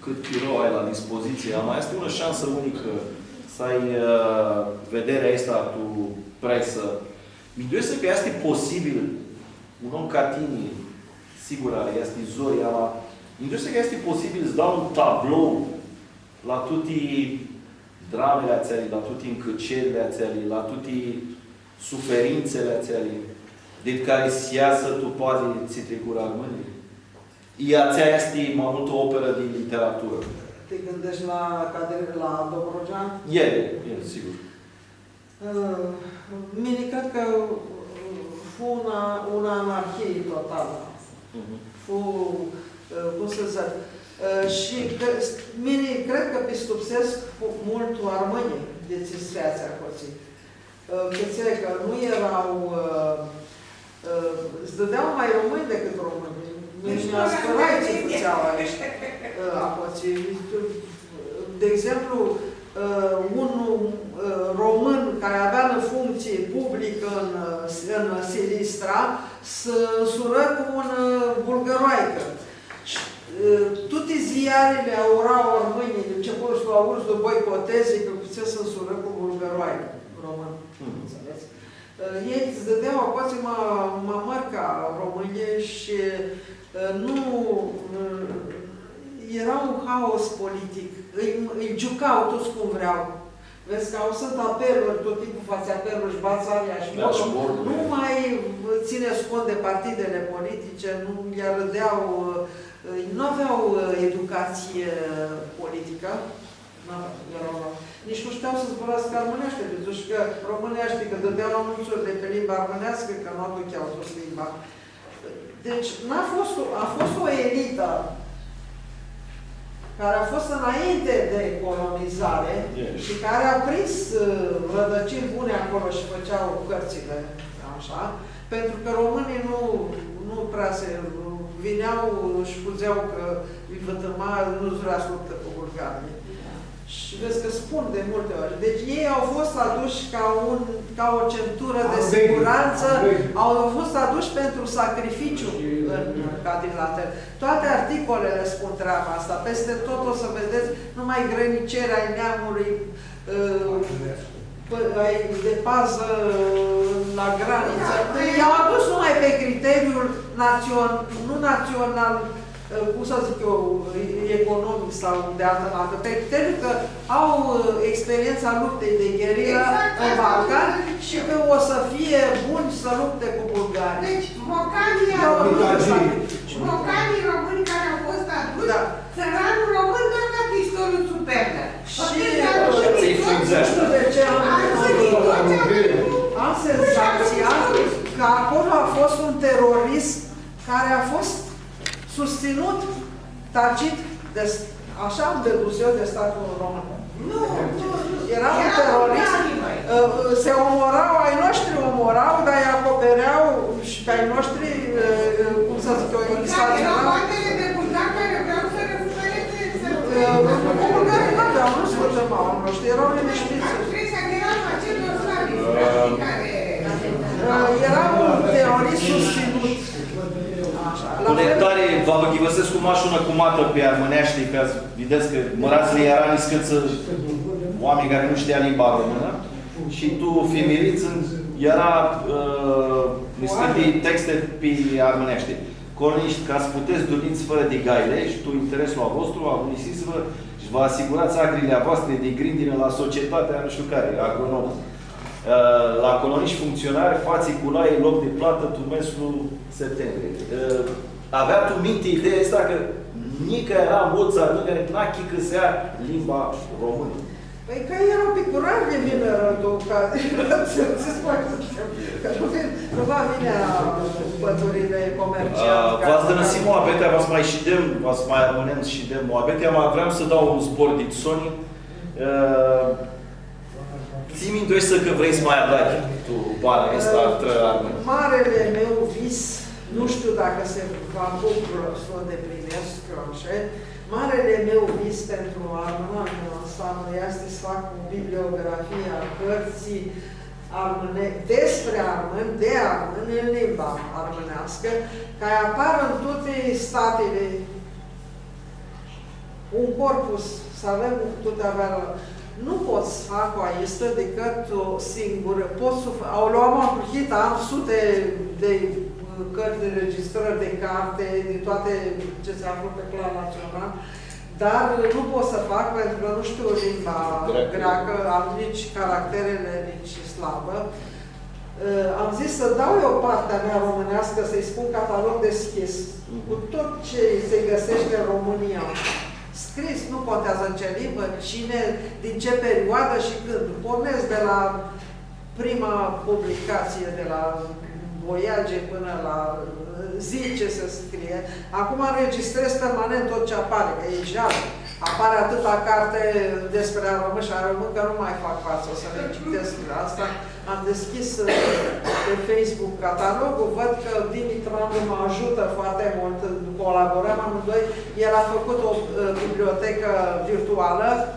cãt chiro ai la dispoziție, ama easti unã shansã unicã s-ai, ã, vederea aestã tu presã. Minduescu cã easti posibil, un om ca tini, sigur, ari, easti zori, ama minduescu cã easti posibil s-da un tablou la tuti dramili atseali, la tuti ncãcerli atseali, la tuti suferintsili atseali, dit cari s-easã tu padi tsi tricurã armãnjlji? I atsea easti ma multu operã di literaturã. Ti gãndeshti la Cadre-, la Dobrogea? E, e, e, sigur. Ã, mini cred cã, ã, fu unã, unã anarhii totalã. Mhm. Fu, ã, cum s-dzãc, ã, shi cã, mini cred cã pistupsescu multu armãnjlji di tsi s-featsi aclotsi. Ã, cãtse cã nu eara, ã, ã, s-dãdea ma romãnj decât romãnj. Deci mi nu spărai ce făceau aici, ã, acolo. De exemplu, ã, un, ã, român care avea o funcție publică în, ã, în Silistra, s-nsurã cu unã, ã, bulgăroaică. Shi, ã, tuti ziarili aura armãnjlji, începurã s-lu aurã, s-lu boicoteze, cã cum s-nsurã cu bulgăroaică, român. Mhm. Înțeles? Ã, elj s-dãdea aclotsi ma, ma mãri ca romãnjlji shi, ã, nu, ã, eara un haos politic. Lji, lji giuca tuts cum vrea. Vedz cã au, suntu apeluri, tot timpul faci apeluri shi Batsavia shi, da, Mordu. Shi Mordu, nu, e, mai tsineau cont di partidili politice, nu lji arãdea, ã, nu aveau, ã, educație politică. Nu, eara, nici nu știau să zburască armânește, pentru că românii ăștia, că dădeau anunțuri de pe limba armânească, că nu aduceau tot limba. Deci, n-a fost o, a fost o elită care a fost înainte de colonizare, e, și care a prins, ă, rădăcini bune acolo și făceau cărțile, așa, pentru că românii nu, nu prea se, vinea și fugeau că îi vătăma, nu vrea să luptă cu bulgarii. Da. Și vezi că spun de multe ori. Deci ei au fost aduși ca un, ca o centură de siguranță, au fost aduși pentru sacrificiu în Cadrilater. Toate articolele spun treaba asta. Peste tot o să vedeți numai grăniceri ai neamului, ă, pă-, ai de pază la graniță. Da, i-au adus numai pe criteriul națion-, nu național, cum să zic eu, economic sau de altă dată, pe criteriul că au, ă, experiența luptei de gherilă în Balcan și că o să fie buni să lupte cu bulgarii. Deci, mocanii, da, români, mocanii români care au fost aduși, da, țăranul român nu avea pistolul sub pernă. Ți-i frunzeashti. Nu știu de ce am, am senzația că acolo a fost un terorist care a fost susținut tacit de, așa am dedus eu, de statul român. Nu, nu, nu. Era un terorist, ă, se omorau, ai noștri omorau, dar îi acopereau și pe ai noștri, ă, cum să zic eu, exagerat. Erau bandele de bulgari care vreau să recupere țările. Ă, bulgarii nu aveau, nu se vătăma, nu știu, erau liniștiți. Vrei să era în acel dosar, care Ã, era un terorist susținut. Așa, la fel. Tari, vã ghivãsescu mash unã cumatã pi armãneashti, ca s-videts cã mãratslji eara niscãntsã oaminj cari nu shtia limba românã shi tu fimirits eara, ã, niscãnti texte pi armãneashti. Colonishti, ca s-putets s-dunits fãrã di gaile shi tu intereslu a vostru, agunisits-vã shi vã asigurats agrili a voastri di grindinã la societatea nu shtiu cari, agronomã. Ã, la colonishti funcționari, fatsi culai, loc di platã tu meslu septembrie. Ã, avea tu minti ideea aestã cã nica eara multsã armãnj cari n-achicãsea limba românã. Pãi, cã eara picurari di vinã, tu, ca, tsi, tsi s-mai dzãtsem, cã nu vin, nu va vinã pãturile comerciant. A, ca va s-dãnãsim muabetea, va s-mai shidem, va s-mai armãnem s-shidem muabetea, ma vream s-dau un zbor di soni. A, tsi mindueshti cã vrei s-mai adari tu bana aestã a trã armãnj? Marele meu vis, nu shtiu dacã se va apuc s-lu ndeplinesc, ashi, marele meu vis pentru armãnamea aestã easti s-fac o bibliografie a cãrtsãljei armãne-, despre armãnj, de armãnj, în limba armãneascã, ca s-aparã tu tuti statili, un corpus, s-avem tuti averli. Nu pot s-fac aestã dicãt singurã. Pot s-u f-, u am ahurhitã, am suti di, ã, cãrtsã, di înregistrări de carte, di tuti tsi s-aflã pe plan național, dar nu pot s-fac pentru cã nu shtiu limba greacã, greacã, am nici caracterele, nici slavã. Ã, am dzãs s-dau eu partea mea romãneascã, s-lji spun catalog deschis, mhm, cu tut tsi s-gãseashti tu Romãnia. Scris, nu conteazã tu tsi limbã, cine, din ce perioadă și când. Pornesc de la prima publicație, de la Voiage până la, ã, zi tsi se scrie. Acum înregistrez permanent tot ce apare, că e jale. Apare atâta carte despre armãnj shi armãnj, cã nu mai fac față să le citesc. Asta, am deschis, ã, pe Facebook catalogul, văd că Dimitru Andu mă ajută foarte mult, colaborăm amândoi. El a făcut o, ã, bibliotecă virtuală, ã,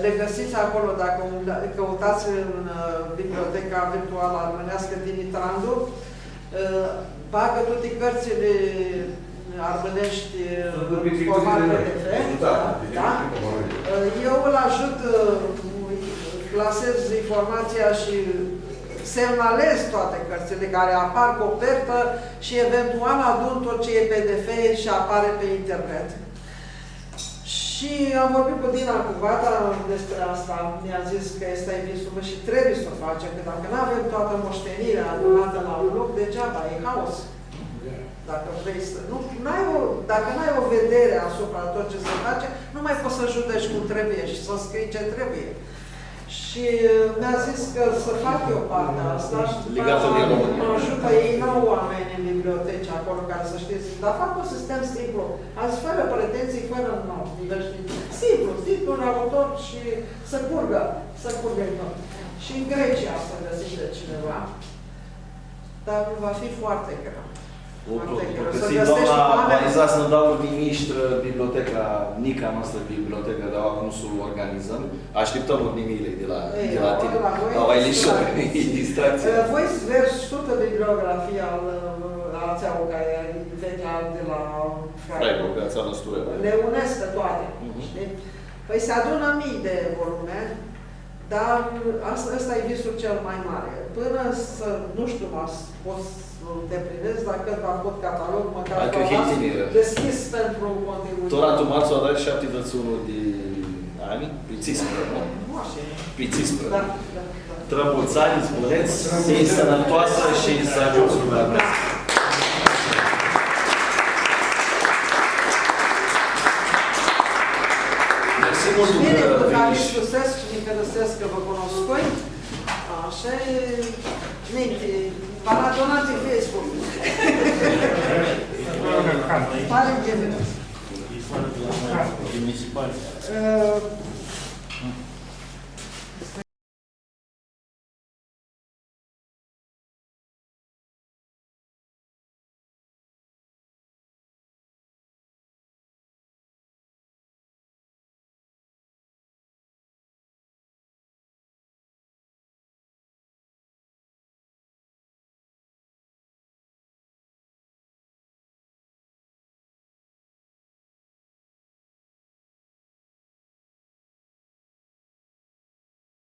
le găsiți acolo, dacă umble-, căutați în, ã, biblioteca virtuală armânească Dimitru Andu. Ã, bagã tuti cãrtsãli armãneshti, ã, în format P D F, da, da. Ã, eu îl ajut, ã, clasez informația și semnalez toate cărțile care apar, copertă și eventual adun tot ce e P D F și apare pe internet. Și am vorbit cu Dina Cuvata despre asta. Mi-a zis că ăsta e visul meu și trebuie să o facem, că dacă nu avem toată moștenirea adunată la un loc, degeaba, e haos. Dacă vrei să, nu, n-ai o, dacă n-ai o vedere asupra tot ce se face, nu mai poți să judeci cum trebuie și să scrii ce trebuie. Și, ã, mi-a zis că să fac eu partea asta și după aia mă ajută, ei n-au oameni în biblioteci acolo care să știe. Dar fac un sistem simplu, azi fără pretenții, fără, nu, diverse, simplu, titlul, autor și să curgă, să curgă tot. Și în Grecia să găsește cineva, dar va fi foarte greu. Oricum, oricum, cã s-doamna Mariza s-nã da urnimii shi trã biblioteca, nica noastrã biblioteca, dar acum s-u organizãm. Ashtiptãm urnimiili di la, di la tini. Ei, la voi, da, e lishor, e distracție. Voi s-vedz tutã bibliografia al, al atseaua cari e vechea di la Freiburg. Freiburg, atsea nãsturã. Le unesc pe toate, știi? Păi se adună mii de volume. Dar asta, asta e visul cel mai mare. Până să, nu știu, ma s-, pot s-l îndeplinesc, dar cred că am tot catalog, măcar s-u las deschis pentru continuitate. Tora tu martsu adari shaptidzãts shi unu di anj, pitsisprã, nu? Nu, așa e. Pitsisprã. Da, da, da. Trã multsã anj, s-bãnedz, s-hii sãnãtoasã shi s-agiungi lumea armãneascã. Mersi multu. Bine, cã vã vinish. Micãnãsescu, micãnãsescu cã vã cunoscui. Ashi, ninti, vã adunats pi Facebook. Pari bine. Ã,